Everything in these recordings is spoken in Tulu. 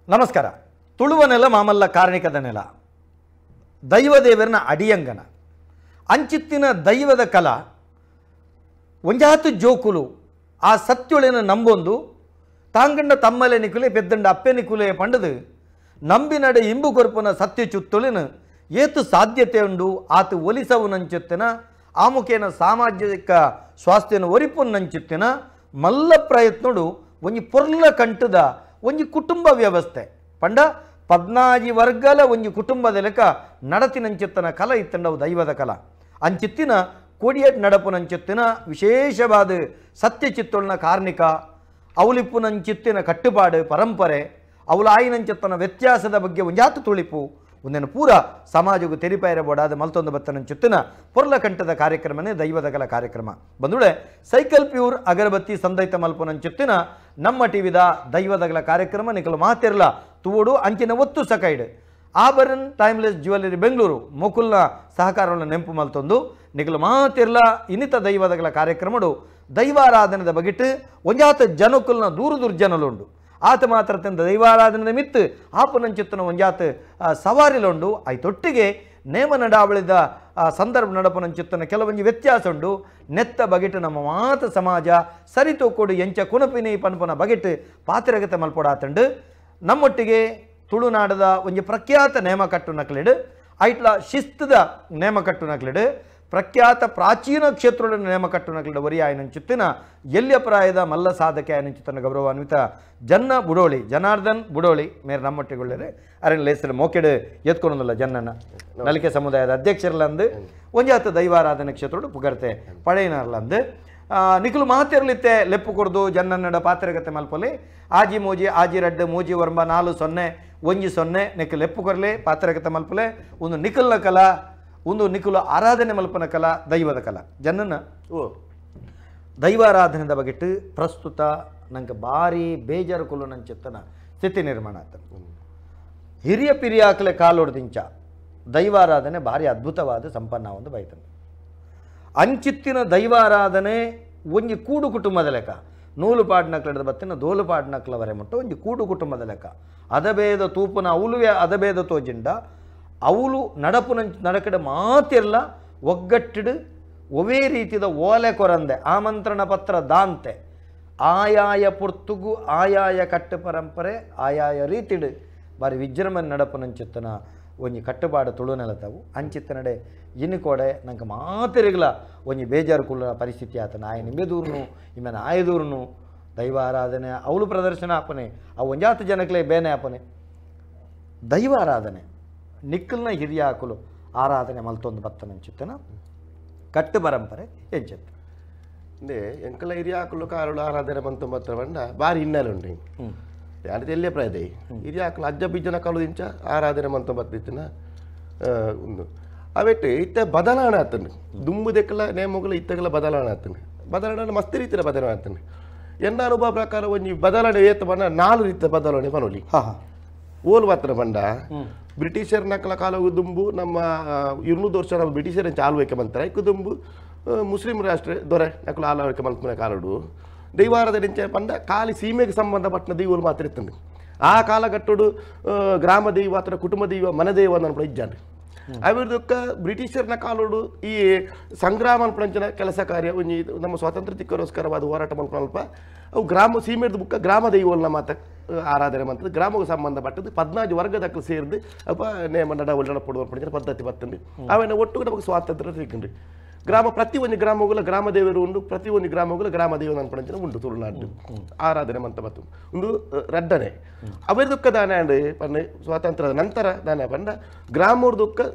ನಮಸ್ಕಾರ. ತುಳುವ ನೆಲ ಮಾಮಲ್ಲ ಕಾರ್ಣಿಕದ ನೆಲ, ದೈವದೇವರನ ಅಡಿಯಂಗನ ಅಂಚಿತ್ತಿನ ದೈವದ ಕಲ ಒಂಜಾತು ಜೋಕುಲು ಆ ಸತ್ಯೊಳೆನ ನಂಬೊಂದು ತಾಂಗಂಡ ತಮ್ಮಲೆ ನಿಕುಲೆ ಪೆದ್ದಂಡ ಅಪ್ಪೆ ನಿಕುಲೆ ಪಂಡದು ನಂಬಿನಡೆ ಇಂಬು ಕೊರ್ಪುನ ಸತ್ಯ ಚುತ್ತೊಳಿನ ಏತು ಸಾಧ್ಯತೆ ಉಂಡು ಆತು ಒಲಿಸವು ನಂಚಿತ್ತಿನ ಆಮುಖೇನ ಸಾಮಾಜಿಕ ಸ್ವಾಸ್ಥ್ಯನ ಒರಿಪು ನಂಚಿತ್ತಿನ ಮಲ್ಲ ಪ್ರಯತ್ನಡು ಒಂಜಿ ಪೊರ್ಲ ಕಂಟದ ಒಂಜಿ ಕುಟುಂಬ ವ್ಯವಸ್ಥೆ ಪಂಡ ಪದ್ನಾಜಿ ವರ್ಗಲ ಒಂಜಿ ಕುಟುಂಬದ ಲೆಕ್ಕ ನಡತಿನಂಚಿತ್ತನ ಕಲ ಇತ್ತಂಡವು ದೈವದ ಕಲ ಅಂಚಿತ್ತಿನ ಕೋಡಿಯಟ್ ನಡಪುನಂಚಿತ್ತಿನ ವಿಶೇಷವಾದ ಸತ್ಯ ಚಿತ್ತೊಳ್ನ ಕಾರ್ಣಿಕ ಅವಲಿಪ್ಪುನಂಚಿತ್ತಿನ ಕಟ್ಟುಪಾಡು ಪರಂಪರೆ ಅವಲಾಯಿನಂಚಿತ್ತನ ವ್ಯತ್ಯಾಸದ ಬಗ್ಗೆ ಒಂಜಾತು ತುಳಿಪು ಒಂದೇನು ಪೂರ ಸಮಾಜಕ್ಕೂ ತೆರಿಪಾಯರ ಬೋಡಾದ ಮಲ್ತೊಂದು ಬತ್ತನಂಚಿತ್ತಿನ ಪೊರ್ಲಕಂಠದ ಕಾರ್ಯಕ್ರಮನೇ ದೈವದ ಕಲ ಕಾರ್ಯಕ್ರಮ. ಬಂದುಳೆ ಸೈಕಲ್ ಪ್ಯೂರ್ ಅಗರಬತ್ತಿ ಸಂದೈತ ಮಲ್ಪನಂಚಿತ್ತಿನ ನಮ್ಮ ಟಿವಿದ ದೈವದಗಲ ಕಾರ್ಯಕ್ರಮ ನಿಕಲು ಮಾತಿರಲ ತುವೋಡು ಅಂಚಿನ ಒತ್ತು ಸಕೈಡ್ ಆಭರನ್ ಟೈಮ್ಲೆಸ್ ಜ್ಯುವೆಲರಿ ಬೆಂಗಳೂರು ಮೊಕುಲ್ನ ಸಹಕಾರವನ್ನು ನೆಂಪು ಮಲ್ತೊಂದು ನಿಕಲು ಮಾತಿರಲ ಇನ್ನಿತ ದೈವದಗಲ ಕಾರ್ಯಕ್ರಮಡು ದೈವಾರಾಧನೆದ ಬಗಿಟ್ಟು ಒಂಜಾತ ಜನಕುಲ್ನ ದೂರು ದುರ್ಜನಲುಂಡು ಆತ ಮಾತ್ರ ತಂದ ದೈವಾರಾಧನೆ ಮಿತ್ತು ಆಪುನಂಚಿತ್ತನ ಒಂಜಾತ ಸವಾರಿಲುಂಡು ಐತೊಟ್ಟಿಗೆ ನೇಮ ನಡಾವಳಿದ ಸಂದರ್ಭ ನಡಪುನಂಚಿತ್ತನ ಕೆಲವೊಂಜಿ ವ್ಯತ್ಯಾಸ ಉಂಡು ನೆತ್ತ ಬಗೆಟ್ ನಮ್ಮ ಮಾತ ಸಮಾಜ ಸರಿತೋಕೊಡು ಎಂಚ ಕುಣಪಿನಿ ಪನ್ಪುನ ಬಗೆಟ್ ಪಾತ್ರಗತೆ ಮಲ್ಪೊಡಾತಂಡು ನಮ್ಮೊಟ್ಟಿಗೆ ತುಳುನಾಡದ ಒಂಜಿ ಪ್ರಖ್ಯಾತ ನೇಮಕಟ್ಟು ನಕಲಿಡು ಐಟ್ಲ ಶಿಸ್ತದ ನೇಮಕಟ್ಟು ನಕಲಿಡು ಪ್ರಖ್ಯಾತ ಪ್ರಾಚೀನ ಕ್ಷೇತ್ರದ ನೇಮಕಟ್ಟು ನಕಲಿಡ ಒರಿ ಆಯನಂಚಿತ್ತಿನ ಎಲ್ಯಪ್ರಾಯದ ಮಲ್ಲ ಸಾಧಕೆ ಆಯನಂಚಿತ್ತನ ಗೌರವಾನ್ವಿತ ಜನ್ನ ಬುಡೋಳಿ ಜನಾರ್ದನ್ ಬುಡೋಳಿ ಮೇರೆ ನಮ್ಮೊಟ್ಟಿಗೊಳ್ಳರೆ ಅರಣ್ಯ ಲೇಸರ ಮೋಕೆಡು ಎತ್ಕೊಂಡಲ್ಲ ಜನ್ನನ ನಲಿಕೆ ಸಮುದಾಯದ ಅಧ್ಯಕ್ಷರಲ್ಲಂದು ಒಂಜಾತ ದೈವಾರಾಧನೆ ಕ್ಷೇತ್ರೋಡು ಪುಗರ್ತೆ ಪಡೆಯನರ್ಲಂದು ನಿಖಲು ಮಾತಿರ್ಲಿತ್ತೆ ಲೆಪ್ಪು ಕೊರ್ದು ಜನ್ನನ್ನಡ ಪಾತ್ರಗತೆ ಮಲ್ಪೊಲಿ ಆಜಿ ಮೂಜಿ ಆಜಿ ರಡ್ಡು ಮೂಜಿ ಒರ್ಂಬ 4 0 1 0 ನಿಖಲು ಲೆಪ್ಪು ಕೊರ್ಲೆ ಪಾತ್ರಗತೆ ಮಲ್ಪಲೆ ಒಂದು ನಿಖಲ್ನ ಕಲಾ ಒಂದು ನಿಖಲು ಆರಾಧನೆ ಮಲ್ಪನ ಕಲಾ ದೈವದ ಕಲಾ ಜನ್ನನ ಓ ದೈವಾರಾಧನೆದ ಬಗೆಟ್ಟು ಪ್ರಸ್ತುತ ನಂಗೆ ಭಾರಿ ಬೇಜಾರು ಕುಲು ನಂಚಿತ್ತನ ಸ್ಥಿತಿ ನಿರ್ಮಾಣ ಆತ. ಹಿರಿಯ ಪಿರಿಯಾಕಲೆ ಕಾಲೊಡ್ದಿಂಚ ದೈವಾರಾಧನೆ ಭಾರಿ ಅದ್ಭುತವಾದ ಸಂಪನ್ನ ಒಂದು ಬೈತನ ಅಂಚಿತ್ತಿನ ದೈವಾರಾಧನೆ ಒಂಜಿ ಕೂಡು ಕುಟುಂಬದ ಲೆಕ್ಕ ನೂಲು ಪಾಡ್ನಕ್ಲದ ಬತ್ತಿನ ದೋಲು ಪಾಡ್ನಕ್ಲವರೆ ಮುಟ್ಟ ಒಂಜಿ ಕೂಡು ಕುಟುಂಬದ ಲೆಕ್ಕ ಅದಬೇದ ತೂಪುನ ಅವಲುವೆ ಅದಬೇದ ತೋಜಿಂಡ ಅವಲು ನಡಪುನ ನಡಕಡೆ ಮಾತಿರಲ ಒಗ್ಗಟ್ಟಿಡು ಒವೇ ರೀತಿದ ಓಲೆ ಕೊರಂದೆ ಆಮಂತ್ರಣ ಪತ್ರ ದಾಂತೆ ಆಯಾಯ ಪುರ್ತುಗು ಆಯಾಯ ಕಟ್ಟು ಪರಂಪರೆ ಆಯಾಯ ರೀತಿಡು ಬಾರಿ ವಿಜೃಂಭಣೆ ನಡಪುನಂಚಿತ್ತನ ಒಂಜಿ ಕಟ್ಟುಪಾಡು ತುಳು ನೆಲತಾವು ಅಂಚಿತ್ತನಡೆ ಇನ್ನು ಕೋಡೆ ನಂಗೆ ಮಾತಿರಗಲ ಒಂಜಿ ಬೇಜಾರು ಕುಲ್ಲ ಪರಿಸ್ಥಿತಿ ಆತನ ಆಯ ನಿಂಬೆದೂರ್ನು ಇಮ್ಮೆನ ಆಯದೂರ್ನು ದೈವಾರಾಧನೆ ಅವಳು ಪ್ರದರ್ಶನ ಆಪನೆ ಅವು ಒಂಜಾತ ಜನಕ್ಲೆ ಬೇನೆ ಆಪನೆ ದೈವಾರಾಧನೆ ನಿಕ್ಕಲ್ನ ಹಿರಿಯ ಹಾಕಲು ಆರಾಧನೆ ಮಲ್ತೊಂದು ಬತ್ತನಂಚಿತ್ತನ ಕಟ್ಟು ಪರಂಪರೆ ಎಂಚಿತ್ತು ಅಂದೆ ಎಂಕಲ ಹಿರಿಯ ಹಾಕಲು ಕಾರುಳು ಆರಾಧನೆ ಬಂತು ಬತ್ತ ಬಂಡ ಭಾರಿ ಹಿನ್ನೆಲೆ ಉಂಟು ಯಾರು ಎಲ್ಲೇ ಪ್ರಾಯದ ಹಿರಿಯ ಹಾಕಲು ಅಜ್ಜ ಬಿಜ್ಜನ ಕಾಲದಿಂಚ ಆರಾಧನೆ ಮಂತ ಬತ್ತಿತ್ತಿನ ಒಂದು ಅವೆಟ್ಟು ಇತ್ತ ಬದಲಾವಣೆ ಆತನು ದುಂಬುದಕ್ಕೆಲ್ಲ ನೇಮಗಳ ಇತ್ತಗೆಲ್ಲ ಬದಲಾವಣೆ ಆತನು ಬದಲಾವಣೆ ಮಸ್ತ್ ರೀತಿಯ ಬದಲಾವಣೆ ಆತನು ಎನ್ನ ಅನುಭವ ಪ್ರಕಾರ ಒಂಜಿ ಬದಲಾವಣೆ ಏತ ಬಂಡ 4 ರೀತಿಯ ಬದಲಾವಣೆ ಬನೋಲಿ. ಓಲ್ ಮಾತ್ರ ಬಂಡ ಬ್ರಿಟಿಷರ್ ನಕಲ ಕಾಲವು ದುಂಬು ನಮ್ಮ 200 ವರ್ಷ ನಮ್ಮ ಬ್ರಿಟಿಷರ ಆಳ್ವಿಕೆ ಬಂತಾರೆ ಐಕು ದುಂಬು ಮುಸ್ಲಿಂ ರಾಷ್ಟ್ರ ದೊರೆ ನಕಲು ಆಳ್ವಿಕೆ ಮಲ್ಪುನ ಕಾಲಡು ದೈವಾರದ ನಿಂಚೆ ಪಂಡ ಖಾಲಿ ಸೀಮೆಗೆ ಸಂಬಂಧಪಟ್ಟ ದೈವలు ಮಾತ್ರ ಇತ್ತಂದು ಆ ಕಾಲಘಟ್ಟಡು ಗ್ರಾಮ ದೈವ ಅಥವಾ ಕುಟುಂಬ ದೈವ ಮನೆ ದೈವ ಅನ್ಪಡ ಇಜ್ಜಾಂಡು ಅವಿರ್ದಕ್ಕ ಬ್ರಿಟಿಷರ್ನ ಕಾಲೋಡು ಈ ಸಂಗ್ರಾಮ ಅನ್ಪಂಚನ ಕೆಲಸ ಕಾರ್ಯ ಒಂಜಿ ನಮ್ಮ ಸ್ವಾತಂತ್ರ್ಯ ತಿಕ್ಕೋಸ್ಕರವಾದ ಹೋರಾಟ ಮಲ್ಪನಲ್ಪ ಅವು ಗ್ರಾಮ ಸೀಮೆದ ಬುಕ್ಕ ಗ್ರಾಮ ದೈವಲ್ನ ಮಾತ ಆರಾಧನೆ ಮಂತದ್ದು ಗ್ರಾಮಕ್ಕೆ ಸಂಬಂಧಪಟ್ಟದ್ದು 14 ವರ್ಗದಕ್ಕಲು ಸೇರಿದು ಅಲ್ಪ ನೇಮ ನಡವಳಿ ನಡಪಡುವ ಪಂಚನ ಪದ್ಧತಿ ಬತ್ತಂದು ಅವೆಲ್ಲ ಒಟ್ಟು ನಮಗೆ ಸ್ವಾತಂತ್ರ್ಯ ಸಿಕ್ಕಂಡು ಗ್ರಾಮ ಪ್ರತಿ ಒಂದು ಗ್ರಾಮಗಳ ಗ್ರಾಮ ದೇವರು ಉಂಡು ಪ್ರತಿ ಒಂದು ಗ್ರಾಮಗಳ ಗ್ರಾಮ ದೇವರು ಅನ್ಪಂಚನ ಉಂಟು ತುಳುನಾಡು ಆರಾಧನೆ ಮಂತ ಬತ್ತು ಒಂದು ರಡ್ಡನೆ ಅವೆದುಕ್ಕ ದಾನೆ ಅಂಡ್ ಪಂಡ ಸ್ವಾತಂತ್ರ್ಯದ ನಂತರ ದಾನೆ ಪಂಡ ಗ್ರಾಮದ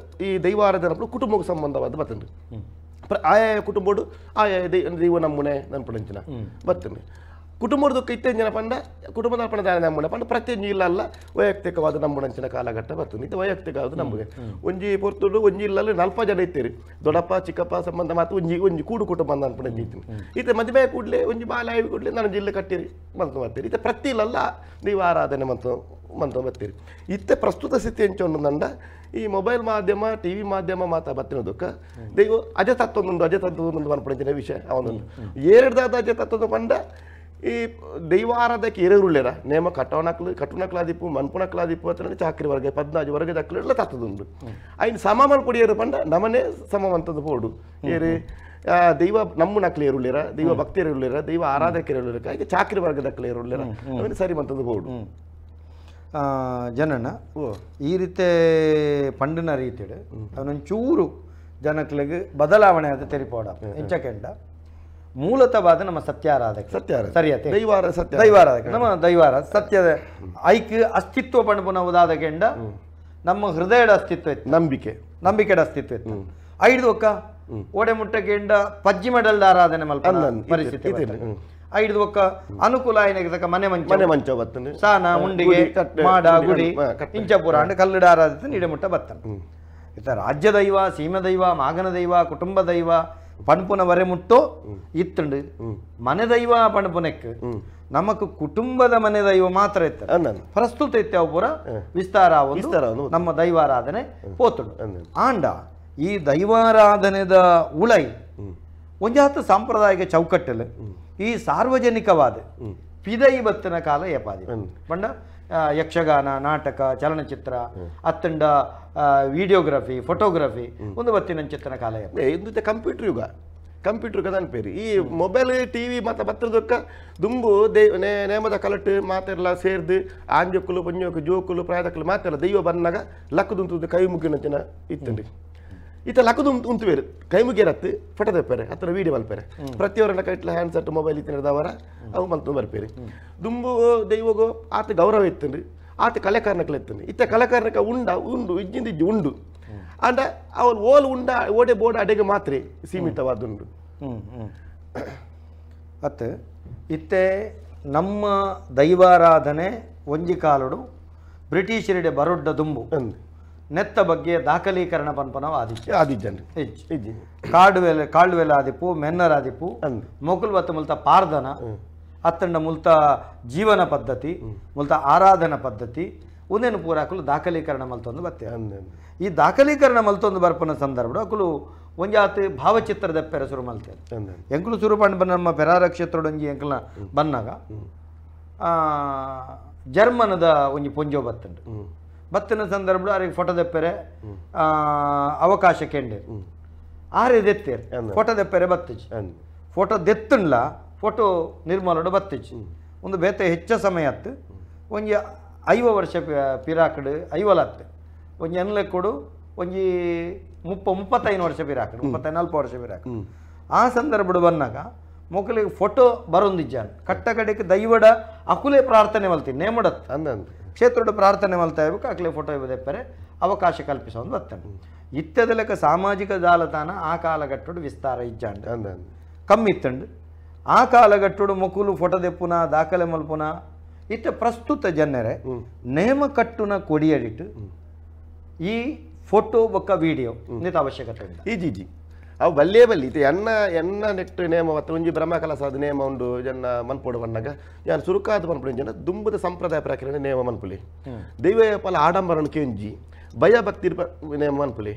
ಈ ದೈವಾರಾಧನೆ ಕುಟುಂಬಕ್ಕೆ ಸಂಬಂಧವಾದ ಬತ್ತಂಡು ಆಯಾಯ ಕುಟುಂಬಡು ಆಯಾಯ ದೈವ ನಮ್ಮನೆ ನನ್ಪಂಚನ ಬತ್ತಂಡು ಕುಟುಂಬದ ಇತ್ತೇನು ಜನ ಪಂಡ ಕುಟುಂಬದ ಪಂಡ ದಾನೆ ನಮ್ಮನೆ ಪಂಡ ಪ್ರತಿಯೊಂದು ಇಲ್ಲ ವೈಯಕ್ತಿಕವಾದ ನಮ್ಮನಂಚಿನ ಕಾಲಘಟ್ಟ ಬರ್ತದೆ ಇದು ವೈಯಕ್ತಿಕವಾದ ನಮಗೆ ಒಂಜಿ ಪೊರ್ತುಡು ಒಂಜಿ ಇಲ್ಲಲ್ಲಿ 40 ಜನ ಇತ್ತೀರಿ ದೊಡ್ಡಪ್ಪ ಚಿಕ್ಕಪ್ಪ ಸಂಬಂಧ ಮಾತು ಒಂಜಿ ಒಂಜಿ ಕೂಡು ಕುಟುಂಬ ಅನ್ಪಂಡು ಇತ್ತೀನಿ ಈತ ಮದುವೆ ಕೂಡಲೇ ಒಂಜಿ ಬಾಲಾಯಿ ಕೂಡಲೇ ನಾನು ಜಿಲ್ಲೆ ಕಟ್ಟಿರಿ ಮಂತು ಬರ್ತೀರಿ ಈತ ಪ್ರತಿ ಇಲ್ಲಲ್ಲ ನೀವು ಆರಾಧನೆ ಮಂತು ಮಂತು ಬರ್ತೀರಿ ಇತ್ತೆ ಪ್ರಸ್ತುತ ಸ್ಥಿತಿ ಎಂಚೊಂಡು ಈ ಮೊಬೈಲ್ ಮಾಧ್ಯಮ ಟಿ ವಿ ಮಾಧ್ಯಮ ಮಾತಾ ಬತ್ತಿನದಕ್ಕ ದೈವ ಅಜತತ್ವೊಂದು ಅಜತತ್ವೊಂದು ಅನ್ಪಂಚಿನ ವಿಷಯ ಅವನೊಂದು ಏರಡ್ದಾದ ಅಜತತ್ವದ ಪಂಡ ಈ ದೈವಾರಾಧಕ್ಕೆ ಏರುಳ್ಳೇರ ನೇಮ ಕಟ್ಟವನಕ್ಲು ಕಟ್ಟುನಕ್ಲಾದಿಪ್ಪು ಮನ್ಪುನಕ್ಲಾದಿಪ್ಪು ಅತ್ರ ಚಾಕ್ರಿ ವರ್ಗ 14 ವರ್ಗದ ಅಕ್ಲು ತತ್ತದುಂಡು ಐನ್ ಸಮ ಮಲ್ಪೊಡಿಯರು ಪಂಡ ನಮನೆ ಸಮವಂತದ ಪೋಡು ಏರು ದೈವ ನಮ್ಮುನಕ್ಲು ಏರುಳ್ಳೇರ ದೈವ ಭಕ್ತಿಯರುಳ್ಳೇರ ದೈವ ಆರಾಧಕರು ಹಾಗೆ ಚಾಕ್ರಿ ವರ್ಗದ ಅಕ್ಲು ಏರುಳ್ಳೇರ ಅವನು ಸರಿ ಮಂತದ ಪೋಡು ಜನನ ಈ ರೀತಿ ಪಂಡಿನ ರೀತಿಡು ಅವನೊಂಚೂರು ಜನಕ್ಲಿಗೆ ಬದಲಾವಣೆ ಆದ ತೆರಿಪೋಡ ಎಂಚಕೆಂಡ ಮೂಲತವಾದ ನಮ್ಮ ಸತ್ಯಾರಾಧಕ ಸತ್ಯಾರಾಧಕ ಸರಿಯತೆ ದೈವಾರ ಸತ್ಯ ದೈವಾರಾಧಕ ನಮ್ಮ ದೈವಾರ ಸತ್ಯದ ಐಕ್ ಅಸ್ತಿತ್ವ ಪಣಪುನವುದಾದ ಕೆಂಡ ನಮ್ಮ ಹೃದಯದ ಅಸ್ತಿತ್ವ ಇತ್ತು ನಂಬಿಕೆ ನಂಬಿಕೆಡ ಅಸ್ತಿತ್ವ ಇತ್ತು ಐದು ಒಕ್ಕ ಓಡೆ ಮುಟ್ಟಕೆಂಡ ಪಜ್ಜಿ ಮಡಲ್ದ ಆರಾಧನೆ ಮಲ್ಪ ಪರಿಸ್ಥಿತಿ ಐದು ಒಕ್ಕ ಅನುಕೂಲ ಆಯ್ನಕ ಮನೆ ಮಂಚ ಮನೆ ಮಂಚ ಬತ್ತನೆ ಸಾನ ಉಂಡಿಗೆ ಮಾಡ ಗುಡಿ ಇಂಚಪುರ ಅಂಡ್ ಕಲ್ಲಡ ಆರಾಧನೆ ಇಡೆ ಮುಟ್ಟ ಬತ್ತನೆ ಇತ್ತ ರಾಜ್ಯ ದೈವ ಸೀಮ ದೈವ ಮಾಗನ ದೈವ ಕುಟುಂಬ ದೈವ ಪಣಪುನ ವರೆ ಮುಟ್ಟೋ ಇತ್ತುಂಡು ಮನೆ ದೈವ ಪಣಪುನಕ್ಕೆ ನಮಕ್ ಕುಟುಂಬದ ಮನೆ ದೈವ ಮಾತ್ರ ಇತ್ತು ಪ್ರಸ್ತುತ ಇತ್ತು ಪೂರ ವಿಸ್ತಾರ ನಮ್ಮ ದೈವಾರಾಧನೆ ಪೋತುಂಡು ಆಂಡ ಈ ದೈವಾರಾಧನೆದ ಉಳೈ ಒಂಜಾತ ಸಾಂಪ್ರದಾಯಿಕ ಚೌಕಟ್ಟಲು ಈ ಸಾರ್ವಜನಿಕವಾದ ಪಿದೈ ಬತ್ತಿನ ಕಾಲ ಏಪಾದಿ ಪಂಡ ಯಕ್ಷಗಾನ ನಾಟಕ ಚಲನಚಿತ್ರ ಅತ್ತಂಡ ವಿಡಿಯೋಗ್ರಫಿ ಫೋಟೋಗ್ರಫಿ ಒಂದು ಬತ್ತಿನಂಚಿತ್ತನ ಕಾಲ ಇದು ಕಂಪ್ಯೂಟರ್ ಯುಗ ಕಂಪ್ಯೂಟರ್ ಯುಗ ಅನ್ಪೇರಿ ಈ ಮೊಬೈಲ್ ಟಿವಿ ಮತ್ತು ಬತ್ತದಕ್ಕ ದುಂಬು they ನೇಮದ ಕಲಟ್ಟು ಮಾತೆಲ್ಲ ಸೇರ್ದು ಆಂಜೊಕ್ಕಲು ಪೊಂಜೊಕ್ಕು ಜೋಕುಲು ಪ್ರಾಯದಕ್ಕಲು ಮಾತೆಲ್ಲ ದೈವ ಬನ್ನಾಗ ಲಕ್ಕದುಂತು ಕೈ ಮುಗಿನಂಚಿನ ಇತ್ತಂడి ಈತ ಲಕ್ಕದು ಉಂತು ಬೇರೆ ಕೈ ಮುಗಿಯರತ್ತು ಫೋಟೋ ತೆಪ್ಪಾರೆ ಹತ್ರ ವೀಡಿಯೋ ಮಲ್ಪೇರೆ ಪ್ರತಿಯೊರನ ಕೈಟ್ಲ ಹ್ಯಾಂಡ್ಸೆಟ್ ಮೊಬೈಲ್ ಇತ್ತಿನದವರ ಅವು ಮಲ್ತು ಬರ್ಪೇರಿ ದುಂಬು ದೈವಗೋ ಆತ ಗೌರವ ಇತ್ತಂಡ್ರಿ ಆತ ಕಲೆಕಾರನಕ್ಲೆ ಇತ್ತಂಡ್ರಿ ಇತ್ತ ಕಲೆಕಾರನಕ ಉಂಡ ಉಂಡು ಇಜ್ಜಿಂದ ಇಜ್ಜಿ ಉಂಡು ಅಂಡ ಅವನು ಓಲ್ ಉಂಡ ಓಡೆ ಬೋಡ ಅಡೆಗೆ ಮಾತ್ರ ಸೀಮಿತವಾದುಂಡು ಅತ್ತ ಇತ್ತೆ ನಮ್ಮ ದೈವಾರಾಧನೆ ಒಂಜಿ ಕಾಲುಡು ಬ್ರಿಟಿಷರಿಗೆ ಬರೊಡ್ಡ ದುಂಬು ನೆತ್ತ ಬಗ್ಗೆ ದಾಖಲೀಕರಣ ಪನ್ಪನವ ಆದಿತ್ಯ ಆದಿಜ್ಜನ್ರಿ ಇಜ್ಜಿ ಕಾಡುವೆಲೆ ಕಾಳುವೆಲೆ ಆದಿಪ್ಪು ಮೆನ್ನರಾದಿಪ್ಪು ಮೊಕುಲ್ ಬತ್ತ ಮುಲ್ತ ಪಾರ್ದನ ಅತ್ತಂಡ ಮುಲ್ತ ಜೀವನ ಪದ್ಧತಿ ಮುಲ್ತ ಆರಾಧನಾ ಪದ್ಧತಿ ಒಂದೇನು ಪೂರ ಅಕುಲು ದಾಖಲೀಕರಣ ಮಲ್ತೊಂದು ಬತ್ತೆ ಈ ದಾಖಲೀಕರಣ ಮಲ್ತೊಂದು ಬರ್ಪನ ಸಂದರ್ಭ ಅಕುಲು ಒಂಜಾತ್ ಭಾವಚಿತ್ರದ ಪೆರ ಶುರು ಮಲ್ತೇವೆ ಎಂಕುಲು ಶುರು ಪಂಡ ನಮ್ಮ ಪೆರಾರ ಕ್ಷೇತ್ರಡೊಂಜಿ ಎಂಕಲ್ನ ಬನ್ನಾಗ ಜರ್ಮನದ ಒಂಜಿ ಪೊಂಜೋ ಬತ್ತುಂಡು ಬತ್ತಿನ ಸಂದರ್ಭ ಆರಿಗೆ ಫೋಟೋ ದೆಪ್ಪೆರೆ ಅವಕಾಶ ಕೆಂಡೆ ಆರೆ ದೆತ್ತೇರು ಫೋಟೋ ದೆಪ್ಪೆರೆ ಬತ್ತಿಜಿ ಫೋಟೋ ದೆತ್ತುಂಡ್ಲ ಫೋಟೋ ನಿರ್ಮಲಡು ಬತ್ತಿಜಿ ಒಂದು ಬೇತೆ ಹೆಚ್ಚ ಸಮಯ ಅತ್ತು ಒಂಜಿ 50 ವರ್ಷ ಪಿರಾಕಡು ಐವಲತ್ತು ಒಂಜಿ ಎನ್ಲೆಕ್ಕಡು ಒಂಜಿ 35 ವರ್ಷ ಪಿರಾಕಡು 34 ವರ್ಷ ಪಿರಾಕಡು ಆ ಸಂದರ್ಭಡು ಬಂದಾಗ ಮೊಕ್ಕಲಿಗೆ ಫೋಟೋ ಬರೊಂದಿಜ್ಜಾನ್ ಕಟ್ಟ ಕಡೆಗೆ ದೈವಡ ಅಕುಲೇ ಪ್ರಾರ್ಥನೆ ಮಲ್ತೀನಿ ನೇಮಡತ್ ಕ್ಷೇತ್ರದ ಪ್ರಾರ್ಥನೆ ಮಲ್ತಾ ಇರ್ಬೇಕು ಅಕಲೆ ಫೋಟೋ ಇಬ್ಬರೆ ಅವಕಾಶ ಕಲ್ಪಿಸೋದು ಬರ್ತಾನೆ ಇತ್ತದ ಲೆಕ್ಕ ಸಾಮಾಜಿಕ ಜಾಲತಾಣ ಆ ಕಾಲಘಟ್ಟಡು ವಿಸ್ತಾರ ಇಜ್ಜಾಂಡ್ ಕಮ್ಮಿ ಇತ್ತಂಡು ಆ ಕಾಲಘಟ್ಟಡು ಮೊಕುಲು ಫೋಟೋ ದೆಪ್ಪುನ ದಾಖಲೆ ಮಲ್ಪುನ ಇತ್ತ ಪ್ರಸ್ತುತ ಜನರೇ ನೇಮ ಕಟ್ಟುನ ಕೊಡಿಯಡಿಟ್ಟು ಈ ಫೋಟೋ ಬೊಕ್ಕ ವಿಡಿಯೋ ನಿತ ಅವಶ್ಯಕತೆ ಉಂಟು ಈಜಿ ಅವು ಬಲ್ಲೇ ಬಲ್ಲಿ ಇದು ಎನ್ನ ಎನ್ನ ನೆಟ್ಟು ನೇಮ ಮತ್ತು ಒಂಜಿ ಬ್ರಹ್ಮಕಲಸಾದ ನೇಮ ಉಂಡು ಜನ ಮನ್ಪೋಡು ಬಣ್ಣಗ ಯಾನ್ ಸುರುಕಾದ ಮನ್ಪುಡು ಜನ ದುಂಬದ ಸಂಪ್ರದಾಯ ಪ್ರಕರಣ ನೇಮ ಮನ್ಪುಲಿ ದೈವ ಪಲ ಆಡಂಬರಣ ಕೆಂಜಿ ಭಯ ಭಕ್ತಿ ನೇಮ ಮನ್ಪುಲಿ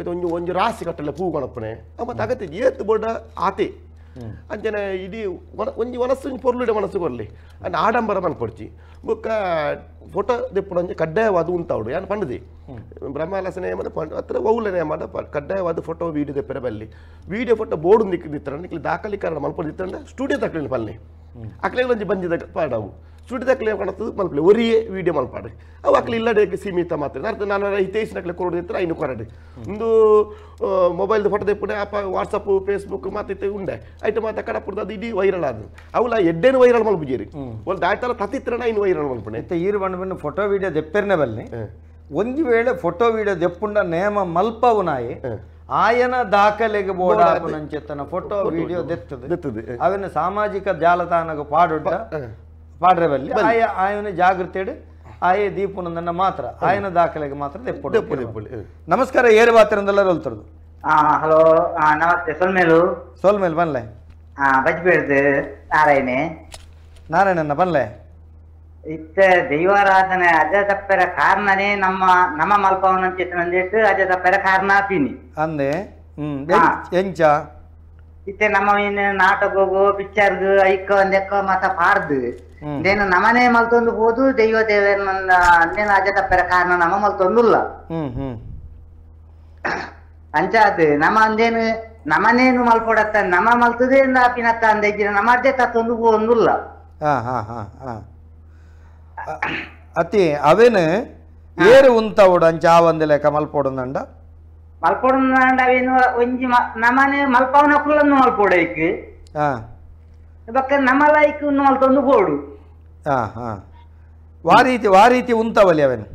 ಇದು ಒಂಜಿ ಒಂಜಿ ರಾಸಿ ಕಟ್ಟಲೆ ಪೂ ಕೊಣಪ್ಪನೆ ಮತ್ತು ಅಗತ್ಯ ಏತ್ ಬೋಡ ಆತೆ ಅಂಚನೆ ಇಡೀ ಒಂಜಿ ಮನಸ್ಸು ಒಂಜಿ ಪೊರ್ಲುಡೆ ಮನಸ್ಸು ಕೊರ್ಲಿ ಅಂಡ್ ಆಡಂಬರ ಮನ್ಪೊಡ್ಚಿ ಬೊಕ್ಕ ಫೋಟೋ ದೆಪ್ಪುಡು ಒಂಜಿ ಕಡ್ಡಾಯವಾದ ಉಂತಾవుಡು ಯಾನ್ ಪಂಡದಿ ಬ್ರಹ್ಮಲಸ ನೇಮದ ಹತ್ರ ಒವ್ಲ ನೇಮದ ಕಡ್ಡಾಯವಾದ ಫೋಟೋ ವೀಡಿಯೋ ದೆಪ್ಪರೆ ಬಲ್ಲಿ video photo board ನಿಕ್ಕಿದಿತ್ತರ ನಿಕ್ಲಿ ದಾಖಲೀಕರಣ ಮಲ್ಪೊಡಿತ್ತಂಡ ಸ್ಟುಡಿಯೋ ತಕ್ಲಿನ ಪಲ್ಲೆ ಅಕ್ಲೆ ಒಂಜಿ ಬಂಜಿದ ಪಾಡವು ಸ್ಟುಡಿಯೋ ತಕ್ಲೆ ಕಾಣುತ್ತದೆ ಮಲ್ಪಲೆ ಒರಿಯೇ ವೀಡಿಯೋ ಮಲ್ಪಾಡು ಅವು ಅಕ್ಲೆ ಇಲ್ಲಡೆ ಸೀಮಿತ ಮಾತ್ರ ಅರ್ಥ ನಾನು ಹಿತೈಷಿನಕ್ಲೆ ಕೊರಡಿತ್ತು ಐನು ಕೊರಡು ಒಂದು ಮೊಬೈಲ್ದ ಫೋಟೋ ದೆಪ್ಪುಡೆ ಅಪ್ಪ ವಾಟ್ಸಪ್ ಫೇಸ್ಬುಕ್ ಮಾತಿತ್ತೆ ಉಂಡೆ ಐಟು ಮಾತ ಕಡಪುಡ್ದು ಅದು ಇಡೀ ವೈರಲ್ ಅದು ಅವಲ ಎಡ್ಡೇನು ವೈರಲ್ ಮಲ್ಪುಜೇರಿ ಒಂದು ದಾಯ್ತಲ್ಲ ತತ್ತಿತ್ರಣ ಐನು ವೈರಲ್ ಮಲ್ಪುಣೆ ಇತ್ತೆ ಈರು ಬಂದು ಬಂದು ಫೋಟೋ ವೀಡಿಯೋ ದೆಪ್ಪೆರ್ನೆ ಬಲ್ಲೆ ಒಂದು ವೇಳೆ ಫೋಟೋ ವೀಡಿಯೋ ದೆಪ್ಪುಂಡ ನೇಮ ಮಲ್ಪವುನಾಯಿ ಆಯನ ದಾಖಲೆಗೆ ಬೋಡಾಪುನಂಚೆತ್ತನ ಫೋಟೋ ವಿಡಿಯೋ ದೆತ್ತದು ದೆತ್ತದು ಅವನ ಸಾಮಾಜಿಕ ಜಾಲತಾಣಗ ಪಾಡುಡ್ಡ ಪಾಡ್ರೆ ಬಲ್ಲಿ ಆಯ ಆಯನ ಜಾಗೃತಿ ಆಯೆ ದೀಪುನಂದನ್ನ ಮಾತ್ರ ಆಯನ ದಾಖಲೆಗೆ ಮಾತ್ರ ದೆಪ್ಪುಡು ನಮಸ್ಕಾರ ಏರು ಬಾತಿರಂದೆಲ್ಲ ರೋಲ್ತರದು ಹಲೋ ನಮಸ್ತೆ ಸೊಲ್ಮೇಲು ಸೊಲ್ಮೇಲು ಬನ್ಲೆ ಬಜ್ಬೇಡ್ದು ನಾರಾಯಣೆ ನಾರಾಯಣನ್ನ ಬನ್ಲೆ ಇತ್ತ ದೈವಾರಾಧನೆ ಅಜ ತಪ್ಪೆರ ಕಾರಣನೇ ನಮ್ಮ ನಮ್ಮ ಮಲ್ಪವನಂಚಿತ್ತನಂದಿಟ್ಟು ಅಜ ತಪ್ಪೆರ ಕಾರಣ ಆಪಿನಿ ಅಂದೆ ಎಂಚ ಇತ್ತೆ ನಮ್ಮ ನಾಟಕಗು ಪಿಕ್ಚರ್ಗು ಐಕ ಒಂದೆಕ್ಕ ಮತ ಪಾರ್ದು ಇಂದೇನು ನಮನೆ ಮಲ್ತೊಂದು ಹೋದು ದೈವ ದೇವರನ್ನ ಅಂದೇನು ಅಜ ತಪ್ಪರ ಕಾರಣ ನಮ್ಮ ಮಲ್ತೊಂದುಲ್ಲ. ಅಂಚಾದ್ ನಮ್ಮ ಅಂದೇನು ನಮನೇನು ಮಲ್ಪೊಡತ್ತ ನಮ್ಮ ಮಲ್ತದೆ ಆಪಿನತ್ತ ಅಂದ ನಮ್ಮ ಅರ್ಜೆ ತತ್ತೊಂದು ಒಂದುಲ್ಲ. ಅತಿ ಅವೇನು ಏರು ಉಂತಾವಡು ಅಂಚ ಆ ಒಂದು ಲೆಕ್ಕ ಮಲ್ಪೊಡುಂಡ ಮಲ್ಪೊಡುಂಡ ಅವೇನು ಒಂಜಿ ನಮನೆ ಮಲ್ಪವನ ಕುಲ್ಲನ್ನು ಮಲ್ಪೊಡು ಐಕ್ ಬೊಕ್ಕ ನಮಲ ಐಕ್ ಮಲ್ತೊಂದು ಬೋಡು. ವಾರೀತಿ ವಾರೀತಿ ಉಂತಾವಲಿ ಅವೇನು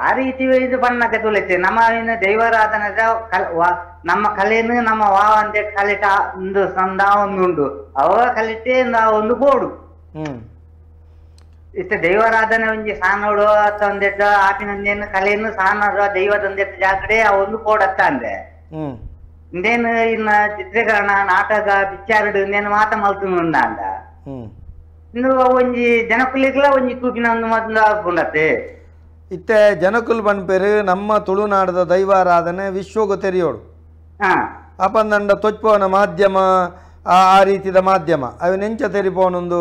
ಆ ರೀತಿ ಇದು ಬಣ್ಣಕ್ಕೆ ತುಳಿತೆ ನಮ್ಮ ದೈವಾರಾಧನೆ ನಮ್ಮ ಕಲೆನು ನಮ್ಮ ವಾ ಅಂದೆ ಕಲಿಟ ಒಂದು ಸಂದ ಒಂದು ಉಂಡು ಅವ ಕಲಿಟೆ ಒಂದು ಬೋಡು. ಇಷ್ಟ ದೈವಾರಾಧನೆ ಒಂಜಿ ಸಾನೋಡು ಅಥವಾ ಒಂದೆಟ್ಟ ಆಪಿನೊಂದೇನು ಕಲೆಯನ್ನು ಸಾನೋಡು ದೈವದೊಂದೆಟ್ಟ ಜಾಗಡೆ ಆ ಒಂದು ಕೋಡತ್ತ ಅಂದೆ ಇಂದೇನು ಇನ್ನ ಚಿತ್ರೀಕರಣ ನಾಟಕ ಪಿಕ್ಚರ್ಡು ಇಂದೇನು ಮಾತ ಮಲ್ತು ಅಂದ ಇನ್ನು ಒಂಜಿ ಜನಕುಲಿಗ್ಲ ಒಂಜಿ ತೂಕಿನ ಒಂದು ಮಾತು ಹಾಕೊಂಡತ್ತೆ. ಇತ್ತೆ ಜನಕುಲ್ ಪನ್ಪೇರು ನಮ್ಮ ತುಳುನಾಡದ ದೈವಾರಾಧನೆ ವಿಶ್ವಗೂ ತೆರೆಯೋಡು ಅಪಂದಂಡ ತೊಚ್ಪೋನ ಮಾಧ್ಯಮ ಆ ರೀತಿದ ಮಾಧ್ಯಮ ಅವು ನೆಂಚ ತೆರಿಪೋನೊಂದು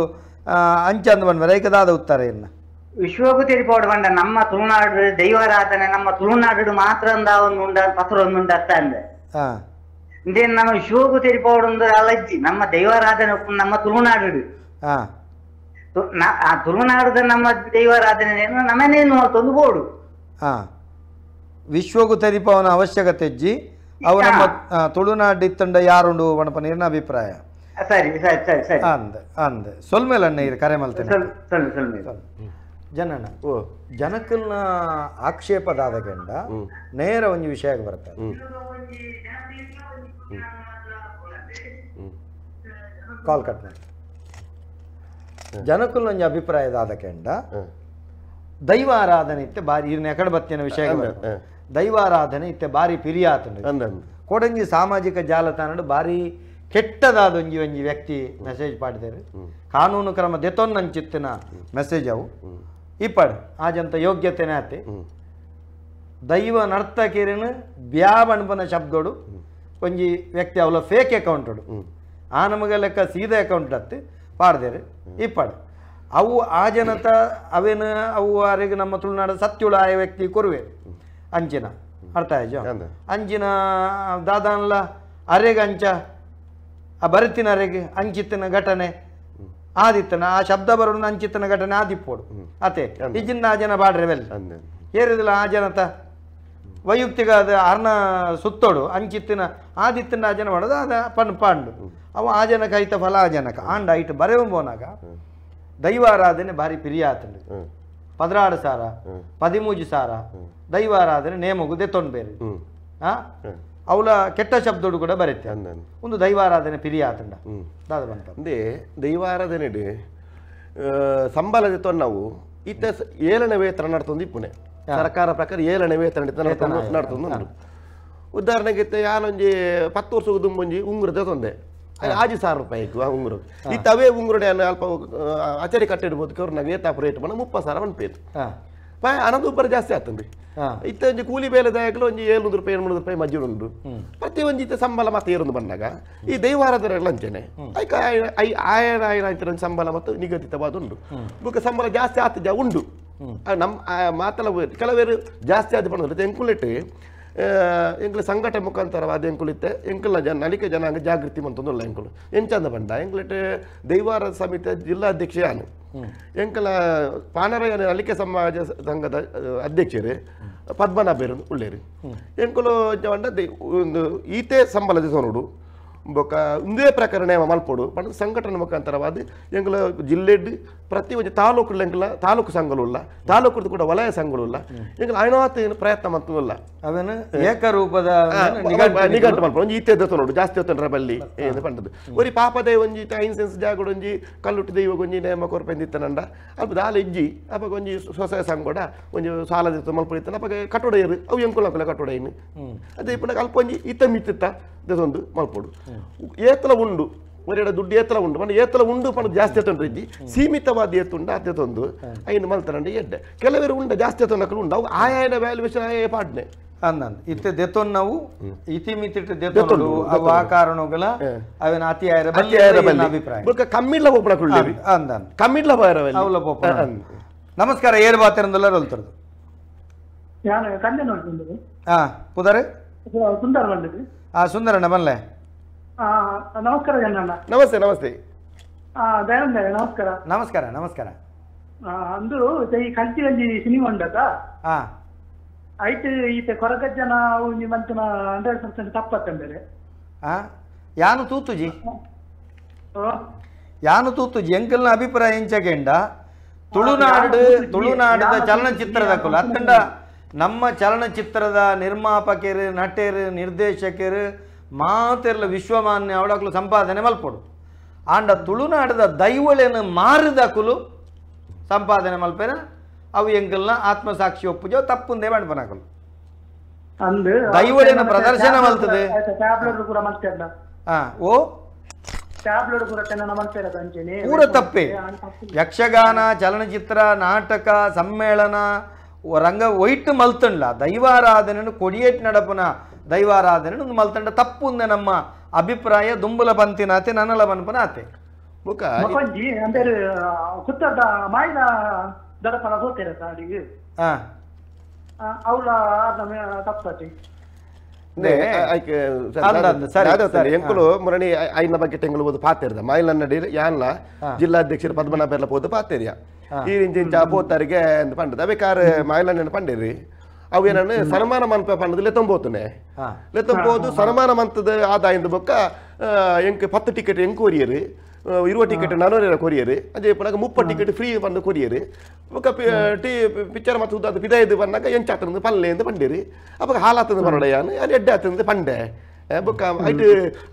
ಅಂಚಂದು ಪನ್ಪೇರು ಐಕದಾದ ಉತ್ತರ ಇನ್ನ ವಿಶ್ವಗೂ ತೆರಿಪೋಡು ಬಂಡ ನಮ್ಮ ತುಳುನಾಡು ದೈವಾರಾಧನೆ ನಮ್ಮ ತುಳುನಾಡು ಮಾತ್ರ ಒಂದು ಉಂಡ ಪತ್ರ ಒಂದು ಉಂಡ ಅಂದೆ ಇಂದೇನು ನಮ್ಮ ವಿಶ್ವಗೂ ತೆರಿಪೋಡು ಅಲಜ್ಜಿ ನಮ್ಮ ದೈವಾರಾಧನೆ ನಮ್ಮ ತುಳುನಾಡು ಆ ತುಳುನಾಡದ ನಮ್ಮ ದೈವಾರಾಧನೆ ನಮ್ಮನೇನು ತಂದು ಬೋಡು. ವಿಶ್ವಗೂ ತೆರಿಪವನ ಅವಶ್ಯಕತೆ ಇಜ್ಜಿ ಅವು ನಮ್ಮ ತುಳುನಾಡು ಇತ್ತಂಡ ಯಾರುಂಡು ವಣಪ ನೀರಿನ ಅಭಿಪ್ರಾಯ. ಸರಿ ಸರಿ ಸರಿ ಸರಿ ಅಂದ ಅಂದ ಸೊಲ್ಮೇಲೆ ಅಣ್ಣ ಇರು ಕರೆ ಮಲ್ತೇನೆ ಜನಣ್ಣ ಜನಕಲ್ನ ಆಕ್ಷೇಪದಾದ ಗಂಡ ನೇರ ಒಂದು ವಿಷಯಕ್ಕೆ ಬರ್ತಾರೆ. ಕಾಲ್ ಕಟ್ ಮಾಡಿ ಜನಕುಲ್ ಒಂಜಿ ಅಭಿಪ್ರಾಯದಾದ ಕೆಂಡ ದೈವ ಆರಾಧನೆ ಇತ್ತೆ ಬಾರಿ ಇರ್ನ ಎಕಡೆ ಬತ್ತಿನ ವಿಷಯ ದೈವಾರಾಧನೆ ಇತ್ತೆ ಬಾರಿ ಪಿರಿಯಾತಂಡು ಕೊಡಂಜಿ ಸಾಮಾಜಿಕ ಜಾಲತಾಣಡು ಬಾರಿ ಕೆಟ್ಟದಾದ ಒಂಜಿ ಒಂಜಿ ವ್ಯಕ್ತಿ ಮೆಸೇಜ್ ಪಾಡಿದರು ಕಾನೂನು ಕ್ರಮ ದೆತೊನ್ನಂಚಿತ್ತಿನ ಮೆಸೇಜ್ ಅವು ಇಪ್ಪಡು ಆಜಂತ ಯೋಗ್ಯತೆನೇ ಆತೆ ದೈವ ನರ್ತಕಿರನು ಬ್ಯಾಬಣ್ಪನ ಶಬ್ದೋಡು ಒಂಜಿ ವ್ಯಕ್ತಿ ಅವಲ ಫೇಕ್ ಅಕೌಂಟುಡು ಆ ನಮಗೆ ಲೆಕ್ಕ ಸೀದಾ ಅಕೌಂಟ್ ಅತ್ತೆ ಪಾಡ್ದೇರು ಇಪ್ಪಡು ಅವು ಆ ಜನತ ಅವೇನು ಅವು ಅರೆಗೆ ನಮ್ಮ ತುಳುನಾಡ ಸತ್ಯುಳ ಆಯ ವ್ಯಕ್ತಿ ಕೊರುವೆ ಅಂಚಿನ ಅರ್ಥ ಆಯ್ತು ಅಂಚಿನ ದಾದಾನ್ಲ ಅರೆಗೆ ಅಂಚ ಆ ಬರತಿನ ಅರೆಗೆ ಅಂಚಿತ್ತಿನ ಘಟನೆ ಆದಿತ್ತನ ಆ ಶಬ್ದ ಬರೋಣ ಅಂಚಿತ್ತನ ಘಟನೆ ಆದಿಪ್ಪೋಡು ಅತೆ ಇಜ್ಜಿಂದ ಆ ಜನ ಬಾಡ್ರೆ ವೆಲ್ ಏರಿದಿಲ್ಲ ಆ ಜನತ ವೈಯಕ್ತಿಕ ಅದು ಅರ್ಣ ಸುತ್ತೋಡು ಅಂಚಿತ್ತಿನ ಆದಿತ್ತಿನ ಆ ಜನ ಮಾಡೋದು ಅದ ಪಣ್ ಪಾಂಡು ಅವ ಆ ಜನಕ ಐತ ಫಲ ಆ ಜನಕ ಆಂಡ ಐಟ್ ಬರೆವು ಪೋನಾಗ ದೈವಾರಾಧನೆ ಭಾರಿ ಪಿರಿಯಾತಂಡು 16 ಸಾವಿರ 13 ಸಾವಿರ ದೈವಾರಾಧನೆ ನೇಮಗು ದೆತ್ತೊಂಡು ಬೇರೆ ಅವಳ ಕೆಟ್ಟ ಶಬ್ದೋಡು ಕೂಡ ಬರುತ್ತೆ ಒಂದು ದೈವಾರಾಧನೆ ಪಿರಿಯಾತಂಡ ದಾದ ಬಂತ ಅಂದೇ ದೈವಾರಾಧನೆ ಸಂಬಳ ದೆತ್ತೊಂಡು ನಾವು ಇತ್ತ 7ನೇ ವೇತನ ನಡ್ತೊಂದು ಇಪ್ಪುನೆ ಸರ್ಕಾರ ಪ್ರಕಾರ 7ನೇ ವೇತನ ನಡ್ತೊಂದು ಉದಾಹರಣೆಗೆ ಯಾನೊಂಜಿ 10 ವರ್ಷ ದುಂಬೊಂಜಿ ಉಂಗುರ ತೊಂದೆ 5,000 ರೂಪಾಯಿ ಆ ಉಂಗುರ ಇತ್ತವೇ ಉಂಗುರಡೆ ಅಲ್ಪ ಆಚಾರಿ ಕಟ್ಟಿಡ್ಬೋದು ಕರ್ನಾಗ ಏತಾಪ ರೇಟ್ ಮನ 30,000 ಅನ್ಪೇತು ಹಣದುಬ್ಬರ ಜಾಸ್ತಿ ಆಗ್ತದೆ ಇತ್ತ ಒಂಜಿ ಕೂಲಿ ಬೇಲೆದಾಗಲೂ ಒಂಜಿ 700 ರೂಪಾಯಿ 800 ರೂಪಾಯಿ ಮಜ್ಜು ಉಂಟು ಪ್ರತಿ ಒಂಜಿ ಇತ್ತ ಸಂಬಳ ಮತ್ತೆ ಏರೊಂದು ಬಂದಾಗ ಈ ದೈವಾರಾಧನೆಗಳ ಅಂಚನೆ ಐಕ ಆಯನ ಆಯನ ಸಂಬಳ ಮತ್ತು ನಿಗದಿತವಾದ ಉಂಟು ಬುಕ್ಕ ಸಂಬಳ ಜಾಸ್ತಿ ಆತ ಉಂಡು ನಮ್ಮ ಮಾತಲ್ಲ ಕೆಲವರು ಜಾಸ್ತಿ ಆದ ಪಣ ಎಂಕುಲೆಟ್ ಎಂಕುಲ ಸಂಘಟನೆ ಮುಖಾಂತರವಾದ ಎಂಕುಲಿತ್ತೆ ಎಂಕುಲ ಜನ ನಲಿಕೆ ಜನಾಂಗ ಜಾಗೃತಿ ಮಂತೊಂದುಲ್ಲ ಎಂಕುಲು ಎಂಚಂದ ಬಂಡ ಎಂಕುಲೆಟ್ ದೈವಾರ ಸಮಿತಿಯ ಜಿಲ್ಲಾಧ್ಯಕ್ಷ ಯಾನು ಎಂಕಲ ಪಾನರಯ್ಯ ನಲಿಕೆ ಸಮಾಜ ಸಂಘದ ಅಧ್ಯಕ್ಷರು ಪದ್ಮನಾಭರು ಉಳ್ಳೇರು ಎಂಕುಲು ಬಂಡ ಒಂದು ಈತೆ ಸಂಬಳ ನೋಡು ಬೊಕ್ಕ ಒಂದೇ ಪ್ರಕರಣ ಮಲ್ಪೊಡು ಪಂಡ ಸಂಘಟನೆ ಮುಖಾಂತರವಾದ ಎಂಕುಲ ಜಿಲ್ಲೆಡ್ ಪ್ರತಿ ಒಂಜಿ ತಾಲೂಕು ಎಂಕುಲ ತಾಲೂಕು ಸಂಘಗಳು ತಾಲೂಕು ಕೂಡ ವಲಯ ಸಂಘಗಳು ಎಂಕುಲ ಐನಾತ್ ಪ್ರಯತ್ನ ಮಂತುಲ್ಲ ಅವೇನು ಏಕರೂಪದ ನಿಘಂಟು ಮಲ್ಪೊಡು ಒಂಜಿ ಈತೆ ನೋಡು ಜಾಸ್ತಿ ಹೊತ್ತಂಡ್ರ ಬಲ್ಲಿ ಏನು ಪಂಡದು ಒರಿ ಪಾಪದ ಒಂಜಿ ಐನ್ಸೆನ್ಸ್ ಜಾಗಡು ಒಂಜಿ ಕಲ್ಲುಟ್ಟು ದೈವ ಒಂಜಿ ನೇಮ ಕೊರ್ಪೆಂದಿತ್ತನಂಡ ಅಲ್ಪ ದಾಲ ಇಜ್ಜಿ ಅಪಗ ಒಂಜಿ ಸ್ವಸಹಾಯ ಸಂಘ ಒಂಜಿ ಸಾಲ ಮಲ್ಪೊಡಿತ್ತನ ಅಪಗ ಕಟ್ಟೋಡ ಏರು ಅವು ಎಂಕುಲ ಅಕುಲ ಕಟ್ಟೋಡ ಏನು ಅದೇ ಪಂಡ ಅಲ್ಪ ಒಂಜಿ ಇತ್ತ ಮಿತ್ತಿತ್ತ ದೊಂದು ಮಲ್ಪೊಡು ಏತಲ ಉಂಡು ಒರೆಡ ದುಡ್ಡು ಏತಲ ಉಂಡು ಪಂಡ ಏತಲ ಉಂಡು ಪಂಡ ಜಾಸ್ತಿ ಎತ್ತೊಂಡು ಇಜ್ಜಿ ಸೀಮಿತವಾದ ಏತುಂಡು ಅತ್ತೆ ತೊಂದು ಐನು ಮಲ್ತರಂಡು ಎಡ್ಡೆ ಕೆಲವರು ಉಂಡ ಜಾಸ್ತಿ ಎತ್ತೊಂಡಕ್ಕಲು ಉಂಡು ಅವು ಆಯಾಯನ ವ್ಯಾಲ್ಯೂಯೇಷನ್ ಆಯ ಪಾಡ್ನೆ ಅಂದಂದು ಇತ್ತೆ ದೆತೊನ್ ನಾವು ಇತಿಮಿತಿ ದೆತೊನು ಅವು ಆ ಕಾರಣಗಳ ಅವೇನ ಅತಿ ಆಯರ ಬಲ್ಲಿ ಅಭಿಪ್ರಾಯ ಬೊಕ್ಕ ಕಮ್ಮಿಡ್ಲ ಪೋಪುನ ಕುಳ್ಳಿ ಅಂದಂದು ಕಮ್ಮಿಡ್ಲ ಪೋಯರ ಅವಲ ಪೋಪುನ. ನಮಸ್ಕಾರ, ಏರ್ ಬಾತೆರಂದಲ್ಲ ರೊಲ್ತರದು ಯಾನು ಕಂದೆ ನೋಡ್ತಿದ್ದು. ಹಾ ಪುದರೆ ಸುಂದರ ಬಂದಿದ್ದು. ಹಾ ಸುಂದರಣ್ಣ ಬನ್ಲೆ. ನಮಸ್ಕಾರ ಜನ. ನಮಸ್ತೆ ನಮಸ್ತೆ ದಯಾನಂದ ನಮಸ್ಕಾರ. ನಮಸ್ಕಾರ ನಮಸ್ಕಾರ. ಅಂದು ಈ ಕಲ್ತಿಗಂಜಿ ಸಿನಿಮಾ ಉಂಡತ ಐಟ್ ಈತ ಕೊರಗಜ್ಜನ ಒಂಜಿ ಮಂತನ 100% ತಪ್ಪತ್ತಂದರೆ. ಯಾನು ತೂತುಜಿ ಯಾನು ತೂತುಜಿ ಎಂಕಲ್ನ ಅಭಿಪ್ರಾಯ ಎಂಚಗೆಂಡ ತುಳುನಾಡು ತುಳುನಾಡದ ಚಲನಚಿತ್ರದ ಕುಲ ಅತ್ತಂಡ ನಮ್ಮ ಚಲನಚಿತ್ರದ ನಿರ್ಮಾಪಕರು ನಟರು ನಿರ್ದೇಶಕರು ಮಾತೆರ್ಲ ವಿಶ್ವಮಾನ್ಯ ಅವಳಕ್ಲು ಸಂಪಾದನೆ ಮಲ್ಪೊಡು ಆಂಡ ತುಳುನಾಡದ ದೈವಳೇನು ಮಾರಿದ ಕುಲು ಸಂಪಾದನೆ ಮಲ್ಪೇನ ಅವು ಎಂಕಲ್ನ ಆತ್ಮಸಾಕ್ಷಿ ಒಪ್ಪುಜೋ ತಪ್ಪುಂದೇ ಮಾಡ್ಪನಾಕಲು ದೈವಳೇನು ಪ್ರದರ್ಶನ ಮಲ್ತದೆ. ಓ ಪೂರ ತಪ್ಪೆ. ಯಕ್ಷಗಾನ ಚಲನಚಿತ್ರ ನಾಟಕ ಸಮ್ಮೇಳನ ರಂಗ ಒಯ್ಟು ಮಲ್ತಂಡ್ಲ ದೈವಾರಾಧನೆಯನ್ನು ಕೊಡಿಯೇಟ್ ನಡಪುನ ದೈವಾರಾಧನೆ ಮಲ್ತಂಡ ತಪ್ಪುಂದೆ ನಮ್ಮ ಅಭಿಪ್ರಾಯ. ದುಂಬುಲ ಬಂತಿನಾತೆ ನನ್ನಲ ಬನ್ಪನಾತೆ ಎಂಕುಲು ಮುರಣಿ ಐನ ಬಗ್ಗೆ ಟೆಂಗುಲು ಹೋದು ಪಾತೇರ್ದ ಮಾಯಿಲನ್ನಡಿ ಯಾನ್ಲ ಜಿಲ್ಲಾಧ್ಯಕ್ಷರು ಪದ್ಮನಾಭ ಪೋದು ಪಾತೇರಿಯ ಈ ಇಂಚಿಂಚ ಪೋತಾರಿಗೆ ಪಂಡದ ಅವೇ ಕಾರ್ ಮಾಯಿಲನ್ನ ಪಂಡಿರಿ ಅವು ಏನನ್ನು ಸನ್ಮಾನ ಮನ್ಪ ಪಂಡದ ಲೆತ್ತೊಂಬೋತುನೆ ಲೆತ್ತೊಂಬೋದು ಸನ್ಮಾನ ಮಂತದ ಆದಾಯದ ಬೊಕ್ಕ ಎಂಕ್ 10 ಟಿಕೆಟ್ ಎಂಕ್ ಕೊರಿಯರು 20 ಟಿಕೆಟ್ ನಾನೂರ ಕೊರಿಯರು ಅದೇ ಪುನಃ 30 ಟಿಕೆಟ್ ಫ್ರೀ ಬಂದು ಕೊರಿಯರು ಬೊಕ್ಕ ಟಿ ಪಿಕ್ಚರ್ ಮತ್ತು ಉದ್ದಾದ ಪಿದಾಯ್ದು ಬಂದಾಗ ಎಂಚಾತಂದು ಪಲ್ಲೆ ಎಂದು ಪಂಡಿರಿ ಅವಾಗ ಹಾಲಾತಂದು ಬರೋಡ ಯಾನು ಅಲ್ಲಿ ಎಡ್ಡೆ ಆತಂದು ಪಂಡೆ ಬೊಕ್ಕ ಐಟ್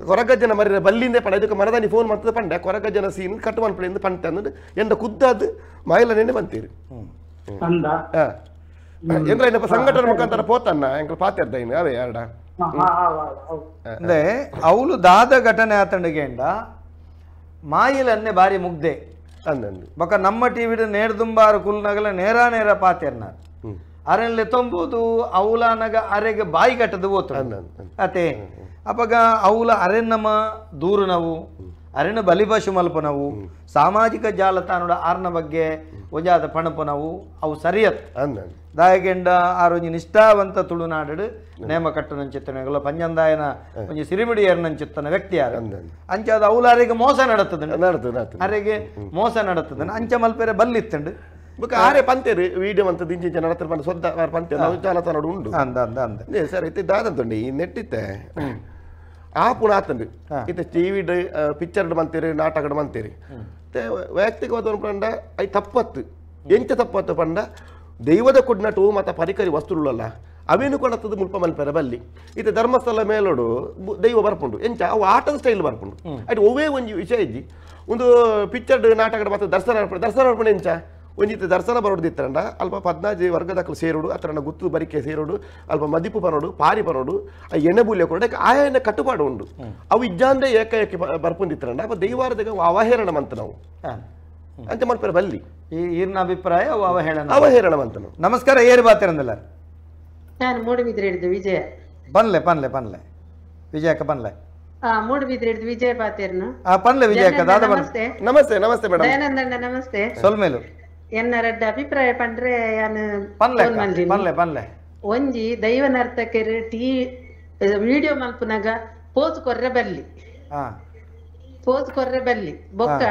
ಕೊರಗಜ್ಜನ ಮರಿರ ಬಲ್ಲಿಂದೆ ಪಂಡ ಇದಕ್ಕೆ ಮರದಾನಿ ಫೋನ್ ಮಾಡ್ತದೆ ಪಂಡೆ ಕೊರಗಜ್ಜನ ಸೀನ್ ಕಟ್ಟು ಮನ್ಪಡೆಯಿಂದ ಪಂಟೆ ಅಂದ್ರೆ ಎಂದ ಕುದ್ದಾದು ಮೈಲನೇ ಬಂತೀರಿ ಎಂದ್ರೆ ಏನಪ್ಪ ಸಂಘಟನೆ ಮುಖಾಂತರ ಪೋತನ್ನ ಎಂಕಲ್ ಪಾತಿರ್ದ ಇನ್ನು ಅವೇ ಎರಡ ಅಂದ್ರೆ ಅವಳು ದಾದ ಘಟನೆ ಆತಂಡಿಗೆಂಡ ಮಾಯಿಲನ್ನೇ ಬಾರಿ ಮುಗ್ದೆ ಅಂದಂದು ಬೊಕ್ಕ ನಮ್ಮ ಟಿವಿ ನೇರ್ದುಂಬಾರು ಕುಲ್ನಗಲ ನೇರ ನೇರ ಪಾತಿರ್ನ ಅರೆನ್ಲೆ ತೊಂಬುದು ಅವಲನಗ ಅರೆಗೆ ಬಾಯಿ ಕಟ್ಟದು ಓತು ಅತೆ ಅಪಗ ಅವಲ ಅರೆನ್ನಮ ದೂರು ನಾವು ಅರೆನ ಬಲಿಪಶು ಮಲ್ಪನವು ಸಾಮಾಜಿಕ ಜಾಲತಾಣದ ಆರ್ನ ಬಗ್ಗೆ ಒಂಜಾದ ಪಣಪನವು ಅವು ಸರಿಯತ್ ದಾಯಗೆಂಡ ಆರೊಂಜಿ ನಿಷ್ಠಾವಂತ ತುಳುನಾಡು ನೇಮ ಕಟ್ಟುನಂಚಿತ್ತನ ಪಂಜಂದಾಯನ ಒಂಜಿ ಸಿರಿಮಿಡಿ ಏರ್ನಂಚಿತ್ತನ ವ್ಯಕ್ತಿ ಯಾರು ಅಂಚಾದ ಅವಲ ಅರೆಗೆ ಮೋಸ ನಡತದ ಅರೆಗೆ ಮೋಸ ನಡತದ ಅಂಚ ಮಲ್ಪೆರೆ ಬಲ್ಲಿತ್ತಂಡು ಬೊಕ್ಕ ಆರೆ ಪಂತೇರು ವೀಡಿಯೋ ಅಂತ ದಿಂಚಿಂಚ ನಡತರ ಪಂಡ ಸೊದ್ದ ಪಂತೆ ನಾವು ಜಾಲತಾಣ ಉಂಡು ಅಂದ ಅಂದ ಅಂದ ಸರ್ ಇತ್ತೆ ದಾದಂತುಂಡು ಈ ನೆಟ್ಟಿತ್ತೆ ಆ ಪುಣ ಆತಂಡು ಇತ್ತೆ ಟಿವಿ ಪಿಕ್ಚರ್ ಮಂತೀರಿ ನಾಟಕಡ್ ಮಂತೀರಿ ವೈಯಕ್ತಿಕವಾದ ಪಂಡ I ತಪ್ಪತ್ತು ಎಂಚ ತಪ್ಪತ್ತು ಪಂಡ ದೈವದ ಕೊಡ್ನಟು ಮತ್ತು ಪರಿಕರಿ ವಸ್ತುಗಳಲ್ಲ ಅವೇನು ಕೊಡತ್ತದ ಮುಲ್ಪ ಮಲ್ಪೆರ ಬಲ್ಲಿ ಇತ್ತೆ ಧರ್ಮಸ್ಥಳ ಮೇಲೋಡು ದೈವ ಬರ್ಪುಂಡು ಎಂಚ ಅವು ಆಟದ ಸ್ಟೈಲ್ ಬರ್ಪುಂಡು ಅಟ್ ಒವೇ ಒಂಜಿ ವಿಷಯ ಇಜ್ಜಿ ಒಂದು ಪಿಕ್ಚರ್ ನಾಟಕಡ್ ಮತ್ತು ದರ್ಶನ ದರ್ಶನ ಬರ್ಪುಂಡು ಎಂಚ ಒಂಜಿತ್ತೆ ದರ್ಶನ ಬರೋದಿತ್ತರಂಡ ಅಲ್ಪ 14 ವರ್ಗದಕ್ಕಲು ಸೇರೋಡು ಅತ್ರನ ಗುತ್ತು ಬರಿಕೆ ಸೇರೋಡು ಅಲ್ಪ ಮದಿಪು ಬರೋಡು ಪಾರಿ ಬರೋಡು ಆ ಎಣ್ಣೆ ಬೂಲ್ಯ ಕೊರಡು ಆಯನ ಕಟ್ಟುಪಾಡು ಉಂಡು ಅವು ಇಜ್ಜಾಂದೆ ಏಕಾಏಕಿ ಬರ್ಪುಂದಿತ್ತರಂಡ ಅಪ್ಪ ದೈವಾರದಾಗ ಅವಹೇಳನ ಮಂತ ನಾವು ಅಂತ ಮಲ್ಪೆರ ಬಲ್ಲಿ ಈ ಈರ್ನ ಅಭಿಪ್ರಾಯ ಅವಹೇಳನ ಅವಹೇಳನ ಮಂತ ನಾವು. ನಮಸ್ಕಾರ, ಏರು ಬಾತಿರಂದಲ್ಲ ನಾನು ಮೂಡುಬಿದ್ರೆ ಹಿಡಿದು ವಿಜಯ ಬನ್ಲೆ ಪನ್ಲೆ ಪನ್ಲೆ ವಿಜಯಕ್ಕ ಪನ್ಲೆ ಮೂಡುಬಿದ್ರೆ ಹಿಡಿದು ವಿಜಯ ಪಾತೇರ್ನು ಪನ್ಲೆ ವಿಜಯಕ್ಕ ದಾದ ನಮಸ್ತೆ ನಮಸ್ತೆ ನಮಸ್ತೆ ಮೇಡಮ್ ದಯಾನಂದಣ್ಣ ನಮಸ್ತೆ ಸೊಲ್ಮೇಲು ಎನ್ನ ರಡ್ಡ ಅಭಿಪ್ರಾಯ ಪಂಡ್ರೆ ಯಾನು ಪನ್ಲೆ ಪನ್ಲೆ ಒಂಜಿ ದೈವ ನರ್ತಕರು ಟಿ ವಿಡಿಯೋ ಮಲ್ಪುನಾಗ ಪೋಸ್ ಕೊರ್ರೆ ಬಲ್ಲಿ ಪೋಸ್ ಕೊರ್ರೆ ಬಲ್ಲಿ ಬೊಕ್ಕ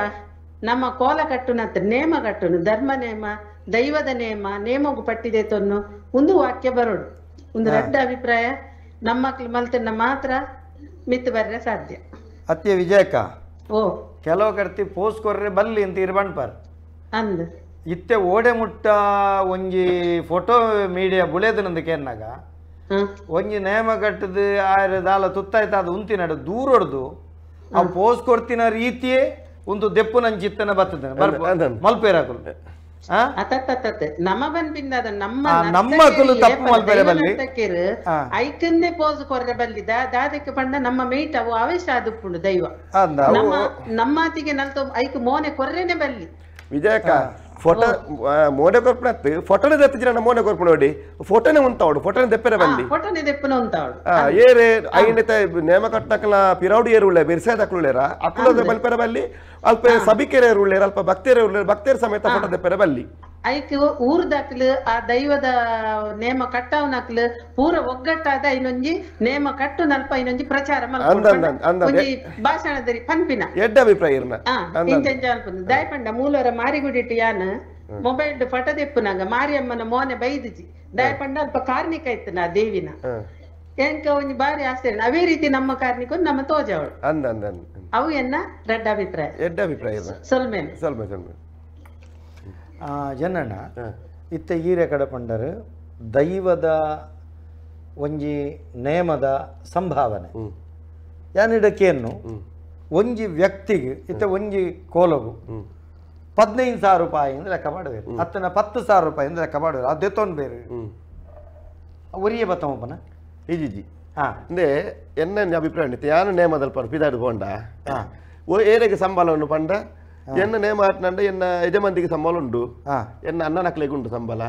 ನಮ್ಮ ಕೋಲ ಕಟ್ಟುನಂತ ನೇಮ ಕಟ್ಟುನು ಧರ್ಮ ನೇಮ ದೈವದ ನೇಮ ನೇಮಗು ಪಟ್ಟಿದೆ ತೊನ್ನು ಒಂದು ವಾಕ್ಯ ಬರೋಡು ಒಂದು ರಡ್ಡ ಅಭಿಪ್ರಾಯ ನಮ್ಮ ಮಲ್ತನ್ನ ಮಾತ್ರ ಮಿತ್ತು ಬರ್ರೆ ಸಾಧ್ಯ. ಅತ್ಯ ವಿಜಯಕ್ಕ ಓ ಕೆಲವು ಕರ್ತಿ ಪೋಸ್ ಕೊರ್ರೆ ಬಲ್ಲಿ ಅಂತ ಇರ್ಬಣ್ಪರ್ ಅಂದ್ ಇತ್ತೆ ಓಡೆ ಮುಟ್ಟ ಒಂಜಿ ಫೋಟೋ ಮೀಡಿಯಾ ಬುಳೆದನಂದು ಕೇರ್ನಾಗ ಒಂಜಿ ನೇಮ ಕಟ್ಟದು ಆರೆ ದಾಲ ತುತ್ತಾಯ್ತ ಅದು ಉಂತಿ ನಡು ದೂರೊಡ್ದು ಆ ಪೋಸ್ ಕೊಡ್ತಿನ ರೀತಿಯೇ ಒಂದು ದೆಪ್ಪು ನಂಚಿತ್ತನ ಬರ್ತದೆ ಮಲ್ಪೇರಾಕುಲು ನಮ್ಮ ಬಂದಿಂದ ನಮ್ಮ ನಮ್ಮ ತಪ್ಪು ಮಲ್ಪೇರೆ ಬಲ್ಲಿ ಐಕನ್ನೇ ಪೋಸ್ ಕೊರ್ರೆ ಬಲ್ಲಿ ದಾದಕ್ಕೆ ಪಂಡ ನಮ್ಮ ಮೇಟ್ ಅವು ಆವೇಶ ಆದುಪ್ಪುಂಡು ದೈವ ನಮ್ಮ ನಮ್ಮಾತಿಗೆ ನಲ್ತ ಐಕ್ ಮೋನೆ ಕೊರ್ರೆನೆ ಬಲ್ಲಿ. ವಿಜಯಕ್ಕ ಫೋಟೋ ಮೋನೆ ಕೊರ್ಪುನತ್ತು ಫೋಟೋನೇ ದೆತ್ತಿನ ಮೋನೆ ಕೊರ್ಪು ನೋಡಿ ಫೋಟೋನೇ ಉಂತಾವಡು ಫೋಟೋನೇ ದೆಪ್ಪರೆ ಬಲ್ಲಿ ಫೋಟೋನೇ ದೆಪ್ಪನ ಉಂತಾವಡು ಏರೆ ಐನತೆ ನೇಮ ಕಟ್ಟನಕಲ ಪಿರೌಡಿ ಏರುಳ್ಳೆ ಬಿರ್ಸೆ ದಕ್ಕುಳ್ಳೇರ ಅಕ್ಕುಲದ ಬಲ್ಪೆರ ಬಲ್ಲಿ ಅಲ್ಪ ಸಭಿಕೆರೆ ಉಳ್ಳೇರ ಅಲ್ಪ ಭಕ್ತೇರೆ ಉಳ್ಳೇರ ಭಕ್ತೇರ ಸಮೇತ ಫೋಟೋ ದೆಪ್ಪರೆ ಬಲ್ಲಿ ಐಕ್ ಊರ್ದಾಕ್ಲು ಆ ದೈವದ ನೇಮ ಕಟ್ಟವನಕ್ಲು ಪೂರ ಒಗ್ಗಟ್ಟಾದ ಇನ್ನೊಂಜಿ ನೇಮ ಕಟ್ಟು ನಲ್ಪ ಇನ್ನೊಂಜಿ ಪ್ರಚಾರ ಮಲ್ಪೊಂಜಿ ಭಾಷಣದರಿ ಪನ್ಪಿನ ಎಡ್ಡ ಅಭಿಪ್ರಾಯ ಇರ್ನ ಇಂಚಂಚ ದಯಪಂಡ ಮೂಲವರ ಮಾರಿಗುಡಿಟ್ಟು ಯಾನ್ ಮೊಬೈಲ್ ಫೋಟೋ ದೆಪ್ಪುನಾಗ ಮಾರಿಯಮ್ಮನ ಮೋನೆ ಬೈದಿಜಿ ದಯಪಂಡ ಅಲ್ಪ ಕಾರ್ಣಿಕ ಇತ್ತು ನಾ ದೇವಿನ ಎಂಕ ಒಂಜಿ ಬಾರಿ ಆಸೆ ಅವೇ ರೀತಿ ನಮ್ಮ ಕಾರ್ಣಿಕ ನಮ್ಮ ತೋಜವಳು ಅವು ಎನ್ನ ರಡ್ಡ ಅಭಿಪ್ರಾಯ ಎಡ್ಡ ಅಭಿಪ್ರಾಯ ಸೊಲ್ಮೇನೆ ಸೊಲ್ಮೆ ಸೊಲ್ಮೆ ಜನಣ್ಣ ಇತ್ತ ಈರೆ ಕಡೆ ಪಂಡರು ದೈವದ ಒಂಜಿ ನೇಮದ ಸಂಭಾವನೆ ಯಾನಿಡಕ್ಕೇನು ಒಂಜಿ ವ್ಯಕ್ತಿಗೆ ಇತ್ತ ಒಂಜಿ ಕೋಲಗು 15,000 ರೂಪಾಯಿ ಅಂದ್ರೆ ಲೆಕ್ಕ ಮಾಡುವೇರು ಅತ್ತನ 10,000 ರೂಪಾಯಿ ಅಂದ್ರೆ ಲೆಕ್ಕ ಮಾಡುವೇರು ಅದೇ ತೊಂದು ಬೇರೆ ಒರಿಯೇ ಬತ್ತಮ್ಮಪ್ಪನ ಇಜಿಜಿ ಅಂದ್ರೆ ಎನ್ನ ಅಭಿಪ್ರಾಯ ಯಾನು ನೇಮದಲ್ಲಿ ಪರ್ ಪಿದಾಡು ಪೋಂಡ ಓ ಏರೆಗೆ ಸಂಬಳವನ್ನು ಪಂಡ ಎನ್ನ ನೇಮ ಆಟ್ನಂಡ ಎನ್ನ ಯಜಮಾನ್ತಿಗೆ ಸಂಬಳ ಉಂಡು ಎನ್ನ ಅಣ್ಣನಕ್ಲೆಗೆ ಉಂಡು ಸಂಬಳ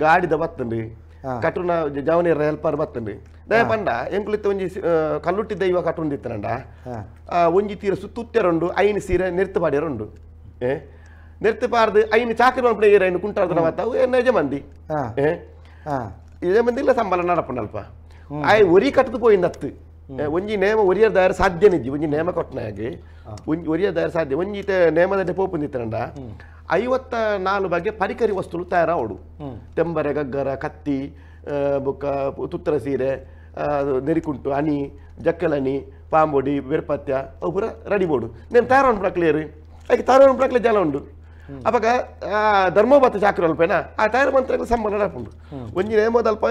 ಗಾಡಿದ ಬತ್ತುಂಡು ಕಟ್ಟುನ ಜವನಿಯರ ಹೆಲ್ಪರ್ ಬತ್ತುಂಡು ದಯ ಪಂಡ ಎಂಕುಲಿತ್ತ ಒಂಜಿ ಕಲ್ಲುಟ್ಟಿ ದೈವ ಕಟ್ಟುಂದಿತ್ತನಂಡ ಒಂಜಿ ತೀರ ಸುತ್ತುತ್ತೆರುಂಡು ಐನು ಸೀರೆ ನೆರ್ತು ಪಾಡ್ಯರುಂಡು ನೆರ್ತು ಪಾರ್ದು ಐನು ಚಾಕರಿ ಮಲ್ಪುನ ಏರು ಐನು ಕುಂಟಾರ್ದನ ಮಾತಾವು ಎನ್ನ ಯಜಮಾನ್ದಿ ಯಜಮಾನ್ದಿಲ್ಲ ಸಂಬಳ ನಡಪುಂಡಲ್ಪ ಆಯ್ ಒರಿ ಕಟ್ಟದು ಪೋಯಿಂದತ್ತು ಒಂಜಿ ನೇಮ ಒರಿಯರ್ ದಾಯರ ಸಾಧ್ಯ ನಿಜ್ಜಿ ಒಂಜಿ ನೇಮ ಕೊಟ್ಟನಾಗೆ ಒಂಜಿ ಒರಿಯರ್ ದಾಯರ ಸಾಧ್ಯ ಒಂಜಿ ನೇಮದಲ್ಲಿ ಪೋಪುಂದಿತ್ತನಂಡ 54 ಬಗೆ ಪರಿಕರಿ ವಸ್ತುಲು ತಯಾರಾವಡು ತೆಂಬರೆ ಗಗ್ಗರ ಕತ್ತಿ ಬೊಕ್ಕ ತುತ್ತರ ಸೀರೆ ನೆರಿಕುಂಟು ಅಣಿ ಜಕ್ಕಲಣಿ ಪಾಂಬೊಡಿ ಬೆರ್ಪತ್ಯ ಅವು ಪೂರ ರೆಡಿ ಬೋಡು ನೇನು ತಯಾರು ಕ್ಲಿಯರ್ ಅದಕ್ಕೆ ತಯಾರು ಪ್ರಕ್ಲೆ ಜಲ ಉಂಡು ಅವಾಗ ಧರ್ಮೋಬತ್ತ ಚಾಕ್ರಿ ಅಲ್ಪೇನಾ ಆ ತಯಾರು ಮಂತ್ರಕ್ಕೆ ಸಂಬಳ ನಡಪುಂಡು ಒಂಜಿ ನೇಮದ ಅಲ್ಪ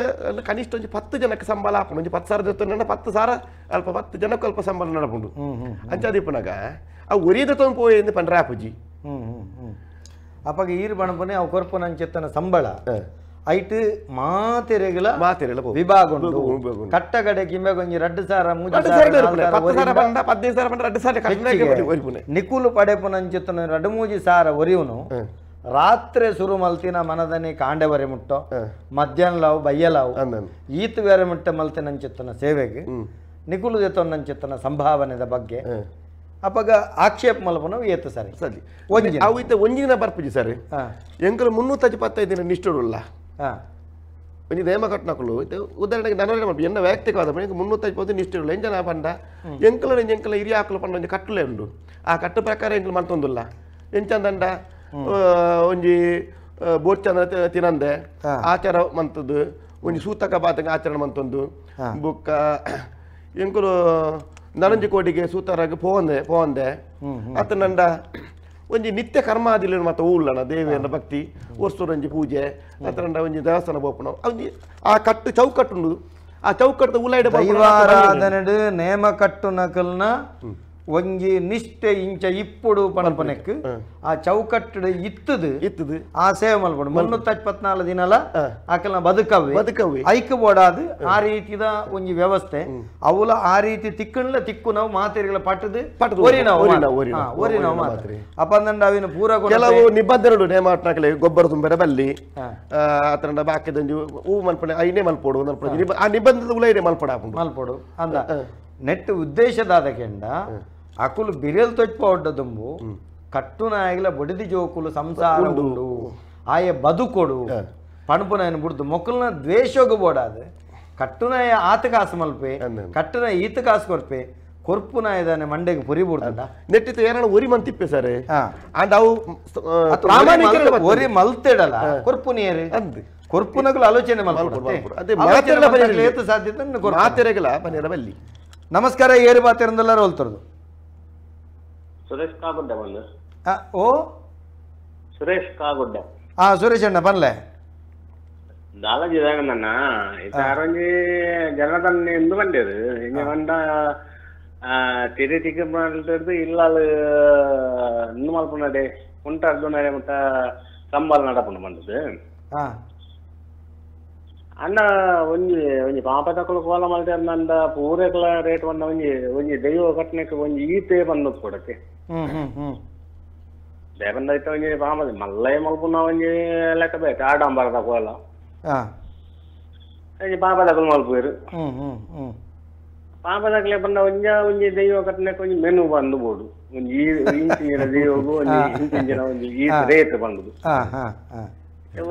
ಕನಿಷ್ಠ ಒಂಜಿ 10 ಜನಕ್ಕೆ ಸಂಬಳ ಹಾಪುಂಡು ಒಂಜಿ 10,000 ಜೊತೆ 10,000 ಅಲ್ಪ 10 ಜನಕ್ಕೆ ಅಲ್ಪ ಸಂಬಳ ನಡಪುಂಡು ಅಂಚಾದಿಪ್ಪನಾಗ ಆ ಒರಿಯದ ತೊಂದು ಪೋಯಿ ಪಂಡ್ರೆ ಆಪುಜಿ ಅಪ್ಪಾಗ ಈರು ಬಣಪನೆ ಅವು ಕೊರ್ಪುನಂಚೆತ್ತನ ಸಂಬಳ ಐಟ್ ಮಾತೆರೆಗಳ ಮಾತೆರೆಗಳ ವಿಭಾಗ ಉಂಟು ಕಟ್ಟಗಡೆ ಕಿಂಬೆಗೊಂಜಿ 2,000 3,000 ನಿಕುಲು ಪಡೆಪುನಂಚಿತ್ತನ 2-3 ಸಾವಿರ ಒರಿಯುನು ರಾತ್ರಿ ಸುರು ಮಲ್ತಿನ ಮನದನಿ ಕಾಂಡೆ ವರೆ ಮುಟ್ಟೋ ಮಧ್ಯಾಹ್ನ ಲಾವು ಬಯ್ಯಲಾವು ಈತ ಬೇರೆ ಮುಟ್ಟ ಮಲ್ತಿನಂಚಿತ್ತನ ಸೇವೆಗೆ ನಿಕುಲು ಜೊತೆ ಸಂಭಾವನೆದ ಬಗ್ಗೆ ಅಪ್ಪಗ ಆಕ್ಷೇಪ ಮಲ್ಪನ ಏತು ಸರಿ ಸರಿ ಒಂಜಿ ಅವು ಇತ್ತ ಒಂಜಿನ ಬರ್ಪುಜಿ ಸರ್ ಎಂಕಲು 325 ದಿನ ನಿಷ್ಠುರುಲ್ಲ ಒಂಜಿ ನೇಮ ಕಟ್ನಕುಲು ಉದಾಹರಣೆಗೆ ನಾನು ಎನ್ನ ವೈಯಕ್ತಿಕವಾದ 325 ನಿಷ್ಠುರುಲ್ಲ ಎಂಜನ ಪಂಡ ಎಂಕಲು ಎಂಕಲ ಹಿರಿಯ ಹಾಕಲು ಪಂಡ ಒಂಜಿ ಕಟ್ಟುಲೇ ಉಂಡು ಆ ಕಟ್ಟು ಪ್ರಕಾರ ಎಂಕಲು ಮಲ್ತೊಂದುಲ್ಲ ಎಂಚಂದಂಡ ಒಂಜಿ ಬೋರ್ಚಂದ್ರ ತಿನಂದೆ ಆಚಾರ ಮಂತದ್ದು ಒಂಜಿ ಸೂತಕ ಬಾತಂಗ ಆಚರಣೆ ಮಂತೊಂದು ಬೊಕ್ಕ ಎಂಕಲು ನರಂಜಿ ಕೋಟಿಗೆ ಸೂತರಾಗ ಪೋವಂದೆ ಪೋವಂದೆ ಅತ್ತ ನಂಡ ಒಂಜಿ ನಿತ್ಯ ಕರ್ಮಾದಿಲ್ಲ ಮತ್ತೆ ಊಳ್ಳಣ ದೇವಿಯನ್ನ ಭಕ್ತಿ ವರ್ಷದೊಂಜಿ ಪೂಜೆ ಅತ್ತ ಒಂಜಿ ದೇವಸ್ಥಾನ ಬೋಪಣ ಒಂಜಿ ಆ ಕಟ್ಟು ಚೌಕಟ್ಟುಂಡು ಆ ಚೌಕಟ್ಟು ಉಲಾಯಿಡ ದೈವಾರಾಧನೆಡು ನೇಮ ಕಟ್ಟು ನಕಲ್ನ ಒಂಜಿ ನಿಷ್ಠೆ ಇಂಚ ಇಪ್ಪುಡು ಪಣಪನೆಕ್ ಆ ಚೌಕಟ್ಟು ಇತ್ತದು ಇತ್ತದು ಆ ಸೇವೆ ಮಲ್ಪಡು 324 ದಿನಲ ಆಕಲ್ನ ಬದುಕವ್ವೆ ಬದುಕವ್ವೆ ಐಕ್ ಬೋಡಾದು ಆ ರೀತಿದ ಒಂಜಿ ವ್ಯವಸ್ಥೆ ಅವಲ ಆ ರೀತಿ ತಿಕ್ಕಣ್ಲ ತಿಕ್ಕು ನಾವು ಮಾತೆರಿಗಳ ಪಟ್ಟದು ಪಟ್ಟದು ಒರಿನವು ಒರಿನವು ಮಾತ್ರಿ ಅಪ್ಪಂದಂಡ ಅವಿನ ಪೂರ ಕೆಲವು ನಿಬಂಧನೆಗಳು ನೇಮ ಗೊಬ್ಬರ ತುಂಬರೆ ಬಲ್ಲಿ ಆತರಂಡ ಬಾಕಿದೊಂಜಿ ಹೂ ಮಲ್ಪಣೆ ಐನೇ ಮಲ್ಪೋಡು ಆ ನಿಬಂಧದ ಉಲೈನೆ ಮಲ್ಪಡ ಮಲ್ಪೋಡು ಅಂದ ನೆಟ್ ಉದ್ದೇಶದಾದ ಕೆಂಡ ಅಕುಲು ಬಿರೆಲ್ ತೊಚ್ಪ ದುಂಬು ಕಟ್ಟುನಾಯಗಲ ಬಡಿದಿ ಜೋಕುಲು ಸಂಸಾರ ಉಂಡು ಆಯ ಬದುಕೊಡು ಪಣಪುನಾಯನ ಬುಡ್ದು ಮೊಕ್ಕಲ್ನ ದ್ವೇಷೋಗ ಬೋಡಾದು ಕಟ್ಟುನಾಯ ಆತ ಕಾಸು ಮಲ್ಪೆ ಕಟ್ಟುನ ಈತ ಕಾಸು ಕೊರ್ಪೆ ಕೊರ್ಪುನಾಯದಾನೆ ಮಂಡೆಗೆ ಪುರಿ ಬುಡ್ತಂಡ ನೆಟ್ಟಿತ್ತು ಏನಾರ ಒರಿ ಮಂತಿಪ್ಪೆ ಸರ್ ಅಂಡ್ ಅವು ಒರಿ ಮಲ್ತೆಡಲ ಕೊರ್ಪುನಿಯರು ಅಂದ್ ಕೊರ್ಪುನಗಳು ಆಲೋಚನೆ ಮಲ್ಪಡು ಸಾಧ್ಯತೆ ಮಾತೆರೆಗಳ ಮನೆಯ ಬಲ್ಲಿ. ನಮಸ್ಕಾರ, ಏರು ಬಾತಿರಂದೆಲ್ಲರೂ ಹೋಲ್ತರದು ಸುರೇಶ್ ಕಾಗುಡ್ಡ ಬಂದು. ಓ ಸುರೇಶ್ ಕಾಗುಡ್ಡ. ಹಾ ಸುರೇಶ್ ಅಣ್ಣ ಬನ್ಲೆ ದಾಲಾಜಿ ನನ್ನ ಆರೋಂಜಿ ಜನತನ್ನ ಎಂದು ಬಂದಿದ್ದು ಹಿಂಗೆ ಬಂದ ತಿರಿ ತಿಕ್ಕ ಇಲ್ಲ ಇನ್ನು ಮಲ್ಪುನಡೆ ಉಂಟಾರ್ದು ನಡೆ ಮುಟ್ಟ ಸಂಬಳ ನಡಪುಂಡು ಬಂದದ್ದು. ಅಣ್ಣ ಒಂಜಿ ಒಂಜಿ ಪಾಪ ತಕ್ಕಲು ಕೋಲ ಮಲ್ತೆ ಪೂರೆಕಲ ರೇಟ್ ಬಂದ ಒಂಜಿ ಒಂಜಿ ದೈವ ಕಟ್ಟಣಕ್ಕೆ ಒಂಜಿ ಈತೆ ಬಂದು ಕೊಡಕ್ಕೆ. ದೇವಂದ ಇತ್ತ ಒಂಜಿ ಪಾಪದ ಮಲ್ಲೈ ಮಲ್ಪುನ ಒಂಜಿ ಲೆಕ್ಕ ಬೇಕು ಆಡಂಬರದ ಕೋಲ ಒಂಜಿ ಪಾಪದಕುಲು ಮಲ್ಪುವೆರು ಪಾಪದಕ್ಲೆ ಬಂದ ಒಂಜ ಒಂಜಿ ದೈವ ಕಟ್ಟಣಕ್ಕೆ ಒಂಜಿ ಮೆನು ಬಂದು ಬೋಡು ಒಂಜಿ ಇಂಚಿನ ದೈವಗು ಒಂಜಿ ಇಂಚಿನ ಒಂಜಿ ಈ ರೇಟ್ ಬಂದುದು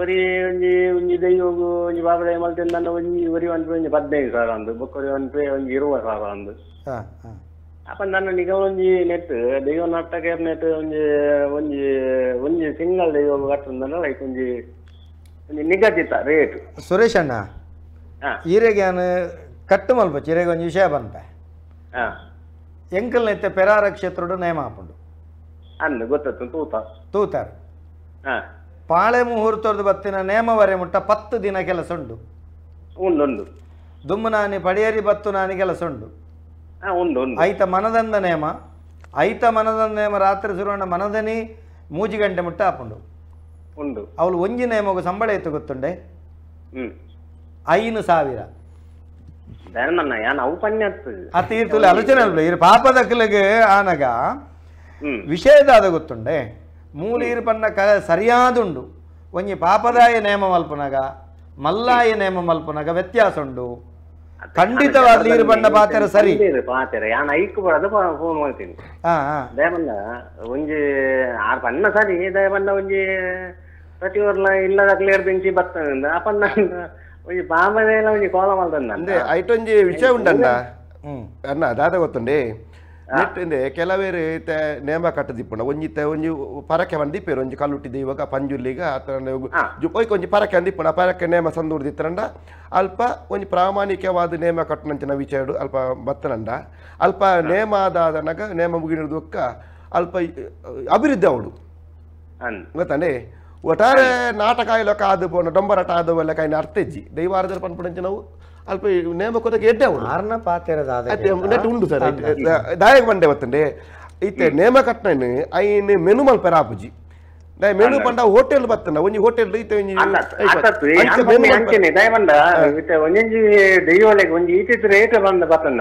ಒರಿ ಒಂಜಿ ಒಂಜಿ ದೈವಗು ಒಂಜಿ ಪಾಪದ ಮಲ್ತಿಂದ ಒಂಜಿ ಒರಿ ಒಂಜಿ ಒಂಜಿ 15,000 ಅಂದು ಬೊಕ್ಕ ಒಂಜಿ ಒಂಜಿ 20,000 ಅಂದು ಅಪ್ಪ ನನ್ನ ನಿಗಮ ಒಂಜಿ ನೆಟ್ ದೈವ ನಾಟಕ ನೆಟ್ ಒಂಜಿ ಒಂಜಿ ಒಂಜಿ ಸಿಂಗಲ್ ದೈವ ಕಟ್ಟುಂದಲ್ಲ ಲೈಕ್ ಒಂಜಿ ಒಂಜಿ ನಿಗದಿತ ರೇಟ್. ಸುರೇಶ್ ಅಣ್ಣ ಈರೆಗೆ ನಾನು ಕಟ್ಟು ಮಲ್ಪ ಈರೆಗೆ ಒಂಜಿ ವಿಷಯ ಬಂತೆ ಎಂಕಲ್ ನೆತ್ತೆ ಪೆರಾರ ಕ್ಷೇತ್ರೋಡು ನೇಮ ಹಾಪುಂಡು ಅಂದು ಗೊತ್ತಾಯ್ತು ತೂತ ತೂತಾರ ಪಾಳೆ ಮುಹೂರ್ತದ ಬತ್ತಿನ ನೇಮವರೆ ಮುಟ್ಟ 10 ದಿನ ಕೆಲಸ ಉಂಡು ಉಂಡು ದುಮ್ಮು ನಾನಿ ಪಡಿಯರಿ ಬತ್ತು ನಾನಿ ಕೆಲಸ ಉಂಡು ಐತ ಮನದಂದ ನೇಮ ಐತ ಮನದಂದ ನೇಮ ರಾತ್ರಿ ಸುರುವಣ್ಣ ಮನದನಿ 3 ಗಂಟೆ ಮುಟ್ಟ ಹಾಪುಂಡು ಉಂಡು ಅವಳು ಒಂಜಿ ನೇಮಗು ಸಂಬಳ ಇತ್ತು ಗೊತ್ತುಂಡೆ 5,000 ಅತ್ತ ಈರ್ತುಲೆ ಆಲೋಚನೆ ಅಲ್ಪ ಇರು ಪಾಪದಕ್ಕಲಿಗೆ ಆನಗ ವಿಷಯದಾದ ಗೊತ್ತುಂಡೆ ಮೂಲ ಈರು ಪನ್ನ ಕ ಸರಿಯಾದುಂಡು ಒಂಜಿ ಪಾಪದಾಯ ನೇಮ ಮಲ್ಪುನಗ ಮಲ್ಲಾಯ ನೇಮ ಮಲ್ಪುನಗ ವ್ಯತ್ಯಾಸ ಉಂಡು ಖಂಡಿತವಾದ ನೀರು ಬಣ್ಣ ಪಾತ್ರ ಸರಿ ಪಾತ್ರ ಯಾನ್ ಐಕ್ ಬಡದು ಫೋನ್ ಮಾಡ್ತೀನಿ ದಯಬಂದ ಒಂಜಿ ಆರ್ ಬಣ್ಣ ಸರಿ ದಯಬಂದ ಒಂಜಿ ಪ್ರತಿ ವರ್ಲ ಇಲ್ಲದ ಕ್ಲಿಯರ್ ಬೆಂಚಿ ಬರ್ತದೆ ಅಪ್ಪನ್ನ ಒಂಜಿ ಬಾಂಬೆಲ್ಲ ಒಂಜಿ ಕೋಲ ಮಾಡ್ತಂದ ಅಂದ್ರೆ ಐಟೊಂಜಿ ವಿಷಯ ಉಂಟಣ್ಣ ಅಣ್ಣ ದಾದ ಗೊತ್ತುಂಡೆ ನೆಟ್ ಇಂದೆ ಕೆಲವೇರು ಇತ್ತೆ ನೇಮ ಕಟ್ಟದಿಪ್ಪುಂಡ ಒಂಜಿ ಒಂಜಿ ಪರಕೆ ಬಂದಿಪ್ಪೇರು ಒಂಜಿ ಕಲ್ಲುಟ್ಟಿದ್ದೆ ಇವಾಗ ಪಂಜುರ್ಲಿಗ ಆತ ಒಂಜಿ ಪರಕೆ ಅಂದಿಪ್ಪುಂಡ ಪರಕೆ ನೇಮ ಸಂದೂರ್ದಿತ್ತರಂಡ ಅಲ್ಪ ಒಂಜಿ ಪ್ರಾಮಾಣಿಕವಾದ ನೇಮ ಕಟ್ಟುನಂಚಿನ ವಿಚಾರ ಅಲ್ಪ ಬತ್ತನಂಡ ಅಲ್ಪ ನೇಮ ಆದಾದನಗ ನೇಮ ಮುಗಿನದಕ್ಕ ಅಲ್ಪ ಅಭಿವೃದ್ಧಿ ಅವಡು ಗೊತ್ತಾನೆ ಒಟ್ಟಾರೆ ನಾಟಕ ಇಲ್ಲಕ ಆದು ಪೋಣ ಡೊಂಬರಾಟ ಆದ ಎಲ್ಲ ಕೈನ ಅರ್ಥ ಇಜ್ಜಿ ದೈವಾರದಲ್ಲಿ ಪನ್ಪುಣಂಚ ನಾವು ಅಲ್ಪ ನೇಮ ಕೊರಗೆ ಎಡ್ಡೆ ಅವಳು ಆರ್ನ ಪಾತೆರದ ನೆಟ್ ಉಂಡು ಸರ್ ದಾಯಕ ಬಂಡೆ ಬತ್ತಂಡೆ ಇತ್ತೆ ನೇಮ ಕಟ್ಟನ ಐನ್ ಮೆನು ಮಲ್ಪೆರ ಆಪುಜಿ ದಾಯ ಮೆನು ಪಂಡ ಹೋಟೆಲ್ ಬತ್ತಂಡ ಒಂಜಿ ಹೋಟೆಲ್ ಇತ್ತೆ ಒಂಜಿ ಅಂಚನೆ ದಯಬಂಡ ಇತ್ತೆ ಒಂಜಿ ದೈವಲೆಗ್ ಒಂಜಿ ಈತಿತ್ ರೇಟ್ ಬಂದ ಬತ್ತಂಡ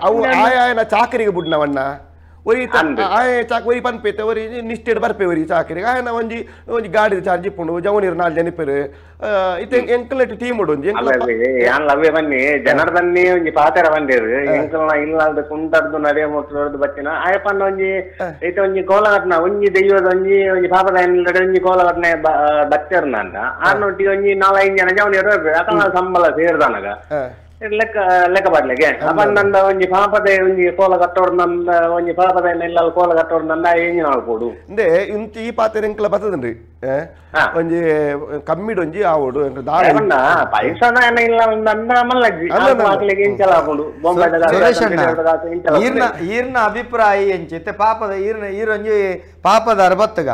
ಅವು ಆಯನ ಚಾಕರಿಗೆ ಬುಡ್ನವಣ್ಣ ಒರಿ ಆಯ ಚಾಕ್ ಒರಿ ಪನ್ಪೇತೆ ಒರಿ ನಿಷ್ಠೆಡ್ ಬರ್ಪೆ ಒರಿ ಚಾಕರಿಗೆ ಆಯನ ಒಂಜಿ ಒಂಜಿ ಗಾಡಿ ಚಾರ್ಜ್ ಇಪ್ಪುಂಡು ಜವನೀರು 4 ಜನ ಇಪ್ಪೆರು ಇತ್ತೆ ಎಂಕಲೆಟ್ ಟೀಮ್ ಉಂಡು ಒಂಜಿ ಯಾನ್ ಲವ್ವೆ ಬನ್ನಿ ಜನರ ಬನ್ನಿ ಒಂಜಿ ಪಾತೆರ ಬಂದೇರು ಎಂಕಲ್ನ ಇಲ್ಲಾಲ್ದ ಕುಂಟರ್ದು ನಡೆಯ ಮುಟ್ಟರ್ದು ಬತ್ತಿನ ಆಯಪ್ಪನ ಒಂಜಿ ಇತ್ತೆ ಒಂಜಿ ಕೋಲಘಟ್ನ ಒಂಜಿ ದೈವದ ಒಂಜಿ ಒಂಜಿ ಪಾಪದ ಒಂಜಿ ಕೋಲಘಟ್ನೆ ಬತ್ತೆರ್ನ ಅಂತ ಆರ್ನೊಟ್ಟಿಗೆ ಒಂಜಿ 4-5 ಜನ ಜವನೀರು ಅಕಲ್ನ ಸಂಬಳ ಸೇರ್ದನಗ ಲೆಕ್ಕ ಲೆಕ್ಕ ಬಾಡ್ಲಿಗೆ ಅಪ್ಪ ಒಂಜಿ ಪಾಪದ ಒಂಜಿ ಕೋಲ ಕಟ್ಟೋರ್ನಂದ ಒಂಜಿ ಪಾಪದ ಇಲ್ಲ ಕೋಲ ಕಟ್ಟೋರ್ನಂದ ಎಂಜಿನ ಕೊಡು ಇಂದೆ ಇಂಚ ಈ ಪಾತ್ರೆ ಎಂಕಲ ಬತ್ತದನ್ರಿ ಒಂಜಿ ಕಮ್ಮಿಡ್ ಒಂಜಿ ಆವೋಡು ಪೈಸಾ ಇಲ್ಲ ಮಲ್ಲಜ್ಜಿ ಈರ್ನ ಅಭಿಪ್ರಾಯ ಎಂಚಿತ್ತೆ ಪಾಪದ ಈರ್ನ ಈರೊಂಜಿ ಪಾಪದ ಅರಬತ್ತಗ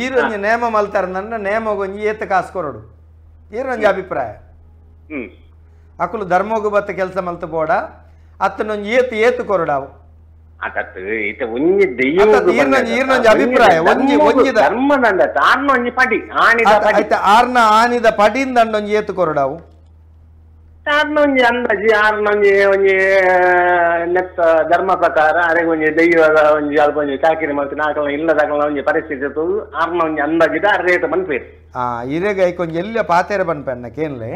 ಈರೊಂಜಿ ನೇಮ ಮಲ್ತಾರ ನನ್ನ ನೇಮಗೊಂಜಿ ಏತ ಕಾಸು ಕೊರಡು ಈರೊಂಜಿ ಅಭಿಪ್ರಾಯ. ಅಕುಲು ಧರ್ಮೋಗು ಬತ್ತ ಕೆಲಸ ಮಲ್ತು ಬೋಡ ಅತ್ತನೊಂಜಿ ಏತು ಏತು ಕೊರಡಾವು ಅಭಿಪ್ರಾಯ ಒಂಜಿ ಒಂಜಿ ಆರ್ನ ಆನಿದ ಪಡಿಂದ ಒಂಜಿ ಏತು ಕೊರಡಾವು ಆರ್ನೊಂಜಿ ಅಂದಾಜಿ ಆರ್ನೊಂಜಿ ಒಂಜಿ ನೆತ್ತ ಧರ್ಮ ಪ್ರಕಾರ ಅರೆಗೆ ಒಂಜಿ ದೈವದ ಒಂಜಿ ಅಲ್ಪ ಒಂಜಿ ಚಾಕಿರಿ ಮಲ್ತಿನ ಆಕಲ ಇಲ್ಲದ ಒಂಜಿ ಪರಿಸ್ಥಿತಿ ಆರ್ನ ಒಂಜಿ ಅಂದಾಜಿದ ರೇಟ್ ಬನ್ಪೇರು. ಇರೆಗ್ ಐಕೊಂಜಿ ಎಲ್ಲ ಪಾತೆರ ಬನ್ಪೆ ಅಣ್ಣ ಕೇನ್ಲೆ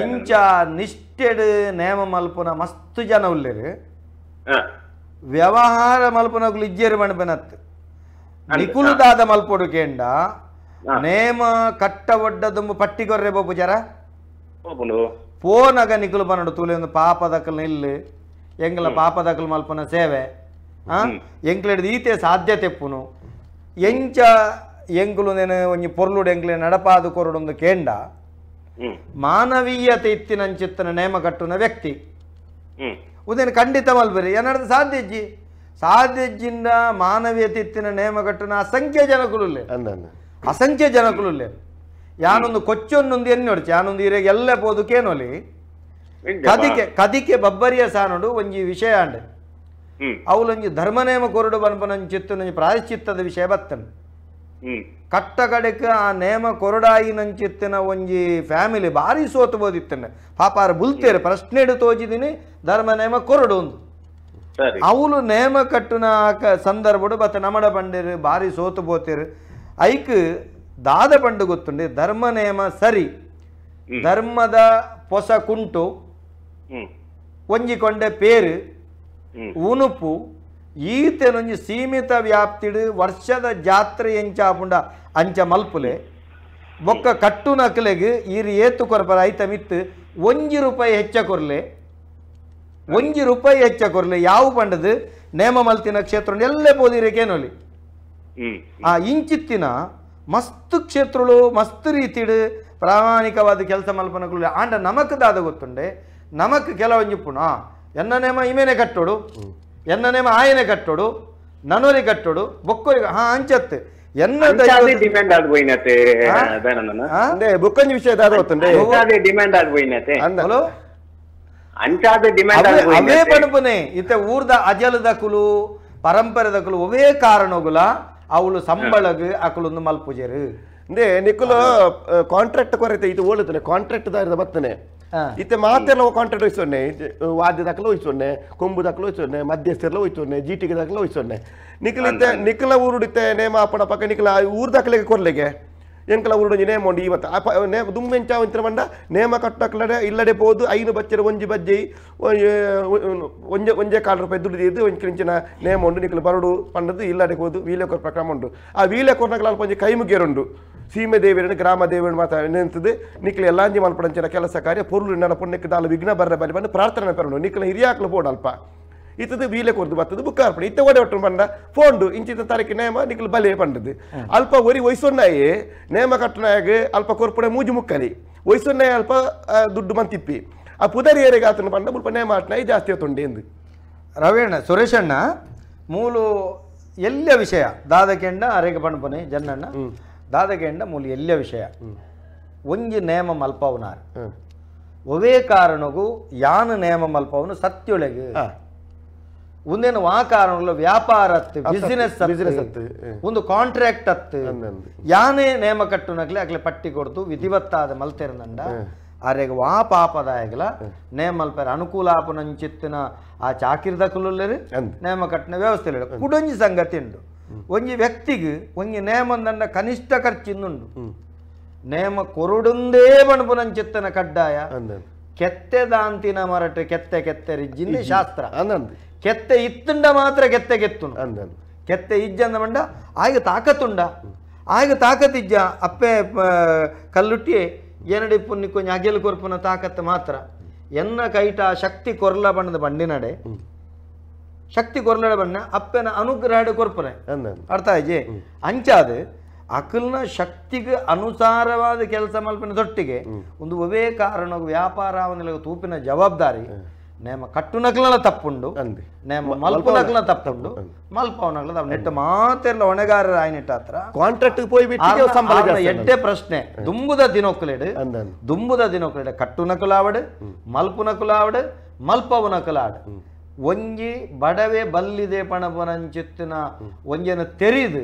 ಇಂಚ ನಿಷ್ಠೆಡ್ ನೇಮ ಮಲ್ಪುನ ಮಸ್ತ್ ಜನ ಉಲ್ಲೇರು ವ್ಯವಹಾರ ಮಲ್ಪುನಗುಲು ಇಜ್ಜೇರು ಮಣ್ಪೆನತ್ ನಿಕುಲುದಾದ ಮಲ್ಪೊಡು ಕೇಂಡ ನೇಮ ಕಟ್ಟ ಒಡ್ಡ ದುಂಬು ಪಟ್ಟಿ ಕೊರ್ರೆ ಬೋಪು ಜರ ಪೋನಗ ನಿಕುಲು ಬನ್ನಡು ತೂಲೆ ಒಂದು ಪಾಪದಕಲ್ ನಿಲ್ಲು ಎಂಗ್ಲ ಪಾಪದಕಲ್ ಮಲ್ಪುನ ಸೇವೆ ಎಂಕ್ಲೆಡ್ ಈತೆ ಸಾಧ್ಯತೆ ಪುನು ಎಂಚ ಎಂಕುಲು ನೇನು ಒಂಜಿ ಪೊರ್ಲುಡು ಎಂಕ್ಲೆ ನಡಪಾದು ಕೊರಡೊಂದು ಕೇಂಡ ಮಾನವೀಯತೆ ಇತ್ತಿನಂಚಿತ್ತನ ನೇಮ ಕಟ್ಟುನ ವ್ಯಕ್ತಿ ಉದೇನು ಖಂಡಿತ ಮಲ್ಬರಿ ಏನಾದ್ರು ಸಾಧ್ಯಜ್ಜಿ ಸಾಧ್ಯಜ್ಜಿಂದ ಮಾನವೀಯತೆ ಇತ್ತಿನ ನೇಮ ಕಟ್ಟುನ ಅಸಂಖ್ಯ ಜನಕುಲು ಅಸಂಖ್ಯ ಜನಕುಲು ಯಾನೊಂದು ಕೊಚ್ಚೊನ್ನೊಂದು ಎಣ್ಣೆ ಹೊಡ್ಚಿ ಯಾನೊಂದು ಇರೆಗೆ ಎಲ್ಲ ಪೋದುಕೇನೊಲಿ ಕದಿಕೆ ಕದಿಕೆ ಬಬ್ಬರಿಯ ಸಾನೋಡು ಒಂಜಿ ವಿಷಯ ಅಂಡೆ ಅವಲೊಂಜಿ ಧರ್ಮನೇಮ ಕೊರಡು ಬನ್ಪನಂಚಿತ್ತು ಪ್ರಾಯಶ್ಚಿತ್ತದ ವಿಷಯ ಬತ್ತನು ಕಟ್ಟ ಕಡೆಕ್ ಆ ನೇಮ ಕೊರಡಾಯಿನಂಚಿತ್ತಿನ ಒಂಜಿ ಫ್ಯಾಮಿಲಿ ಭಾರಿ ಸೋತು ಬೋದಿತ್ತನೆ ಪಾಪಾರ ಬುಲ್ತೇರು ಪ್ರಶ್ನೆಡು ತೋಜಿದಿನಿ ಧರ್ಮ ನೇಮ ಕೊರಡು ಒಂದು ಅವಳು ನೇಮ ಕಟ್ಟುನ ಸಂದರ್ಭಡು ಬತ್ತ ನಮಡ ಬಂಡೇರು ಬಾರಿ ಸೋತು ಬೋತೇರು ಐಕ್ ದಾದ ಪಂಡು ಗೊತ್ತುಂಡೆ ಧರ್ಮ ನೇಮ ಸರಿ ಧರ್ಮದ ಪೊಸ ಕುಂಟು ಒಂಜಿಕೊಂಡೆ ಪೇರು ಉನುಪು ಈತೆನೊಂಜಿ ಸೀಮಿತ ವ್ಯಾಪ್ತಿಡು ವರ್ಷದ ಜಾತ್ರೆ ಎಂಚಾಪುಂಡ ಅಂಚ ಮಲ್ಪುಲೆ ಬೊಕ್ಕ ಕಟ್ಟು ನಕಲೆಗ್ ಈರು ಏತು ಕೊರಪರ ಐತ ಮಿತ್ತು ₹1 ಹೆಚ್ಚ ಕೊರ್ಲೆ ₹1 ಹೆಚ್ಚ ಕೊರ್ಲೆ ಯಾವ ಪಂಡದು ನೇಮ ಮಲ್ತಿನ ಕ್ಷೇತ್ರ ಎಲ್ಲೇ ಪೋದಿರಕೇನೊಲಿ ಆ ಇಂಚಿತ್ತಿನ ಮಸ್ತ್ ಕ್ಷೇತ್ರಗಳು ಮಸ್ತ್ ರೀತಿಡು ಪ್ರಾಮಾಣಿಕವಾದ ಕೆಲಸ ಮಲ್ಪನಕುಲು ಆಂಡ ನಮಕ್ ದಾದ ಗೊತ್ತುಂಡೆ ನಮಕ್ ಕೆಲವೊಂಜಿ ಪುಣ ಎನ್ನ ನೇಮ ಇಮೇನೆ ಕಟ್ಟೋಡು ಎನ್ನ ನೇಮ ಆಯನೆ ಕಟ್ಟೋಡು ನನೋರಿ ಕಟ್ಟೋಡು ಬೊಕ್ಕೋರಿ ಹಾ ಅಂಚತ್ತು ಎನ್ನ ಡಿಮ್ಯಾಂಡ್ ಆದ್ ಪೋಯಿನತೆ ಬೊಕ್ಕೊಂಜಿ ವಿಷಯ ದಾದ ಗೊತ್ತುಂಡೆ ಡಿಮ್ಯಾಂಡ್ ಆದ್ ಪೋಯಿನತೆ ಹಲೋ ಅಂಚಾದ ಡಿಮ್ಯಾಂಡ್ ಆದ್ ಅವೇ ಪಣಪುನೆ ಇತ್ತೆ ಊರ್ದ ಅಜಲದ ಕುಲು ಪರಂಪರೆದ ಕುಲು ಅವೇ ಕಾರಣಗುಲ ಅವಳು ಸಂಬಳಗ್ ಅಕುಲೊಂದು ಮಲ್ಪುಜೆರು ಅಂದೆ ನಿಕುಲು ಕಾಂಟ್ರಾಕ್ಟ್ ಕೊರತೆ ಇದು ಓಳುತ್ತಾನೆ ಕಾಂಟ್ರಾಕ್ಟ್ ದಾರದ ಬತ್ತನೆ ಇತ್ತೆ ಮಾತೆಲ್ಲ ಕಾಂಟ್ರಾಕ್ಟ್ ವಹಿಸೊನ್ನೆ ವಾದ್ಯ ದಾಖಲೆ ವಹಿಸೊನ್ನೆ ಕೊಂಬು ದಾಖಲೆ ವಹಿಸೊನ್ನೆ ಮಧ್ಯಸ್ಥರೆಲ್ಲ ವಹಿಸೊನ್ನೆ ಜೀಟಿಗೆ ದಾಖಲೆ ವಹಿಸೊನ್ನೆ ನಿಖಲ ಇತ್ತೆ ನಿಖಲ ಊರುಡಿತ್ತೆ ನೇಮ ಅಪ್ಪಣ ಪಕ್ಕ ನಿಖಲ ಊರು ದಾಖಲೆಗೆ ಕೊರ್ಲೆಗೆ ಎಂಕಲ ಊರುಡು ನೇಮ ಉಂಡು ಇವತ್ತು ನೇಮ ದುಮ್ಮೆಂಚ ಒಂತರ ಬಂಡ ನೇಮ ಕಟ್ಟಕ್ಲಡೆ ಇಲ್ಲಡೆ ಪೋದು 5 ಬಚ್ಚರ ಒಂಜಿ ಬಜ್ಜಿ ಒಂಜೆ ಒಂಜೆ ಕಾಲು ರೂಪಾಯಿ ದುಡ್ಡು ಇದ್ದು ಒಂಜಿ ಕಿಂಚಿನ ನೇಮ ಉಂಡು ನಿಖಲ ಬರಡು ಪಂಡದ್ದು ಇಲ್ಲಡೆ ಹೋದು ವೀಲೆ ಕೊರ ಪ್ರಕ್ರಮ ಉಂಡು ಆ ವೀಲೆ ಕೊರ್ನಕಲ ಅಲ್ಪ ಒಂಜಿ ಕೈ ಮುಗಿಯರುಂಡು ಸೀಮೆ ದೇವಿಯನ್ನು ಗ್ರಾಮ ದೇವಿಯನ್ನು ಮಾತಾ ನಿಂತದೆ ನಿಖಲ ಎಲ್ಲಾಂಜಿ ಮಲ್ಪಡಂಚಿನ ಕೆಲಸ ಕಾರ್ಯ ಪೊರುಳು ನಡಪು ದಾಲ ವಿಘ್ನ ಬರ್ರ ಬಲಿ ಬಂದು ಪ್ರಾರ್ಥನೆ ಪೆರಡು ನಿಖಲ ಹಿರಿಯಾಕ್ಲು ಪೋಡು ಅಲ್ಪ ಇತ್ತದು ವೀಲೆ ಕೊರ್ದು ಬತ್ತದು ಬುಕ್ಕಾರ್ಪಣೆ ಇತ್ತೆ ಓಡೆ ಒಟ್ಟು ಬಂಡ ಫೋಂಡು ಇಂಚಿತ ತಾರೀಕು ನೇಮ ನಿಖಲು ಬಲೆ ಪಂಡದು ಅಲ್ಪ ಒರಿ ವಯಸ್ಸೊನ್ನಾಯಿ ನೇಮ ಕಟ್ಟನಾಗ ಅಲ್ಪ ಕೊರ್ಪುಡೆ ಮೂಜು ಮುಕ್ಕಲಿ ವಯಸ್ಸೊನ್ನಾಯಿ ಅಲ್ಪ ದುಡ್ಡು ಮಂತಿಪ್ಪಿ ಆ ಪುದರಿ ಏರಿಗೆ ಆತನ ಪಂಡ ಮುಲ್ಪ ನೇಮ ಆಟನಾಯಿ ಜಾಸ್ತಿ ಆತುಂಡೆ ಎಂದು ರವೀಣ ಸುರೇಶಣ್ಣ ಮೂಲು ಎಲ್ಲ ವಿಷಯ ದಾದಕೆಂಡ ಅರೆಗೆ ಪಣಪನೆ ಜನ್ನಣ್ಣ ದಾದಕೆಂಡ ಮೂಲು ಎಲ್ಲ ವಿಷಯ ಒಂಜಿ ನೇಮ ಮಲ್ಪವನಾರ್ ಒವೇ ಕಾರಣಗೂ ಯಾನು ನೇಮ ಮಲ್ಪವನು ಸತ್ಯೊಳಗೆ ಒಂದೇನು ಆ ಕಾರಣಗಳು ವ್ಯಾಪಾರ ಬಿಸಿನೆಸ್ ಒಂದು ಕಾಂಟ್ರಾಕ್ಟ್ ಅತ್ತು ಯಾನೇ ನೇಮ ಕಟ್ಟುನಕ್ಲೆ ಅಕ್ಲೆ ಪಟ್ಟಿ ಕೊಡ್ತು ವಿಧಿವತ್ತಾದ ಮಲ್ತೆರನಂಡ ಆರೆಗ್ ವಾ ಪಾಪದಾಯಗಲ ನೇಮ ಮಲ್ಪೆರ ಅನುಕೂಲ ಆಪುನಂಚಿತ್ತಿನ ಆ ಚಾಕಿರ್ದ ಕುಲುಲ್ಲೆರು ನೇಮ ಕಟ್ಟಿನ ವ್ಯವಸ್ಥೆ ಇಲ್ಲ ಕುಡೊಂಜಿ ಸಂಗತಿ ಉಂಡು ಒಂಜಿ ವ್ಯಕ್ತಿಗೆ ಒಂಜಿ ನೇಮಂದಂಡ ಕನಿಷ್ಠ ಖರ್ಚಿಂದುಂಡು ನೇಮ ಕೊರುಡುಂದೇ ಬಣಪುನಂಚಿತ್ತನ ಕಡ್ಡಾಯ ಕೆತ್ತೆ ದಾಂತಿನ ಮರಟು ಕೆತ್ತೆ ಕೆತ್ತೆ ರಿಜ್ಜಿಂದೆ ಶಾಸ್ತ್ರ ಕೆತ್ತೆ ಇತ್ತುಂಡ ಮಾತ್ರ ಕೆತ್ತೆ ಕೆತ್ತುನು ಕೆತ್ತೆ ಇಜ್ಜಂದ ಮಂಡ ಆಗ ತಾಕತ್ತುಂಡ ಆಗ ತಾಕತ್ತಿಜ್ಜ ಅಪ್ಪೆ ಕಲ್ಲುಟ್ಟಿ ಏನಡಿ ಪುನ್ನಿ ಕೊಂಚ ಅಗೆಲು ಕೊರ್ಪುನ ತಾಕತ್ತು ಮಾತ್ರ ಎನ್ನ ಕೈಟ ಶಕ್ತಿ ಕೊರ್ಲ ಬಣ್ಣದ ಬಂಡಿನಡೆ ಶಕ್ತಿ ಕೊರ್ಲಡ ಬಣ್ಣ ಅಪ್ಪನ ಅನುಗ್ರಹ ಕೊರ್ಪುನೆ ಅರ್ಥ ಆಯ್ಜಿ ಅಂಚಾದ ಅಕಲ್ನ ಶಕ್ತಿಗೆ ಅನುಸಾರವಾದ ಕೆಲಸ ಮಲ್ಪಿನ ದೊಟ್ಟಿಗೆ ಒಂದು ಒವೇ ಕಾರಣ ವ್ಯಾಪಾರ ತೂಪಿನ ಜವಾಬ್ದಾರಿ ನೇಮ ಕಟ್ಟುನಕ್ಲನ ತಪ್ಪುಂಡು ನೇಮ ಮಲ್ಪುನಕ್ಲನ ತಪ್ಪುಂಡು ಮಲ್ಪವನಕ್ಲ ನೆಟ್ಟ ಮಾತೆಲ್ಲ ಹೊಣೆಗಾರರ ಆಯ್ನೆಟ್ಟ ಹತ್ರ ಕಾಂಟ್ರಾಕ್ಟ್ ಪೋಯಿ ಎಡ್ಡೆ ಪ್ರಶ್ನೆ ದುಂಬುದ ದಿನೊಕ್ಕಲೆಡು ದುಂಬುದ ದಿನೊಕ್ಕಲೆಡು ಕಟ್ಟುನಕುಲಾವಡು ಮಲ್ಪುನಕುಲಾವಡು ಮಲ್ಪವನಕುಲಾಡು ಒಂಜಿ ಬಡವೆ ಬಲ್ಲಿದೆ ಪಣಪನಂಚಿತ್ತಿನ ಒಂಜನ ತೆರಿದು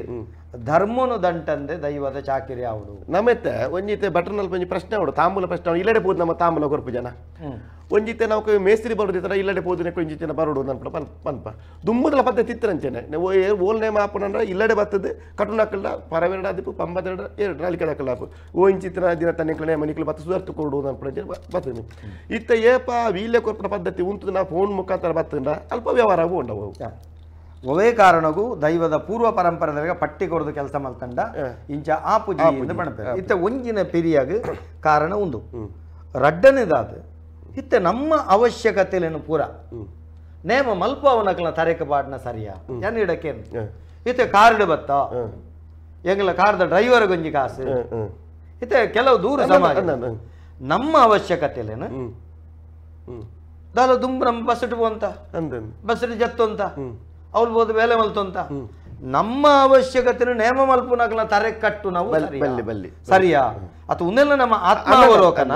ಧರ್ಮನು ದಂಟಂದೆ ದೈವದ ಚಾಕಿರಿ ಅವಡು ನಮ್ಮೆತ್ತೆ ಒಂಜಿತೆ ಬಟರ್ನಲ್ಪ ಒಂಜಿ ಪ್ರಶ್ನೆ ಅವಡು ತಾಂಬೂಲ ಪ್ರಶ್ನೆ ಅವಡು ಇಲ್ಲಡೆ ಪೋದು ನಮ್ಮ ತಾಂಬೂಲ ಕೊರ್ಪು ಜನ ಒಂಜಿತೆ ನಾವು ಮೇಸ್ತ್ರಿ ಬರೋದು ಇಲ್ಲಡೆ ಪೋದು ಒಂಜಿತಿನ ಬರೋಡು ನನ್ಪಡ ಪನ್ಪ ದುಮ್ಮುದಲ ಪದ್ಧತಿ ಇತ್ತರಂಚೆನೆ ಓಲ್ ನೇಮ ಆಪುನಂದ್ರೆ ಇಲ್ಲಡೆ ಬತ್ತದು ಕಟುನಕ್ಕಲ್ಲ ಪರವೆರಡ ಆದಿಪ್ಪು ಪಂಬದೆರಡ ಎರಡು ನಾಲ್ಕು ಆಪು ಓ ಇಂಚಿತ್ತಿನ ದಿನ ತನ್ನಿಕ್ಲ ನೇಮ ನಿಕ್ಲು ಬತ್ತ ಸುಧಾರ್ತು ಕೊಡು ನನ್ಪಡ ಬರ್ತದೆ ಇತ್ತ ಏಪ ವೀಲ್ಯ ಕೊರ್ಪುನ ಪದ್ಧತಿ ಉಂಟು ನಾ ಫೋನ್ ಮುಖಾಂತರ ಬತ್ತಂಡ ಅಲ್ಪ ವ್ಯವಹಾರ ಉಂಡವು ಒವೇ ಕಾರಣಗೂ ದೈವದ ಪೂರ್ವ ಪರಂಪರೆದಾಗ ಪಟ್ಟಿ ಕೊರದು ಕೆಲಸ ಮಲ್ತಂಡ ಇಂಚ ಆ ಪೂಜೆ ಪಣಪೆ ಇತ್ತ ಒಂಜಿನ ಪಿರಿಯಾಗ ಕಾರಣ ಉಂದು ರಡ್ಡನೇದಾದ ಇತ್ತ ನಮ್ಮ ಅವಶ್ಯಕತೆಲೇನು ಪೂರ ನೇಮ ಮಲ್ಪ ಅವನಕಲ ತರೇಕ ಪಾಡ್ನ ಸರಿಯಾ ಏನ್ ಇಡಕ್ಕೇನು ಇತ್ತೆ ಕಾರ್ಡ್ ಬತ್ತ ಎಂಗಲ ಕಾರ್ದ ಡ್ರೈವರ್ ಗೊಂಜಿ ಕಾಸು ಇತ್ತೆ ಕೆಲವು ದೂರ ಸಮಾಜ ನಮ್ಮ ಅವಶ್ಯಕತೆಲೇನು ದಾಲ ದುಂಬು ನಮ್ಮ ಬಸ್ ಇಟ್ಟು ಅಂತ ಬಸ್ ಇಟ್ಟು ಜತ್ತು ಅಂತ ಅವ್ರು ಬೋದು ಬೇಲೆ ಮಲ್ತು ಅಂತ ನಮ್ಮ ಅವಶ್ಯಕತೆ ನೇಮ ಮಲ್ಪುನಕಲ ತರೆ ಕಟ್ಟು ನಾವು ಸರಿಯಾ ಅಥವಾ ಒಂದೆಲ್ಲ ನಮ್ಮ ಆತ್ಮಾವಲೋಕನ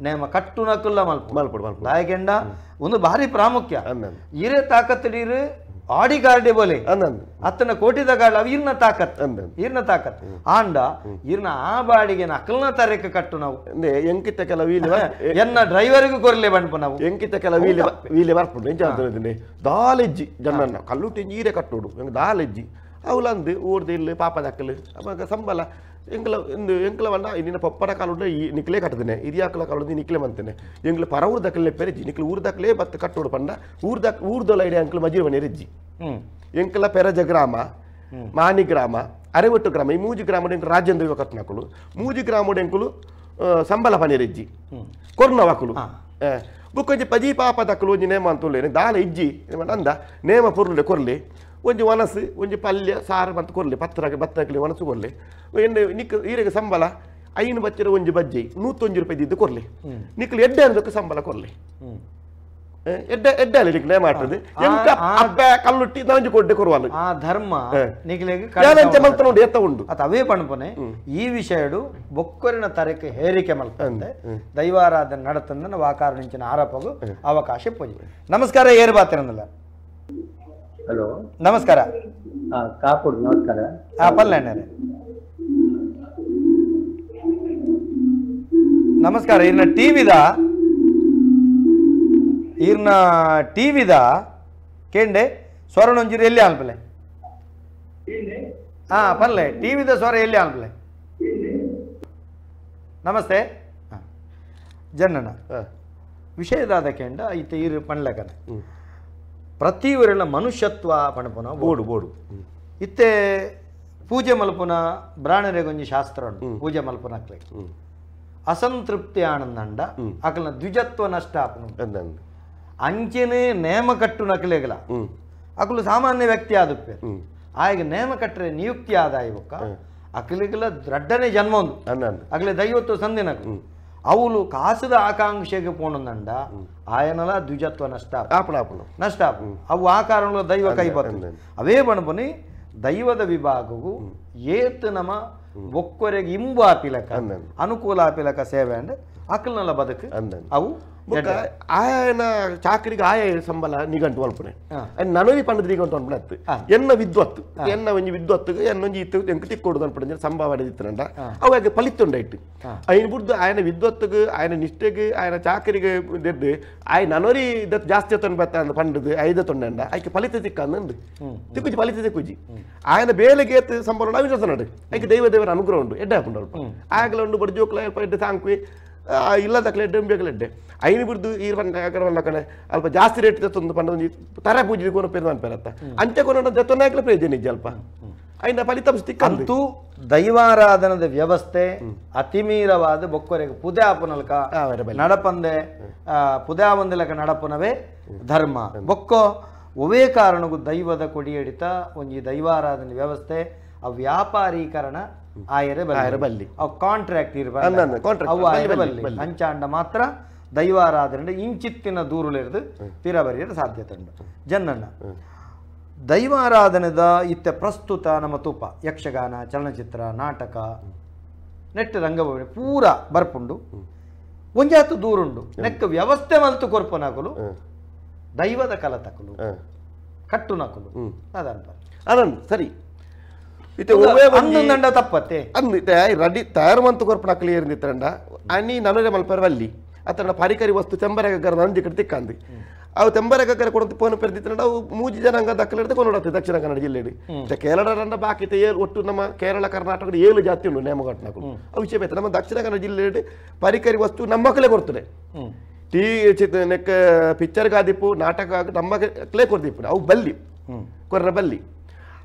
ನೇಮ ಕಟ್ಟು ನಕುಲ್ಲ ಮಲ್ಪ ಮಲ್ಪಡು ದಾಯಕೆಂಡ ಒಂದು ಭಾರಿ ಪ್ರಾಮುಖ್ಯ ಇರೇ ತಾಕತ್ತಿಡೀರು ಆಡಿ ಕಾರ್ಡೆ ಬೋಲೆ ಅತ್ತನ ಕೋಟಿದ ಗಾರ್ಡ್ ಅವು ಇರ್ನ ತಾಕತ್ ಇರ್ನ ತಾಕತ್ ಆಂಡ ಇರ್ನ ಆ ಬಾಡಿಗೆ ಅಕಲ್ನ ತರಕ್ಕೆ ಕಟ್ಟು ನಾವು ಎಂಕಿತ ಕೆಲ ವೀಲಿ ಎನ್ನ ಡ್ರೈವರ್ಗೂ ಕೊರ್ಲೆ ಬಂಡ್ಪು ನಾವು ಎಂಕಿತ ಕೆಲ ವೀಲಿ ವೀಲಿ ಬರ್ಪುಂಡು ಎಂಚ ದಾಲೆಜ್ಜಿ ಜನ ಕಲ್ಲುಟ್ಟಿ ನೀರೇ ಕಟ್ಟೋಡು ದಾಲೆಜ್ಜಿ ಅವಲಂದು ಊರ್ದು ಇಲ್ಲಿ ಪಾಪದ ಅಕ್ಕಲು ಅವಾಗ ಸಂಬಳ ಎಂಕಲ ಇಂದು ಎಂಕಲ ವಣ್ಣ ನಿನ್ನ ಪಪ್ಪನ ಕಾಲುಂಡ ಈ ನಿಕ್ಲೇ ಕಟ್ಟದೇನೆ ಹಿರಿಯಾಕಲ ಕಾಲುಂಡ ನಿಕ್ಲೆ ಮಂತೇನೆ ಎಂಗ್ಲ ಪರ ಊರ್ದಕ್ಕಲೆ ಪೆರೆಜ್ಜಿ ನಿಕ್ಲು ಊರ್ದಕ್ಕಲೇ ಬತ್ತ ಕಟ್ಟೋಡು ಪಂಡ ಊರ್ದ ಊರ್ದೊಲ ಇಡೀ ಅಂಕಲ್ ಮಜಿರ್ ಬನ್ನಿ ರೆಜ್ಜಿ ಎಂಕಲ ಪೆರಜ ಗ್ರಾಮ ಮಾನಿ ಗ್ರಾಮ ಅರೆವಟ್ಟು ಗ್ರಾಮ ಈ ಮೂಜಿ ಗ್ರಾಮ ಎಂಕಲು ರಾಜ್ಯಂದ ಇವ ಕಟ್ಟನಕುಲು ಮೂಜಿ ಗ್ರಾಮ ಎಂಕುಲು ಸಂಬಳ ಪನಿ ರೆಜ್ಜಿ ಕೊರ್ನವಕುಲು ಬುಕ್ಕೊಂಜಿ ಪಜಿ ಪಾಪದಕ್ಕಲು ಒಂಜಿ ನೇಮ ಅಂತುಲ್ಲೇನೆ ದಾಲ ಇಜ್ಜಿ ಅಂದ ನೇಮ ಪೊರ್ಲೆ ಕೊರ್ಲೆ ಒಂಜಿ ವನಸು ಒಂಜಿ ಪಲ್ಯ ಸಾರು ಮತ್ತು ಕೊರ್ಲೆ ಪತ್ರ ಬತ್ತಕಲಿ ವನಸು ಕೊರ್ಲೆ ಎಣ್ಣೆ ನಿಕ್ ಈರೆಗೆ ಸಂಬಳ ಐನು ಬಚ್ಚರ ಒಂಜಿ ಬಜ್ಜಿ 101 ರೂಪಾಯಿ ಇದ್ದು ಕೊರ್ಲೆ ನಿಕ್ಲು ಎಡ್ಡೆ ಅನ್ನೋದಕ್ಕೆ ಸಂಬಳ ಕೊರ್ಲೆ ಎಡ್ಡೆ ಎಡ್ಡೆ ಅಲ್ಲಿ ನಿಕ್ಲೆ ಮಾಡ್ತದೆ ಎಂತ ಅಬ್ಬ ಕಲ್ಲುಟ್ಟಿ ನಂಜು ಕೊಡ್ಡೆ ಕೊರುವಲ್ಲ ಆ ಧರ್ಮ ನಿಕ್ಲೆಗೆ ಮಲ್ತ ಉಂಡು ಎತ್ತ ಉಂಡು ಅದು ಅವೇ ಪಣಪನೆ ಈ ವಿಷಯಡು ಬೊಕ್ಕರಿನ ತರಕ್ಕೆ ಹೇರಿಕೆ ಮಲ್ಪಂದೆ ದೈವಾರಾಧನೆ ನಡತಂದನ ವಾಕಾರಣಿಂಚಿನ ಆರೋಪಗೂ ಅವಕಾಶ ಪೂಜೆ. ನಮಸ್ಕಾರ, ಏರು ಬಾತಿರನಲ್ಲ. ಹಲೋ, ನಮಸ್ಕಾರ. ಕಾಪುಡ್ ನಮಸ್ಕಾರ. ಪಲ್ಲೆಣ್ಣೆ ನಮಸ್ಕಾರ. ಇರ್ನ ಟಿವಿದ ಇರ್ನ ಟಿವಿದ ಕೇಂಡೆ ಸ್ವರನೊಂಜಿರು ಎಲ್ಲಿ ಆಲ್ಪಲೆ? ಹಾ ಪಲ್ಲೆ ಟಿವಿದ ಸ್ವರ ಎಲ್ಲಿ ಆಲ್ಪಲೆ? ನಮಸ್ತೆ ಜನ್ನಣ್ಣ. ವಿಷಯದಾದ ಕೇಂಡ ಇತ್ತ ಇರು ಪಣ್ಲೆಕನೆ ಪ್ರತಿಯವರೆಲ್ಲ ಮನುಷ್ಯತ್ವ ಪಣಪುನ ಬೋಡು ಬೋಡು ಇತ್ತೆ ಪೂಜೆ ಮಲ್ಪುನ ಬ್ರಾಣರೆಗೊಂಜಿ ಶಾಸ್ತ್ರ ಉಂಟು. ಪೂಜೆ ಮಲ್ಪುನ ಅಸಂತೃಪ್ತಿ ಆನಂದಂಡ ಅಕಲ್ನ ದ್ವಿಜತ್ವ ನಷ್ಟ ಆಪನು ಅಂಚೆನೆ ನೇಮ ಕಟ್ಟು ನಕಲೆಗಲ ಅಕಲು ಸಾಮಾನ್ಯ ವ್ಯಕ್ತಿ ಆದುಪ್ಪೆ ಆಗ ನೇಮ ಕಟ್ಟರೆ ನಿಯುಕ್ತಿ ಆದಾಯ ಬೊಕ್ಕ ಅಕಲಿಗಲ ರಡ್ಡನೆ ಜನ್ಮ ಒಂದು ಅಗಲೆ ದೈವತ್ವ ಸಂದಿನಕು ಅವಳು ಕಾಸದ ಆಕಾಂಕ್ಷೆಗೆ ಪೋಣಂದಂಡ ಆಯನಲ ದ್ವಿಜತ್ವ ನಷ್ಟ ನಷ್ಟ ಅವು ಆ ಕಾರಣಗಳು ದೈವ ಕೈ ಬರ್ತದೆ. ಅವೇ ಬಣಪನಿ ದೈವದ ವಿಭಾಗವು ಏತ್ ನಮ ಒಕ್ಕೊರೆಗೆ ಇಂಬು ಆಪಿಲಕ ಅನುಕೂಲ ಆಪಿಲಕ ಸೇವೆ ಅಂಡ್ ಅಕಲ್ನಲ ಬದುಕು ಅವು ಆಯನ ಚಾಕರಿಗೆ ಆಯ ಸಂಬಳ ನಿಘಂಟು ಅಲ್ಪನೆ ನನವಿ ಪಂಡದ ನಿಘಂಟು ಅನ್ಪಣೆ ಅತ್ತು ಎನ್ನ ವಿದ್ವತ್ತು ಎನ್ನ ಒಂಜಿ ವಿದ್ವತ್ತು ಎನ್ನೊಂಜಿ ಇತ್ತು ಎಂಕ್ ತಿಕ್ಕೊಡುದು ಅನ್ಪಣೆ ಸಂಭಾವನೆ ಇತ್ತನಂಡ ಅವಾಗ ಫಲಿತುಂಡಾಯ್ತು ಐನ ಬುಡ್ದು ಆಯನ ವಿದ್ವತ್ತಿಗೆ ಆಯನ ನಿಷ್ಠೆಗೆ ಆಯನ ಚಾಕರಿಗೆ ದೆದ್ದು ಆಯ ನನರಿ ದತ್ ಜಾಸ್ತಿ ತೊಂಡ್ ಬತ್ತ ಪಂಡದು ಐದ ತೊಂಡ ಆಯ್ಕೆ ಫಲಿತ ತಿಕ್ಕ ಅಂದು ತಿಕ್ಕುಜಿ ಫಲಿತ ತಿಕ್ಕುಜಿ ಆಯನ ಬೇಲೆಗೆ ಸಂಬಳ ಅವಿನ ಐಕೆ ದೈವ ದೇವರ ಅನುಗ್ರಹ ಉಂಟು ಎಡ್ಡೆ ಹಾಕೊಂಡು ಅಲ್ಪ ಆಗಲ ಉಂಡು ಬಡ ಜೋಕ್ಲ ಎಡ್ಡೆ ಸಾಂಕ್ವಿ ಇಲ್ಲದಕ್ಕಲೆ ಎಡ್ಡೆ ಬೇಕಲೆಡ್ಡೆ ಐನು ಬಿಡ್ದು ಈರ್ ಪಂಡ ಅಲ್ಪ ಜಾಸ್ತಿ ರೇಟ್ ತಂದು ಪಂಡ ಒಂಜಿ ತರ ಪೂಜೆ ಕೊನ ಪೇರು ಅನ್ಪೇರತ್ತ ಅಂಚೆ ಕೊನ ದತ್ತನಾಕ್ಲೆ ಪ್ರಯೋಜನ ಇಜ್ಜಿ ಅಲ್ಪ ಐನ ಫಲಿತಾಂಶ ತಿಕ್ಕಂತೂ ದೈವಾರಾಧನದ ವ್ಯವಸ್ಥೆ ಅತಿಮೀರವಾದ ಬೊಕ್ಕೊರೆಗೆ ಪುದೆ ಆಪುನಲ್ಕ ನಡಪಂದೆ ಪುದೆ ಆವಂದಿಲಕ ನಡಪುನವೇ ಧರ್ಮ ಬೊಕ್ಕೋ ಒವೇ ಕಾರಣಕ್ಕೂ ದೈವದ ಕೊಡಿಯಡಿತ ಒಂಜಿ ದೈವಾರಾಧನೆ ವ್ಯವಸ್ಥೆ ಆ ವ್ಯಾಪಾರೀಕರಣ ಆಯರೆ ಬಲ್ಲಿ ಅವು ಕಾಂಟ್ರಾಕ್ಟ್ ಇರಬಲ್ಲ ಅವು ಆಯರೆ ಬಲ್ಲಿ ಅಂಚಾಂಡ ಮಾತ್ರ ದೈವಾರಾಧನೆ ಇಂಚಿತ್ತಿನ ದೂರುಲಿರ್ದು ಪಿರಬರಿಯರ ಸಾಧ್ಯತೆ ಉಂಟು. ಜನ್ನಣ್ಣ ದೈವಾರಾಧನೆದ ಇತ್ತ ಪ್ರಸ್ತುತ ನಮ್ಮ ತೂಪ ಯಕ್ಷಗಾನ ಚಲನಚಿತ್ರ ನಾಟಕ ನೆಟ್ ರಂಗಭೂಮಿ ಪೂರ ಬರ್ಪುಂಡು ಒಂಜಾತು ದೂರುಂಡು ನೆಕ್ಕ ವ್ಯವಸ್ಥೆ ಮಲ್ತು ಕೊರ್ಪನಕುಲು ದೈವದ ಕಲತಕುಲು ಕಟ್ಟುನಕುಲು ಅದನ್ಪ ಅದನ್ ಸರಿ ಅಂದಂಡ ತಪ್ಪತ್ತೆ ಅಂದು ರೆಡಿ ತಯಾರು ಮಂತು ಕೊರ್ಪನಕಲು ಏರಿಂದಿತ್ತಂಡ ಅನಿ ನನಗೆ ಮಲ್ಪರವಲ್ಲಿ ಅತನ ಪರಿಕರಿ ವಸ್ತು ತೆಂಬರ ಗಗ್ಗರ ನಂದಿ ಕಡೆ ತಿಕ್ಕಂದು ಅವು ತೆಂಬರ ಗಗ್ಗರ ಕೊಡಂತ ಪೋನ ಪೆರ್ದಿತ್ತಂಡ ಅವು ಮೂಜಿ ಜನಾಂಗ ದಕ್ಕಲಿಡ್ದು ಕೊನೋಡತ್ತೆ ದಕ್ಷಿಣ ಕನ್ನಡ ಜಿಲ್ಲೆಡು ಕೇರಳ ಬಾಕಿ ಏಳು ಒಟ್ಟು ನಮ್ಮ ಕೇರಳ ಕರ್ನಾಟಕದ 7 ಜಾತಿ ಉಂಟು ನೇಮಘಟನಗಳು ಅವು ವಿಷಯ ಬೇಕು. ನಮ್ಮ ದಕ್ಷಿಣ ಕನ್ನಡ ಜಿಲ್ಲೆಡು ಪರಿಕರಿ ವಸ್ತು ನಮ್ಮ ಮಕ್ಕಳೇ ಕೊಡ್ತದೆ ಟೀ ಚಿತ್ ನೆಕ್ಕ ಪಿಕ್ಚರ್ ಗಾದಿಪ್ಪು ನಾಟಕ ನಮ್ಮ ಮಕ್ಕಳೇ ಕೊಡ್ದಿಪ್ಪು ಅವು ಬಲ್ಲಿ ಕೊರ್ರ ಬಲ್ಲಿ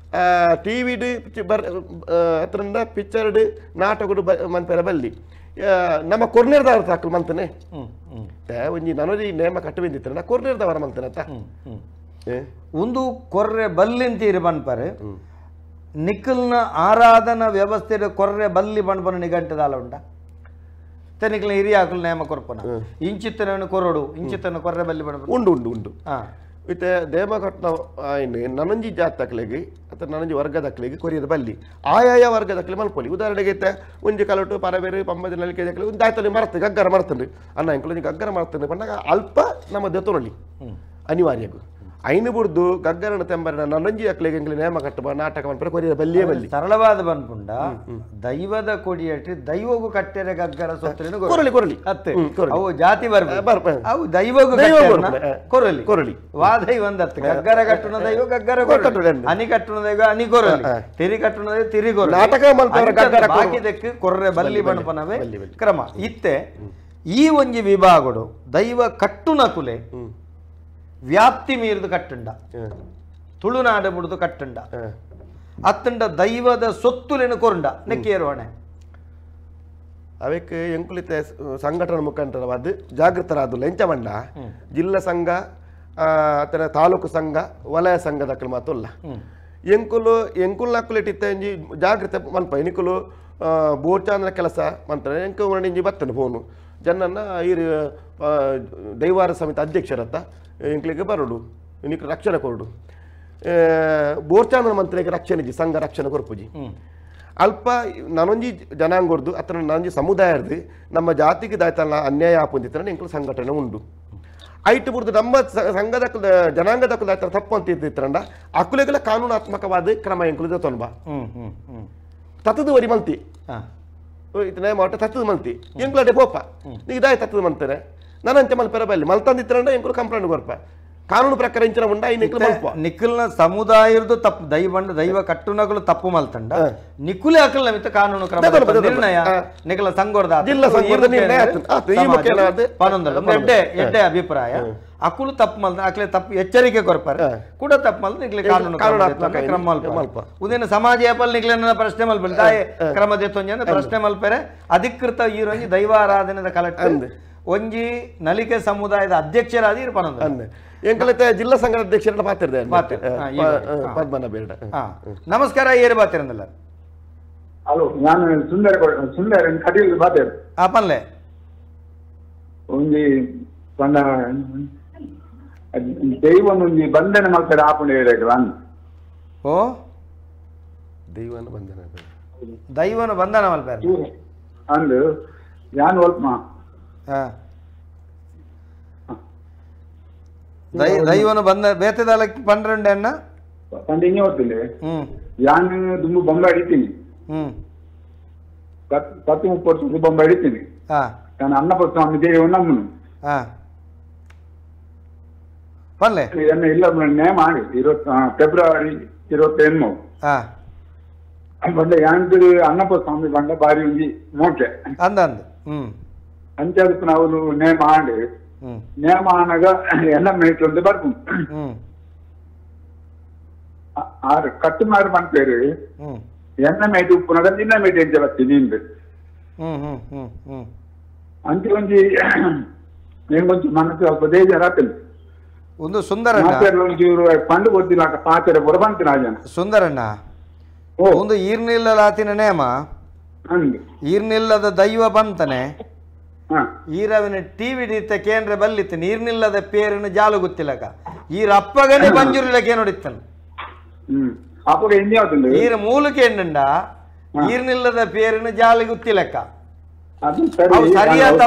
ಟಿ ವಿಡು ಬರ್ ಅತ್ರಂದ ಪಿಕ್ಚರ್ಡ್ ನಾಟಕಡು ಮನ್ಪೆರ ಬಲ್ಲಿ ನಮ್ಮ ಕೊರ್ನೇರ್ದವರ ಸಾಕು ಮಂತನೆ ಒಂಜಿ ನನೊಂಜಿ ನೇಮ ಕಟ್ಟು ಕೊರ್ನೇರ್ದವರ ಮಂತನೆ ಅತ್ತ ಒಂದು ಕೊರ್ರೆ ಬಲ್ಲಿ ಅಂತೀರಿ ಬನ್ಪರೆ ನಿಖಲ್ನ ಆರಾಧನಾ ವ್ಯವಸ್ಥೆ ಕೊರ್ರೆ ಬಲ್ಲಿ ಬಣ್ಪನ ನಿಘಂಟದಾಲ ಉಂಟ ತೆನಿಕ್ಲ ಹಿರಿಯಾಕುಲ್ ನೇಮ ಕೊರ್ಪನ ಇಂಚಿತ್ತನ ಕೊರಡು ಇಂಚಿತ್ತನ ಕೊರ್ರೆ ಬಲ್ಲಿ ಬಣ್ಪನ ಉಂಡು ಉಂಡು ಉಂಡು ಇತ್ತೆ ನೇಮ ಕಟ್ನ ನನಂಜಿ ಜಾತಕ್ಲೆಗೆ ಅಥವಾ ನನಂಜಿ ವರ್ಗದಕ್ಲೆಗೆ ಕೊರಿಯದ ಬಲ್ಲಿ ಆಯಾಯ ವರ್ಗದಕ್ಲೆ ಮಲ್ಪೊಲಿ. ಉದಾಹರಣೆಗೆ ಇತ್ತೆ ಒಂಜಿ ಕಲಟು ಪರಬೇರು ಪಂಬದ ನಲಿಕೆ ದಕ್ಲೆ ಒಂದು ಆಯ್ತಲ್ಲಿ ಮರத்து ಗಗ್ಗರ ಮರತಂಡು ಅನ್ನ ಇಂಕುಲು ಗಗ್ಗರ ಮರತಂಡು ಪಂಡಾಗ ಅಲ್ಪ ನಮ್ಮ ದೆತೊನೊಲಿ ಅನಿವಾರ್ಯಗು ಐನು ಬುಡ್ದು ಗಗ್ಗರನ ತೆಂಬರನ ನನಂಜಿ ಅಕ್ಲೆಗೆ ಎಂಕ್ಲೆ ನೇಮ ಕಟ್ಟುವ ನಾಟಕ ಮನ್ಪರೆ ಕೊರಿಯ ಬಲ್ಲಿಯೇ ಬಲ್ಲಿ ಸರಳವಾದ ಬನ್ಪುಂಡ ದೈವದ ಕೊಡಿಯಟ್ಟಿ ದೈವಗೂ ಕಟ್ಟೆರೆ ಗಗ್ಗರ ಸೊತ್ತಲಿನ ಕೊರಲಿ ಕೊರಲಿ ಅತ್ತೆ ಅವು ಜಾತಿ ಬರ್ಬ ಅವು ದೈವಗೂ ಕೊರಲಿ ಕೊರಲಿ ವಾ ದೈವ ಅಂದತ್ತು ಗಗ್ಗರ ಕಟ್ಟುನ ದೈವ ಗಗ್ಗರ ಕೊರಲಿ ಅನಿ ಕಟ್ಟುನ ದೈವ ಅನಿ ಕೊರಲಿ ತಿರಿ ಕಟ್ಟುನ ದೈವ ತಿರಿ ಕೊರಲಿ ನಾಟಕ ಮಲ್ಪರ ಗಗ್ಗರ ಬಾಕಿದಕ್ಕೆ ಕೊರ್ರೆ ಬಲ್ಲಿ ಬಣಪನವೇ ಕ್ರಮ ಇತ್ತೆ ಈ ಒಂಜಿ ವಿಭಾಗಡು ದೈವ ಕಟ್ಟುನ ಕುಲೆ ವ್ಯಾಪ್ತಿ ಮೀರಿದು ಕಟ್ಟುಂಡ ತುಳುನಾಡು ಬಿಡುದು ಕಟ್ಟುಂಡ ಅತ್ತಂಡ ದೈವದ ಸೊತ್ತುಲೇನು ಕೊರುಂಡ ನೆಕ್ಕೇರುವಣೆ ಅವಕ್ಕೆ ಎಂಕುಲಿತ ಸಂಘಟನೆ ಮುಖಾಂತರವಾದ ಜಾಗೃತರಾದುಲ್ಲ ಎಂಚ ಬಂಡ ಜಿಲ್ಲಾ ಸಂಘ ಅತನ ತಾಲೂಕು ಸಂಘ ವಲಯ ಸಂಘದ ಮಾತುಲ್ಲ ಎಂಕುಲು ಎಂಕುಲ್ನಕ್ಕುಲಿಟ್ಟಿತ್ತ ಎಂಜಿ ಜಾಗೃತ ಮಲ್ಪ ಎನಿಕುಲು ಬೋರ್ಚಾಂದ್ರ ಕೆಲಸ ಮಂತ್ರ ಎಂಕು ಇಂಜಿ ಬತ್ತನೆ ಫೋನು ಜನನ್ನ ಈ ದೈವಾರ ಸಮಿತಿ ಅಧ್ಯಕ್ಷರತ್ತ ಎಂಕ್ಲಿಗೆ ಬರೋಡು ಇನಿಕ್ ರಕ್ಷಣೆ ಕೊರಡು ಬೋರ್ಚಾಂದ್ರ ಮಂತ್ರಿಗೆ ರಕ್ಷಣೆ ಜಿ ಸಂಘ ರಕ್ಷಣೆ ಕೊರ್ಪುಜಿ ಅಲ್ಪ ನಾನೊಂಜಿ ಜನಾಂಗರ್ದು ಅಥವಾ ನಾನೊಂಜಿ ಸಮುದಾಯರ್ದು ನಮ್ಮ ಜಾತಿಗೆ ದಾಯ್ತಲ್ಲ ಅನ್ಯಾಯ ಆಪುಂದಿತ್ತ ಎಂಕುಲು ಸಂಘಟನೆ ಉಂಡು ಐಟು ಬುಡ್ದು ನಮ್ಮ ಸಂಘದ ಜನಾಂಗದ ದಾಯ್ತರ ತಪ್ಪು ಅಂತ ಇದ್ದಿತ್ತರಂಡ ಅಕುಲೆಗಳ ಕಾನೂನಾತ್ಮಕವಾದ ಕ್ರಮ ಎಂಕುಲು ತೊನ್ಬ ತತ್ತದು ವರಿ ಮಲ್ತಿ ಇತನೇ ಮಾಟ ತತ್ತದ ಮಲ್ತಿ ಎಂಕುಲಡೆ ಪೋಪ ನೀ ದಾಯ ತತ್ತದ ಮಂತಾರೆ ನಾನಂತೆ ಮಲ್ಪೆರ ಬಲ್ಲಿ ಮಲ್ತಂದಿತ್ತರಂಡ ಎಂಕುಲು ಕಂಪ್ಲೇಂಟ್ ಕೊರ್ಪ ಕಾನೂನು ಪ್ರಕಾರ ಇಂಚಿನ ಉಂಡ ನಿಕ್ಕಲು ಮಲ್ಪ ನಿಖಲ್ನ ಸಮುದಾಯದ ತಪ್ಪು ದೈವ ದೈವ ಕಟ್ಟುನಗಳು ತಪ್ಪು ಮಲ್ತಂಡ ನಿಕುಲೆ ಅಕಲ್ ನಮಿತ ಕಾನೂನು ಕ್ರಮ ನಿರ್ಣಯ ನಿಖಲ ಸಂಗೋರ್ದ ಜಿಲ್ಲಾ ಸಂಗೋರ್ದ ನಿರ್ಣಯ ಎಡ್ಡೆ ಎಡ್ಡೆ ಅಭಿಪ್ರಾಯ ಅಕುಲು ತಪ್ಪು ಮಲ್ತ ಅಕ್ಲೆ ತಪ್ಪು ಎಚ್ಚರಿಕೆ ಕೊರ್ಪಾರೆ ಕೂಡ ತಪ್ಪು ಮಲ್ತ ನಿಕ್ಲೆ ಕಾನೂನು ಕ್ರಮ ಮಲ್ಪ ಉದೇನ ಸಮಾಜ ಏಪಲ್ ನಿಕ್ಲೆ ಪ್ರಶ್ನೆ ಮಲ್ಪಲ್ ದಾಯೆ ಕ್ರಮ ದೇತೊಂಜಿ ಪ್ರಶ್ನೆ ಮಲ್ಪೆರೆ ಅಧಿಕೃತ ಈ ರೊಂಜಿ ದೈವಾರಾಧನೆದ ಕಲೆಕ್ಟರ್ ಒಂಜಿ ನಲಿಕೆ ಸಮುದಾಯದ ಅಧ್ಯಕ್ಷರಾದ ಇರ್ಪನಂದ ಎಂಕಲತೆ ಜಿಲ್ಲಾ ಸಂಘದ ಅಧ್ಯಕ್ಷರ ಪಾತಿರ್ದೆ ಪದ್ಮನಾಭ ಬೇಡ. ನಮಸ್ಕಾರ, ಏರು ಬಾತಿರಂದಲ್ಲ? ಹಲೋ, ನಾನು ಸುಂದರ ಸುಂದರ ಕಟೀಲ್ ಬಾತಿರ್. ಆ ಪನ್ಲೆ ಒಂಜಿ ಪಂಡ ದೈವನ ಒಂಜಿ ಬಂಧನ ಮಲ್ಪೆರೆ ಆಪುಂಡು ಹೇಳಕ್ಕೆ. ಓ ದೈವನ ಬಂಧನ, ದೈವನ ಬಂಧನ ಮಲ್ಪೆರೆ ಅಂದು ಯಾನ್ ಒಲ್ಪ ದೈವನ ಬಂದ ಬೇತೆದಾಲಕ್ಕೆ ಪಂಡ್ರಂಡೆ ಅಣ್ಣ ಪಂಡ ಹಿಂಗೆ ಹೋಗ್ತಿಲ್ಲ. ಯಾನ್ ದುಂಬು ಬೊಂಬೆ ಹಿಡಿತೀನಿ, 10 30 ವರ್ಷ ಬೊಂಬೆ ಹಿಡಿತೀನಿ. ನಾನು ಅನ್ನಪ್ಪ ಸ್ವಾಮಿ ದೇವ ನಮ್ಮನು ಇಲ್ಲ ನೇಮ ಆಗಿ ಫೆಬ್ರವರಿ 28 ಬಂಡ ಯಾಂದು ಅಣ್ಣಪ್ಪ ಸ್ವಾಮಿ ಬಂಡ ಬಾರಿ ಒಂಜಿ ಮೋಕೆ ಅಂದ ಅಂದ ಅಂಚದಕ್ಕೆ ನಾವು ನೇಮ ಆಂಡ್ ನೇಮ ಆನಗ ಎಲ್ಲ ಮೇಟ್ ಒಂದು ಬರ್ಪು ಆರು ಕಟ್ಟುಮಾರು ಪನ್ಪೇರು ಎನ್ನ ಮೇಟ್ ಉಪ್ಪುನಗ ನಿನ್ನ ಮೇಟ್ ಎಂಚ ಬರ್ತೀನಿ ನಿಂದು ಅಂಚೆ ಒಂಜಿ ಎಂಗೊಂಚು ಮನಸ್ಸು ಸ್ವಲ್ಪ ಬೇಜಾರಾತಲ್ಲಿ. ಒಂದು ಸುಂದರ ಪಂಡು ಗೊತ್ತಿಲ್ಲ ಪಾತ್ರೆ ಪೂರ ಬಂತು ಜನ ಸುಂದರಣ್ಣ ಒಂದು ಈರ್ನಿಲ್ಲಲಾತಿನ ನೇಮ ಈರ್ನಿಲ್ಲದ ದೈವ ಬಂತಾನೆ ಈರವಿನ ಟಿವಿ ಡಿತ್ತ ಕೇಂದ್ರ ಬಲ್ಲಿತ್ತು ನೀರ್ನಿಲ್ಲದ ಪೇರಿನ ಜಾಲು ಗೊತ್ತಿಲ್ಲಕ ಈರ ಅಪ್ಪಗನೆ ಬಂಜುರಿಲಕ್ಕೆ ನೋಡಿತ್ತನು ಈರ ಮೂಲಕ ಎಂಡ ಈರ್ನಿಲ್ಲದ ಪೇರಿನ ಜಾಲು ಗೊತ್ತಿಲ್ಲಕ್ಕ ಸರಿಯಾದ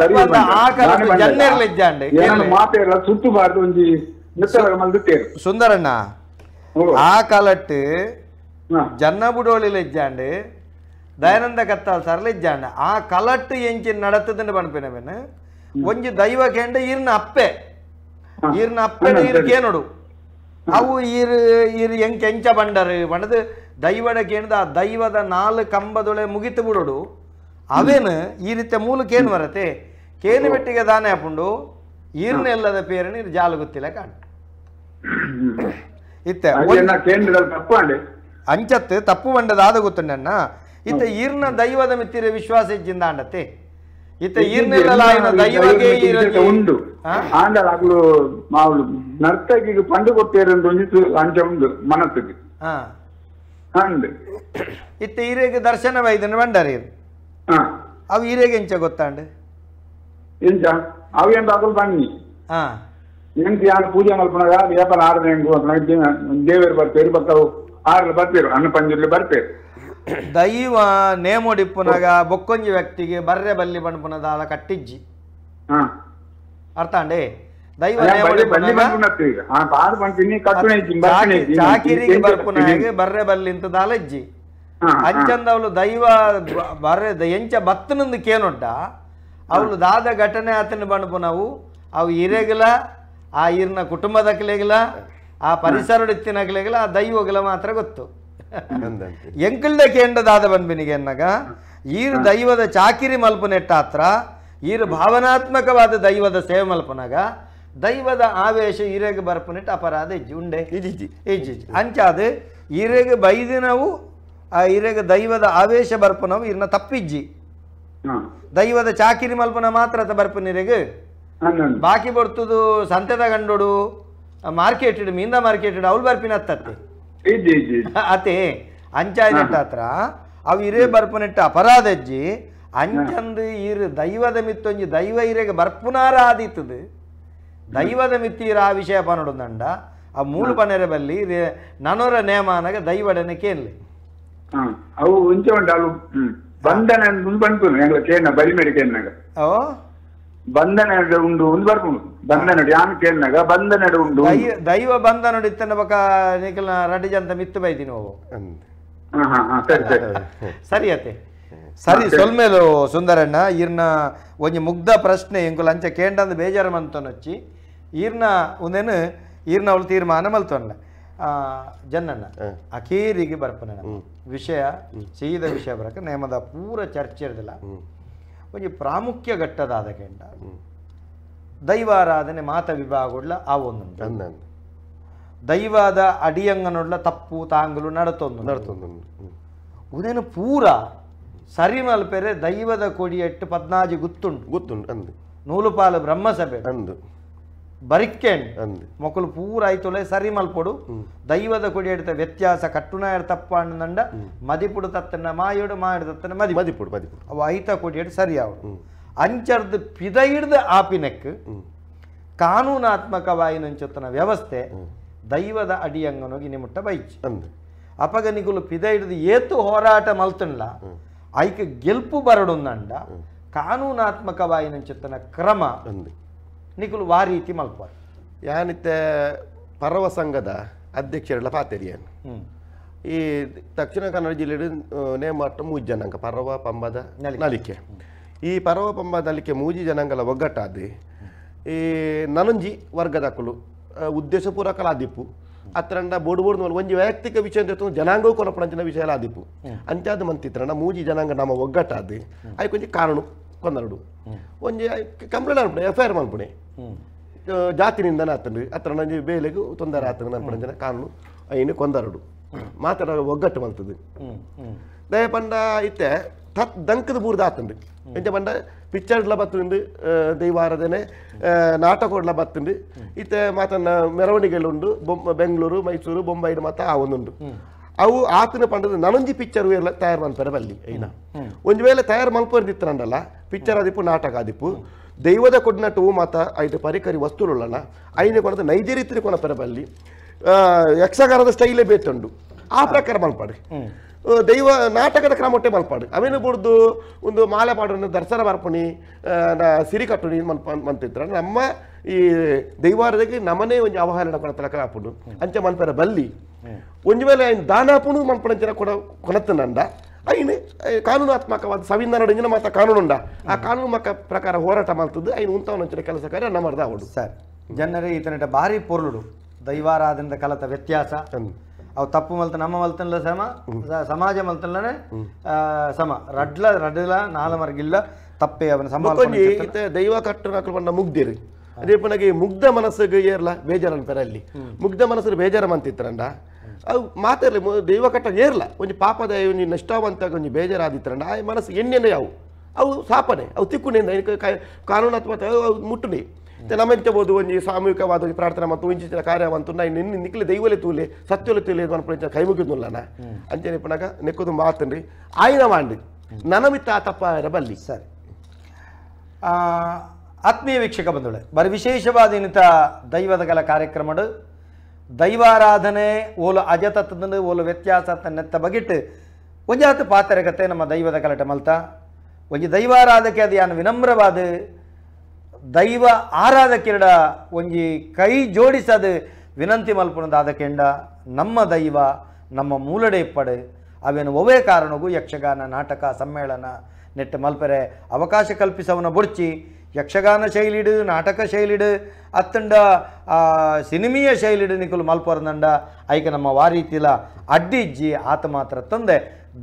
ಸುಂದರಣ್ಣ ಆ ಕಾಲಟ್ಟು ಜನ್ನ ಬುಡೋಳಿ ಇಜ್ಜಾಂಡು ದಯಾನಂದ ಕತ್ತಾಲ್ ಸರ್ಲ ಇಜ್ಜಾಂಡ ಆ ಕಲಟ್ಟು ಎಂಚಿನ ನಡತದಂಡು ಪನ್ಪಿನವೇನು ಒಂಜಿ ದೈವ ಕೇಂಡ ಈರ್ನ ಅಪ್ಪೆ ಈರ್ನ ಅಪ್ಪೆ ಈರ್ ಕೇನೋಡು ಅವು ಈರ್ ಈರ್ ಎಂಕ್ ಎಂಚ ಬಂಡರು ಬಣ್ಣದು ದೈವಡ ಕೇಂದ್ರ ಆ ದೈವದ 4 ಕಂಬದೊಳೆ ಮುಗಿತು ಬಿಡೋಡು ಅವೇನು ಈ ರೀತಿಯ ಮೂಲಕ ಏನು ಬರತ್ತೆ ಕೇನು ಬೆಟ್ಟಿಗೆ ದಾನೆ ಹಾಪುಂಡು ಈರ್ನ ಎಲ್ಲದ ಪೇರನ್ನು ಇದು ಜಾಲು ಗೊತ್ತಿಲ್ಲ ಕಾಣ ಇತ್ತೆ ಅಂಚತ್ತು ತಪ್ಪು ಬಂಡದಾದ ಗೊತ್ತುಂಡಣ್ಣ ಇತ್ತ ಈರ್ನ ದೈವದ ಮಿತ್ತಿರ ವಿಶ್ವಾಸ ಇಜ್ಜಿಂದ ಅಂಡತ್ತೆ ಇತ್ತ ಈರ್ನೆಲ್ಲ ದೈವಗೆ ಉಂಡು ಆಂಡಲ ಮಾವುಲು ನರ್ತಕಿಗೆ ಪಂಡು ಕೊಟ್ಟೇರಂದು ಅಂಚ ಉಂಡು ಮನಸ್ಸಿಗೆ ಇತ್ತ ಈರೆಗೆ ದರ್ಶನ ವೈದ್ಯನ ಬಂಡಾರಿ ಅವು ಈರೆಗೆ ಎಂಚ ಗೊತ್ತಾಂಡ್ ಎಂಚ ಅವು ಎಂತ ಅಗಲು ಬನ್ನಿ ಎಂತ ಯಾರು ಪೂಜೆ ಮಲ್ಪನಾಗ ವ್ಯಾಪಾರ ಆರದೆ ದೇವರು ಬರ್ತೀರಿ ಬರ್ತಾವು ಆರ್ಲು ಬರ್ತೀರು ಅನ್ನ ಪಂಜುರ್ಲಿ ಬರ್ತೀರು ದೈವ ನೇಮೋಡಿಪ್ಪುನಾಗ ಬೊಕ್ಕೊಂಜಿ ವ್ಯಕ್ತಿಗೆ ಬರ್ರೆ ಬಲ್ಲಿ ಬಣ್ಪುನದಾಲ ಕಟ್ಟಿಜ್ಜಿ ಅರ್ಥ ಅಂಡೆ ದೈವ ಚಾಕಿರಿಗೆ ಬರ್ಪುನಾಗೆ ಬರ್ರೆ ಬಲ್ಲಿಂತ ದಾಲಜ್ಜಿ ಅಂಚಂದ ಅವಳು ದೈವ ಬರ್ರೆ ಎಂಚ ಬತ್ತನಂದು ಕೇನೊಡ್ಡ ಅವಳು ದಾದ ಘಟನೆ ಆತನ ಬಣ್ಣಪುನವು ಅವು ಇರೆಗಲ ಆ ಇರ್ನ ಕುಟುಂಬದಕ್ಲೆಗಲ ಆ ಪರಿಸರಡಿತ್ತಿನಕ್ಲೆಗಲ ಆ ದೈವಗಲ ಮಾತ್ರ ಗೊತ್ತು. ಎಂಕಲ್ದ ಕೇಂದ್ರ ದಾದ ಬನ್ಬಿನಿಗೆ ಎನ್ನಾಗ ಈರು ದೈವದ ಚಾಕಿರಿ ಮಲ್ಪನೆಟ್ಟಾತ್ರ ಈರು ಭಾವನಾತ್ಮಕವಾದ ದೈವದ ಸೇವೆ ಮಲ್ಪನಾಗ ದೈವದ ಆವೇಶ ಈರೆಗೆ ಬರ್ಪನೆಟ್ಟು ಅಪರಾಧ ಇಜ್ಜಿ ಉಂಡೆ ಇಜ್ಜಿ ಇಜ್ಜಿ ಅಂಚಾದ ಈರೆಗೆ ಬೈದಿನವು ಆ ಈರೆಗೆ ದೈವದ ಆವೇಶ ಬರ್ಪನವು ಇರ್ನ ತಪ್ಪಿಜ್ಜಿ. ದೈವದ ಚಾಕಿರಿ ಮಲ್ಪನ ಮಾತ್ರ ಅತ ಬರ್ಪನಿರೆಗೆ ಬಾಕಿ ಬರ್ತದು ಸಂತೆದ ಗಂಡೋಡು ಮಾರ್ಕೆಟ್ ಮೀಂದ ಮಾರ್ಕೆಟ್ ಅವಳು ಬರ್ಪಿನ ಅತ್ತತ್ತೆ ಅತೆ ಅಂಚಾಯ್ನೆಟ್ಟ ಹತ್ರ ಅವು ಇರೇ ಬರ್ಪನೆಟ್ಟ ಅಪರಾಧಜ್ಜಿ ಅಂಚಂದು ಇರು ದೈವದ ಮಿತ್ತೊಂಜಿ ದೈವ ಇರೆಗೆ ಬರ್ಪುನಾರ ಆದಿತ್ತದು ದೈವದ ಮಿತ್ತೀರ ಆ ವಿಷಯ ಪನೊಡುಂದಂಡ ಆ ಮೂಲು ಪನೆರೆ ಬಲ್ಲಿ ನನೊರ ನೇಮಾನಗ ದೈವಡನೆ ಕೇನ್ಲಿ ಅವು ಉಂಚೆ ಉಂಟು ಅವು ಬಂಧನ ಬಂತು ಕೇನ ಬಲಿಮೇಲೆ ಕೇನ್ನಾಗ ಓ ಬಂಧನ ಉಂಡು ಒಂದು ಬರ್ಪುಂಡು ಬಂಧನ ಯಾನ್ ಕೇನ್ನಾಗ ಬಂಧನ ಉಂಡು ದೈವ ಬಂಧನ ಇತ್ತನ ಬಕ ನಿಕಲ್ನ ರಡ್ಡಿ ಜಂತ ಮಿತ್ತು ಬೈದಿನಿ ಅವು. ಸರಿ ಸರಿ ಸರಿ ಅತ್ತೆ ಸರಿ ಸೊಲ್ಮೇಲು ಸುಂದರಣ್ಣ ಈರ್ನ ಒಂಜಿ ಮುಗ್ಧ ಪ್ರಶ್ನೆ ಎಂಕುಲು ಅಂಚ ಕೇಂಡಂದು ಬೇಜಾರು ಮಂತೊನೊಚ್ಚಿ ಈರ್ನ ಒಂದೇನು ಈರ್ನ ಅವಳು ತೀರ್ಮಾನ ಮಲ್ತೊನ್ಲ ಜನ್ನಣ್ಣ ಅಖೀರಿಗೆ ಬರ್ಪನ ವಿಷಯ ಸೀದ ವಿಷಯ ಬರಕ ನೇಮದ ಪೂರ ಚರ್ಚೆ ಇರದಿಲ್ಲ. ಒಂಜಿ ಪ್ರಾಮುಖ್ಯ ಘಟ್ಟದಾದ ಕೆಂಡ ದೈವಾರಾಧನೆ ಮಾತ ವಿಭಾಗಡ್ಲ ಆ ಒಂದು ದೈವದ ಅಡಿಯಂಗನೊಡ್ಲ ತಪ್ಪು ತಾಂಗುಲು ನಡತೊಂದು ನಡತೊಂದು ಉದೇನು ಪೂರ ಸರಿ ಮಲ್ಪೆರೆ ದೈವದ ಕೊಡಿಯೆಟ್ಟು 14 ಗುತ್ತುಂಡು ಗುತ್ತುಂಡು ಅಂದು ನೂಲುಪಾಲು ಬ್ರಹ್ಮಸಭೆ ಅಂದು ಬರಿಕೆಂಡ್ ಅಂದು ಮೊಕಲು ಪೂರ ಆಯ್ತೊಳೆ ಸರಿ ಮಲ್ಪೊಡು ದೈವದ ಕೊಡಿಯೆಡ್ತ ವ್ಯತ್ಯಾಸ ಕಟ್ಟುನಾಯಡ್ ತಪ್ಪ ಅಂಡ ಮದಿಪುಡು ತತ್ತನ ಮಾಯೋಡು ಮಾಯಡು ತತ್ತನ ಮದಿ ಮದಿಪುಡು ಮದಿಪುಡು ಅವು ಐತ ಕೊಡಿಯೆಡ್ ಸರಿ ಆವಡು ಅಂಚರ್ದು ಪಿದೈಡ್ದು ಆಪಿನೆಕ್ ಕಾನೂನಾತ್ಮಕವಾಯಿನಂಚೊತ್ತನ ವ್ಯವಸ್ಥೆ ದೈವದ ಅಡಿಯಂಗನೋಗಿ ನಿಮುಟ್ಟ ಬೈಚ್ ಅಂದು ಅಪಗ ನಿಗುಲು ಪಿದೈಡ್ದು ಏತು ಹೋರಾಟ ಮಲ್ತನ್ಲ ಐಕೆ ಗೆಲ್ಪು ಬರಡುಂದಂಡ ಕಾನೂನಾತ್ಮಕವಾಯಿನಂಚೊತ್ತನ ಕ್ರಮ ನಿಕುಲು ವಾ ರೀತಿ ಮಲ್ಪಾರು. ಯಾನಿತ್ತೆ ಪರವ ಸಂಘದ ಅಧ್ಯಕ್ಷರೆಲ್ಲ ಪಾತೆರಿಯನ್ ಈ ದಕ್ಷಿಣ ಕನ್ನಡ ಜಿಲ್ಲೆ ನೇಮಾಟ ಮೂಜಿ ಜನಾಂಗ ಪರವ ಪಂಬದ ನಲಿಕೆ ಈ ಪರವ ಪಂಬದ ನಲಿಕೆ ಮೂಜಿ ಜನಾಂಗಲ ಒಗ್ಗಟ್ಟಾದ ಈ ನನಂಜಿ ವರ್ಗದಕ್ಕಲು ಉದ್ದೇಶ ಪೂರಕಲ ಆದಿಪ್ಪು ಅತ್ರಂಡ ಬೋಡು ಬೋಡು ಒಂಜಿ ವೈಯಕ್ತಿಕ ವಿಷಯ ಅಂತ ಜನಾಂಗವೂ ಕೊನಪಡಂಚಿನ ವಿಷಯ ಎಲ್ಲ ಆದಿಪ್ಪು ಅಂಚಾದ ಮಂತಿತ್ತರಂಡ ಮೂಜಿ ಜನಾಂಗ ನಮ್ಮ ಒಗ್ಗಟ್ಟಾದ ಐಕೊಂಜಿ ಒಂಜಿ ಕಾನೂನು ಕೊಂದರಡು ಒಂಜಿ ಕಂಪ್ಲೇಂಟ್ ಅನ್ಪುಣೆ F I R ಮಲ್ಪುಣೆ ಜಾತಿನಿಂದನ ಆತಂಡು ಅತ್ರ ನಂಜಿ ಬೇಲೆಗೂ ತೊಂದರೆ ಆತಂಡು ಅನ್ಪುಣೆ ಕಾನೂನು ಐನು ಕೊಂದರಡು ಮಾತಾಡ ಒಗ್ಗಟ್ಟು ಮಲ್ತದು ದಯ ಪಂಡ ಇತ್ತೆ ತತ್ ದಂಕದ ಬೂರ್ದ ಆತಂಡು ಎಂಚ ಪಂಡ ಪಿಕ್ಚರ್ಡ್ಲ ಬತ್ತುಂಡು ದೈವಾರಾಧನೆ ನಾಟಕಡ್ಲ ಬತ್ತುಂಡು ಇತ್ತೆ ಮಾತನ್ನ ಮೆರವಣಿಗೆಲುಂಡು ಬೆಂಗಳೂರು ಮೈಸೂರು ಬೊಂಬೈಡ್ ಮಾತ ಆ ಒಂದುಂಡು ಅವು ಆತನ ಪಂಡದ ನನೊಂಜಿ ಪಿಕ್ಚರ್ ಎಲ್ಲ ತಯಾರು ಮಲ್ಪರೆ ಬಲ್ಲಿ ಐನ ಒಂದು ವೇಳೆ ತಯಾರು ಮಲ್ಪರ್ದಿತ್ತರಂಡಲ್ಲ ಪಿಕ್ಚರ್ ಆದಿಪ್ಪು ನಾಟಕ ಆದಿಪ್ಪು ದೈವದ ಕೊಡ್ನಟ್ಟು ಮಾತ ಐದು ಪರಿಕರಿ ವಸ್ತುಲುಳ್ಳನ ಐನ ಕೊಡದ ನೈಜ ರೀತಿಯ ಕೊನಪೆರ ಬಲ್ಲಿ ಯಕ್ಷಗಾನದ ಸ್ಟೈಲೇ ಬೇತುಂಡು ಆ ಪ್ರಕಾರ ಮಲ್ಪಾಡು ದೈವ ನಾಟಕದ ಕ್ರಮೊಟ್ಟೆ ಮಲ್ಪಾಡು ಅವೇನು ಬುಡ್ದು ಒಂದು ಮಾಲೆ ಪಾಡೋಣ ದರ್ಶನ ಬರ್ಪುಣಿ ಸಿರಿ ಕಟ್ಟುಣಿ ಮಲ್ಪ ಮಂತಿದ್ರ ನಮ್ಮ ಈ ದೈವಾರದಾಗಿ ನಮನೇ ಒಂಜಿ ಅವಹೇಳನ ಕೊಡತಲಕ ಆಪುಂಡು ಅಂಚ ಮನ್ಪೆರ ಬಲ್ಲಿ ಒಂಜಿ ವೇಳೆ ಐನ್ ದಾನಾಪುಣು ಮನ್ಪಣಂಚಿನ ಕೊಡ ಕೊನತ್ತನಂಡ ಐನು ಕಾನೂನಾತ್ಮಕವಾದ ಸಂವಿಧಾನ ಮಾತ ಕಾನೂನುಂಡ ಆ ಕಾನೂನು ಮಕ್ಕ ಪ್ರಕಾರ ಹೋರಾಟ ಮಾಡ್ತದ್ದು ಐನು ಉಂತವನಂಚಿನ ಕೆಲಸ ಕಾರ್ಯ ನಮ್ಮ ಅವಡು. ಸರ್ ಜನರೇ ಈತನಟ ಭಾರಿ ಪೊರುಳು ದೈವಾರಾಧನದ ಕಲತ ವ್ಯತ್ಯಾಸ ಅವು ತಪ್ಪು ಮಲ್ತ ನಮ್ಮ ಮಲ್ತನ್ಲ ಸಮ ಸಮಾಜ ಮಲ್ತನ್ಲನೆ ಸಮ ರಡ್ಲ ರಡ್ಲ ನಾಲ ಮರ್ಗಿಲ್ಲ ತಪ್ಪೆ ಅವನ ಸಮ ದೈವ ಕಟ್ಟು ಬಣ್ಣ ಮುಗ್ದಿರಿ ಅದೇ ಪನಗೆ ಮುಗ್ಧ ಮನಸ್ಸಿಗೆ ಏರ್ಲ ಬೇಜಾರ ಅನ್ಪೆರ ಅಲ್ಲಿ ಮುಗ್ಧ ಮನಸ್ಸಿಗೆ ಬೇಜಾರ ಮಂತಿತ್ತರಂಡ ಅವು ಮಾತಾಡಲಿ ದೈವ ಕಟ್ಟ ಏರ್ಲ ಒಂಜಿ ಪಾಪದ ಒಂಜಿ ನಷ್ಟವಂತ ಒಂಜಿ ಬೇಜಾರಾದಿತ್ತರಂಡ ಆ ಮನಸ್ಸು ಎಣ್ಣೆನೆ ಯಾವು ಅವು ಸಾಪನೆ ಅವು ತಿಕ್ಕುನೆ ಕಾನೂನಾತ್ಮಕ ಅವು ಮುಟ್ಟುನಿ ನಮ್ಮೆಂಚಬಹುದು ಒಂಜಿ ಸಾಮೂಹಿಕವಾದ ಒಂಜಿ ಪ್ರಾರ್ಥನೆ ಮತ್ತು ಒಂಜಿನ ಕಾರ್ಯವಂತು ನಿನ್ನ ನಿಕ್ಲೆ ದೈವಲೆ ತೂಲೆ ಸತ್ಯಲೆ ತೂಲೆ ಮನ್ಪುಣ ಕೈ ಮುಗಿದ್ನುಲ್ಲನ ಅಂಚನೆ ಪನಗ ನೆಕ್ಕದು ಮಾತನ್ರಿ ಆಯ್ನ ಮಾಂಡಿ ನನಮಿತ್ತ ತಪ್ಪ ಬಲ್ಲಿ. ಸರಿ ಆತ್ಮೀಯ ವೀಕ್ಷಕ ಬಂಧುಗಳೇ, ಬರಿ ವಿಶೇಷವಾದ ಇನ್ನಿತ ದೈವದ ಕಲ ಕಾರ್ಯಕ್ರಮಡು ದೈವಾರಾಧನೆ ಓಲು ಅಜತತ್ತದಂದು ಓಲು ವ್ಯತ್ಯಾಸ ನೆತ್ತ ಬಗಿಟ್ಟು ಒಂಜಾತ ಪಾತ್ರಕತೆ ನಮ್ಮ ದೈವದ ಕಲಟ ಮಲ್ತ ಒಂಜಿ ದೈವಾರಾಧಕೆ ಅದು ಯಾನು ವಿನಮ್ರವಾದ ದೈವ ಆರಾಧಕಿರಡ ಒಂಜಿ ಕೈ ಜೋಡಿಸದು ವಿನಂತಿ ಮಲ್ಪುನದಾದಕೆಂಡ ನಮ್ಮ ದೈವ ನಮ್ಮ ಮೂಲಡೆ ಇಪ್ಪಡು ಅವೇನು ಒವೇ ಕಾರಣಗೂ ಯಕ್ಷಗಾನ ನಾಟಕ ಸಮ್ಮೇಳನ ನೆಟ್ಟು ಮಲ್ಪೆರೆ ಅವಕಾಶ ಕಲ್ಪಿಸವನ ಬುಡ್ಚಿ ಯಕ್ಷಗಾನ ಶೈಲಿಡು ನಾಟಕ ಶೈಲಿಡು ಅತ್ತಂಡ ಸಿನಿಮೀಯ ಶೈಲಿಡು ನಿಕುಲು ಮಲ್ಪೊರ್ದಂಡ ಐಕ ನಮ್ಮ ವಾರೀತಿಲ ಅಡ್ಡಿಜ್ಜಿ ಆತ ಮಾತ್ರ ತಂದೆ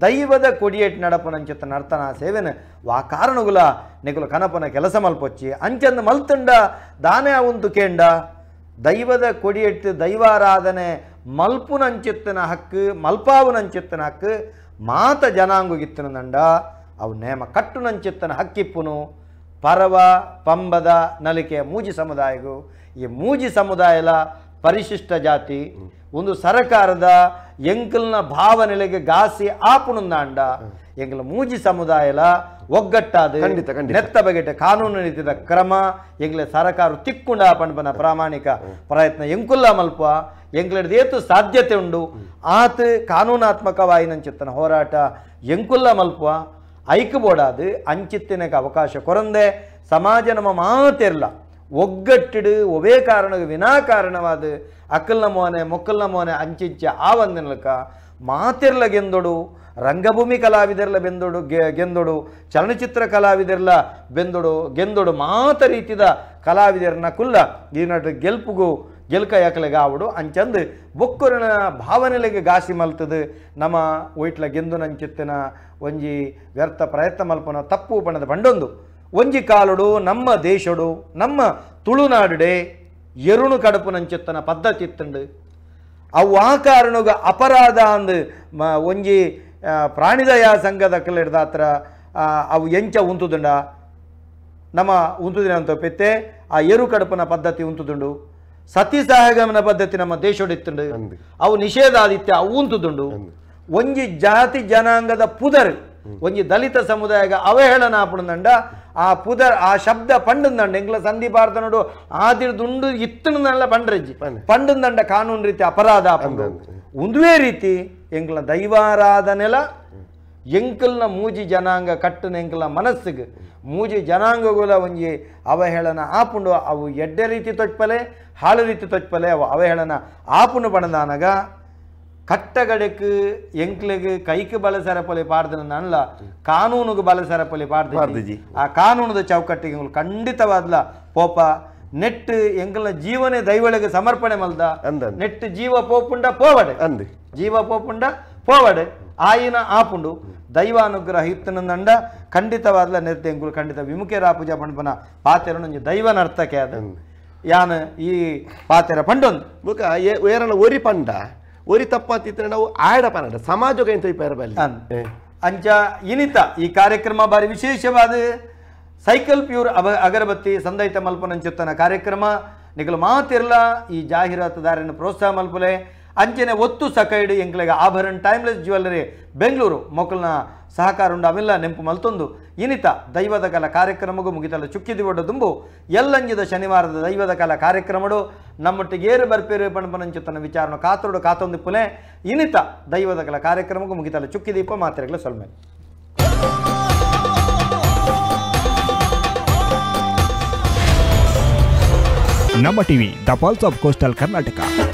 ದೈವದ ಕೊಡಿಯೇಟ್ ನಡಪನಂಚಿತ್ತ ನರ್ತನ ಸೇವೆನ ವಾ ಕಾರಣಗುಲ ನಿಕುಲು ಕನಪನ ಕೆಲಸ ಮಲ್ಪೊಚ್ಚಿ ಅಂಚಂದು ಮಲ್ತಂಡ ದಾನೆ ಅವಂತು ಕೇಂಡ ದೈವದ ಕೊಡಿಯೆಟ್ಟು ದೈವಾರಾಧನೆ ಮಲ್ಪುನಂಚಿತ್ತನ ಹಕ್ಕು ಮಲ್ಪಾವುನಂಚಿತ್ತನ ಹಕ್ಕು ಮಾತ ಜನಾಂಗುಗಿತ್ತನಂಡ ಅವು ನೇಮ ಕಟ್ಟುನಂಚಿತ್ತನ ಹಕ್ಕಿಪ್ಪುನು ಪರವ ಪಂಬದ ನಲಿಕೆ ಮೂಜಿ ಸಮುದಾಯಗು ಈ ಮೂಜಿ ಸಮುದಾಯಲ ಪರಿಶಿಷ್ಟ ಜಾತಿ ಒಂದು ಸರಕಾರದ ಎಂಕಲ್ನ ಭಾವನೆಲೆಗೆ ಗಾಸಿ ಆಪುನುಂದಾಂಡ ಎಂಕಲ್ ಮೂಜಿ ಸಮುದಾಯಲ ಒಗ್ಗಟ್ಟಾದ ನೆತ್ತ ಬಗೆಟ ಕಾನೂನು ನೀತಿದ ಕ್ರಮ ಎಂಗ್ಲೆ ಸರಕಾರ ತಿಕ್ಕುಂಡ ಪಂಪನ ಪ್ರಾಮಾಣಿಕ ಪ್ರಯತ್ನ ಎಂಕುಲ್ಲ ಮಲ್ಪ ಎಂಕ್ಲೆಡ್ದು ಏತು ಸಾಧ್ಯತೆ ಉಂಡು ಆತ ಕಾನೂನಾತ್ಮಕವಾಯಿನಂಚಿತ್ತನ ಹೋರಾಟ ಎಂಕುಲ್ಲ ಮಲ್ಪ ಐಕ್ಬೋಡಾದು ಅಂಚಿತ್ತಿನಕ್ಕೆ ಅವಕಾಶ ಕೊರಂದೆ ಸಮಾಜ ನಮ್ಮ ಮಾತಿರಲ್ಲ ಒಗ್ಗಟ್ಟಿಡು ಒವೇ ಕಾರಣ ವಿನಾಕಾರಣವಾದ ಅಕ್ಕಲ್ನ ಮೋನೆ ಮೊಕ್ಕಲ್ನ ಮೋನೆ ಅಂಚಿಂಚ ಆ ಒಂದಿನಲಕ ಮಾತಿರ್ಲ ಗೆಂದೊಡು ರಂಗಭೂಮಿ ಕಲಾವಿದರ್ಲ ಬೆಂದೊಡು ಗೆಂದೊಡು ಚಲನಚಿತ್ರ ಕಲಾವಿದರ್ಲ ಬೆಂದೊಡು ಗೆಂದೊಡು ಮಾತ ರೀತಿದ ಕಲಾವಿದರ್ನ ಕುಲ್ಲ ಈನಾಟ ಗೆಲ್ಪುಗು ಗೆಲ್ಕ ಯಾಕಲೆಗೆ ಆವಡು ಅಂಚಂದು ಬೊಕ್ಕುರನ ಭಾವನೆಲೆಗೆ ಗಾಸಿ ಮಲ್ತದು ನಮ್ಮ ಒಯ್ಟ್ಲ ಗೆಂದು ನಂಚಿತ್ತಿನ ಒಂಜಿ ವ್ಯರ್ಥ ಪ್ರಯತ್ನ ಮಲ್ಪನ ತಪ್ಪು ಬಣ್ಣದ ಬಂಡೊಂದು ಒಂಜಿ ಕಾಲುಡು ನಮ್ಮ ದೇಶಡು ನಮ್ಮ ತುಳುನಾಡುಡೆ ಎರುಣು ಕಡುಪು ನಂಚಿತ್ತನ ಪದ್ಧತಿ ಇತ್ತಂಡು ಅವು ಆ ಕಾರಣಗ ಅಪರಾಧ ಅಂದು ಒಂಜಿ ಪ್ರಾಣಿದಯಾ ಸಂಘದ ಕಲ್ಲಿಡ್ದಾತ್ರ ಅವು ಎಂಚ ಉಂತುದುಂಡ ನಮ್ಮ ಉಂತುದಿನ ಅಂತ ಪೆತ್ತೆ ಆ ಎರು ಕಡುಪನ ಪದ್ಧತಿ ಉಂತುದುಂಡು ಸತಿ ಸಹಗಮನ ಪದ್ಧತಿ ನಮ್ಮ ದೇಶಡಿತ್ತುಂಡು ಅವು ನಿಷೇಧ ಆದಿತ್ಯ ಅವು ಉಂತುದುಂಡು ಒಂಜಿ ಜಾತಿ ಜನಾಂಗದ ಪುದರ್ ಒಂಜಿ ದಲಿತ ಸಮುದಾಯಗ ಅವಹೇಳನ ಆಪುಣದಂಡ ಆ ಪುದರ್ ಆ ಶಬ್ದ ಪಂಡಂದಂಡ ಎಂಗ್ಲ ಸಂಧಿ ಭಾರತನೋಡು ಆದಿರ್ದುಂಡು ಇತ್ತನಲ್ಲ ಪಂಡ್ರಜ್ಜಿ ಪಂಡಂದಂಡ ಕಾನೂನು ರೀತಿ ಅಪರಾಧ ಆಪುಂಡು ಒಂದುವೇ ರೀತಿ ಎಂಗ್ಲ ದೈವಾರಾಧನೆಲ ಎಂಕಲ್ನ ಮೂಜಿ ಜನಾಂಗ ಕಟ್ಟನ ಎಂಕಲ್ನ ಮನಸ್ಸಿಗೆ ಮೂಜಿ ಜನಾಂಗಗುಲ ಒಂಜಿ ಅವಹೇಳನ ಆಪುಂಡು ಅವು ಎಡ್ಡೆ ರೀತಿ ತೊಟ್ಪಲೆ ಹಾಳು ರೀತಿ ತೊಟ್ಪಲೆ ಅವು ಅವಹೇಳನ ಆಪುಂಡು ಪಣದಾನಗ ಕಟ್ಟಗಡೆಕ್ ಎಂಕ್ಲೆಗ್ ಕೈಕ್ ಬಲಸರಪೊಲಿ ಪಾಡ್ದನಲ್ಲ ಕಾನೂನುಗೆ ಬಲಸರಪೊಲಿ ಪಾಡ್ದು ಆ ಕಾನೂನುದ ಚೌಕಟ್ಟಿಗೆ ಎಂಗ್ಲು ಖಂಡಿತವಾದ್ಲ ಪೋಪ ನೆಟ್ ಎಂಕಲ್ನ ಜೀವನೇ ದೈವಳಿಗೆ ಸಮರ್ಪಣೆ ಮಲ್ದ ನೆಟ್ ಜೀವ ಪೋಪುಂಡ ಪೋವಡೆ ಅಂದು ಜೀವ ಪೋಪುಂಡ ಪೋವಡೆ ಆಯಿನ ಆಪುಂಡು ದೈವಾನುಗ್ರಹ ಇತ್ತನಂದ ಖಂಡಿತವಾದ್ಲ ನೆರ್ತೆ ಎಂಕುಲು ಖಂಡಿತ ವಿಮುಖೇರ ಪೂಜಾ ಪಂಡ್ಪನ ಪಾತೆರನೊಂಜಿ ದೈವ ನರ್ತಕೆ ಅದು ಯಾನ್ ಈ ಪಾತೆರ ಪಂಡೊಂದು ಬುಕ ಏರನ ಒರಿ ಪಂಡ ಒರಿ ತಪ್ಪಾತಿತ್ತರೆ ನಾವು ಆಯಡ ಪನಡ ಸಮಾಜಕ್ಕೆ ಎಂತ ಪೇರಬಲ್ಲಿ ಅಂಚ ಇನಿತ ಈ ಕಾರ್ಯಕ್ರಮ ಬಾರಿ ವಿಶೇಷವಾದ ಸೈಕಲ್ ಪ್ಯೂರ್ ಅಗರಬತ್ತಿ ಸಂದೈತ ಮಲ್ಪನಂಚುತ್ತನ ಕಾರ್ಯಕ್ರಮ ನಿಗಲು ಮಾತಿರ್ಲ ಈ ಜಾಹೀರಾತುದಾರನ್ನು ಪ್ರೋತ್ಸಾಹ ಮಲ್ಪಲೆ ಅಂಚನೆ ಒತ್ತು ಸಕೈಡು ಎಂಕ್ಲೆಗ ಆಭರಣ ಟೈಮ್ಲೆಸ್ ಜ್ಯುವೆಲ್ಲರಿ ಬೆಂಗಳೂರು ಮೊಕ್ಕಲ್ನ ಸಹಕಾರ ಉಂಡು ಅವೆಲ್ಲ ನೆಂಪು ಮಲ್ತೊಂದು ಇನಿತ ದೈವದ ಕಲ ಕಾರ್ಯಕ್ರಮಗೂ ಮುಗಿತಲ್ಲ ಚುಕ್ಕಿದಿ ಒಡ್ಡ ದುಂಬು ಎಲ್ಲಂಜಿದ ಶನಿವಾರದ ದೈವದ ಕಲ ಕಾರ್ಯಕ್ರಮಡು ನಮ್ಮೊಟ್ಟಿಗೆ ಏರು ಬರ್ಪೇರು ಪಣಪನಂಚುತ್ತನ ವಿಚಾರಣ ಕಾತರೋಡು ಕಾತೊಂದು ಪುಲೆ ಇನಿತ ದೈವದ ಕಲ ಕಾರ್ಯಕ್ರಮಕ್ಕೂ ಮುಗಿತಲ್ಲ ಚುಕ್ಕಿದೀಪ ಮಾತ್ರೆಗಳ ಸೊಲ್ಮೆ. Namma TV, the pulse of coastal Karnataka.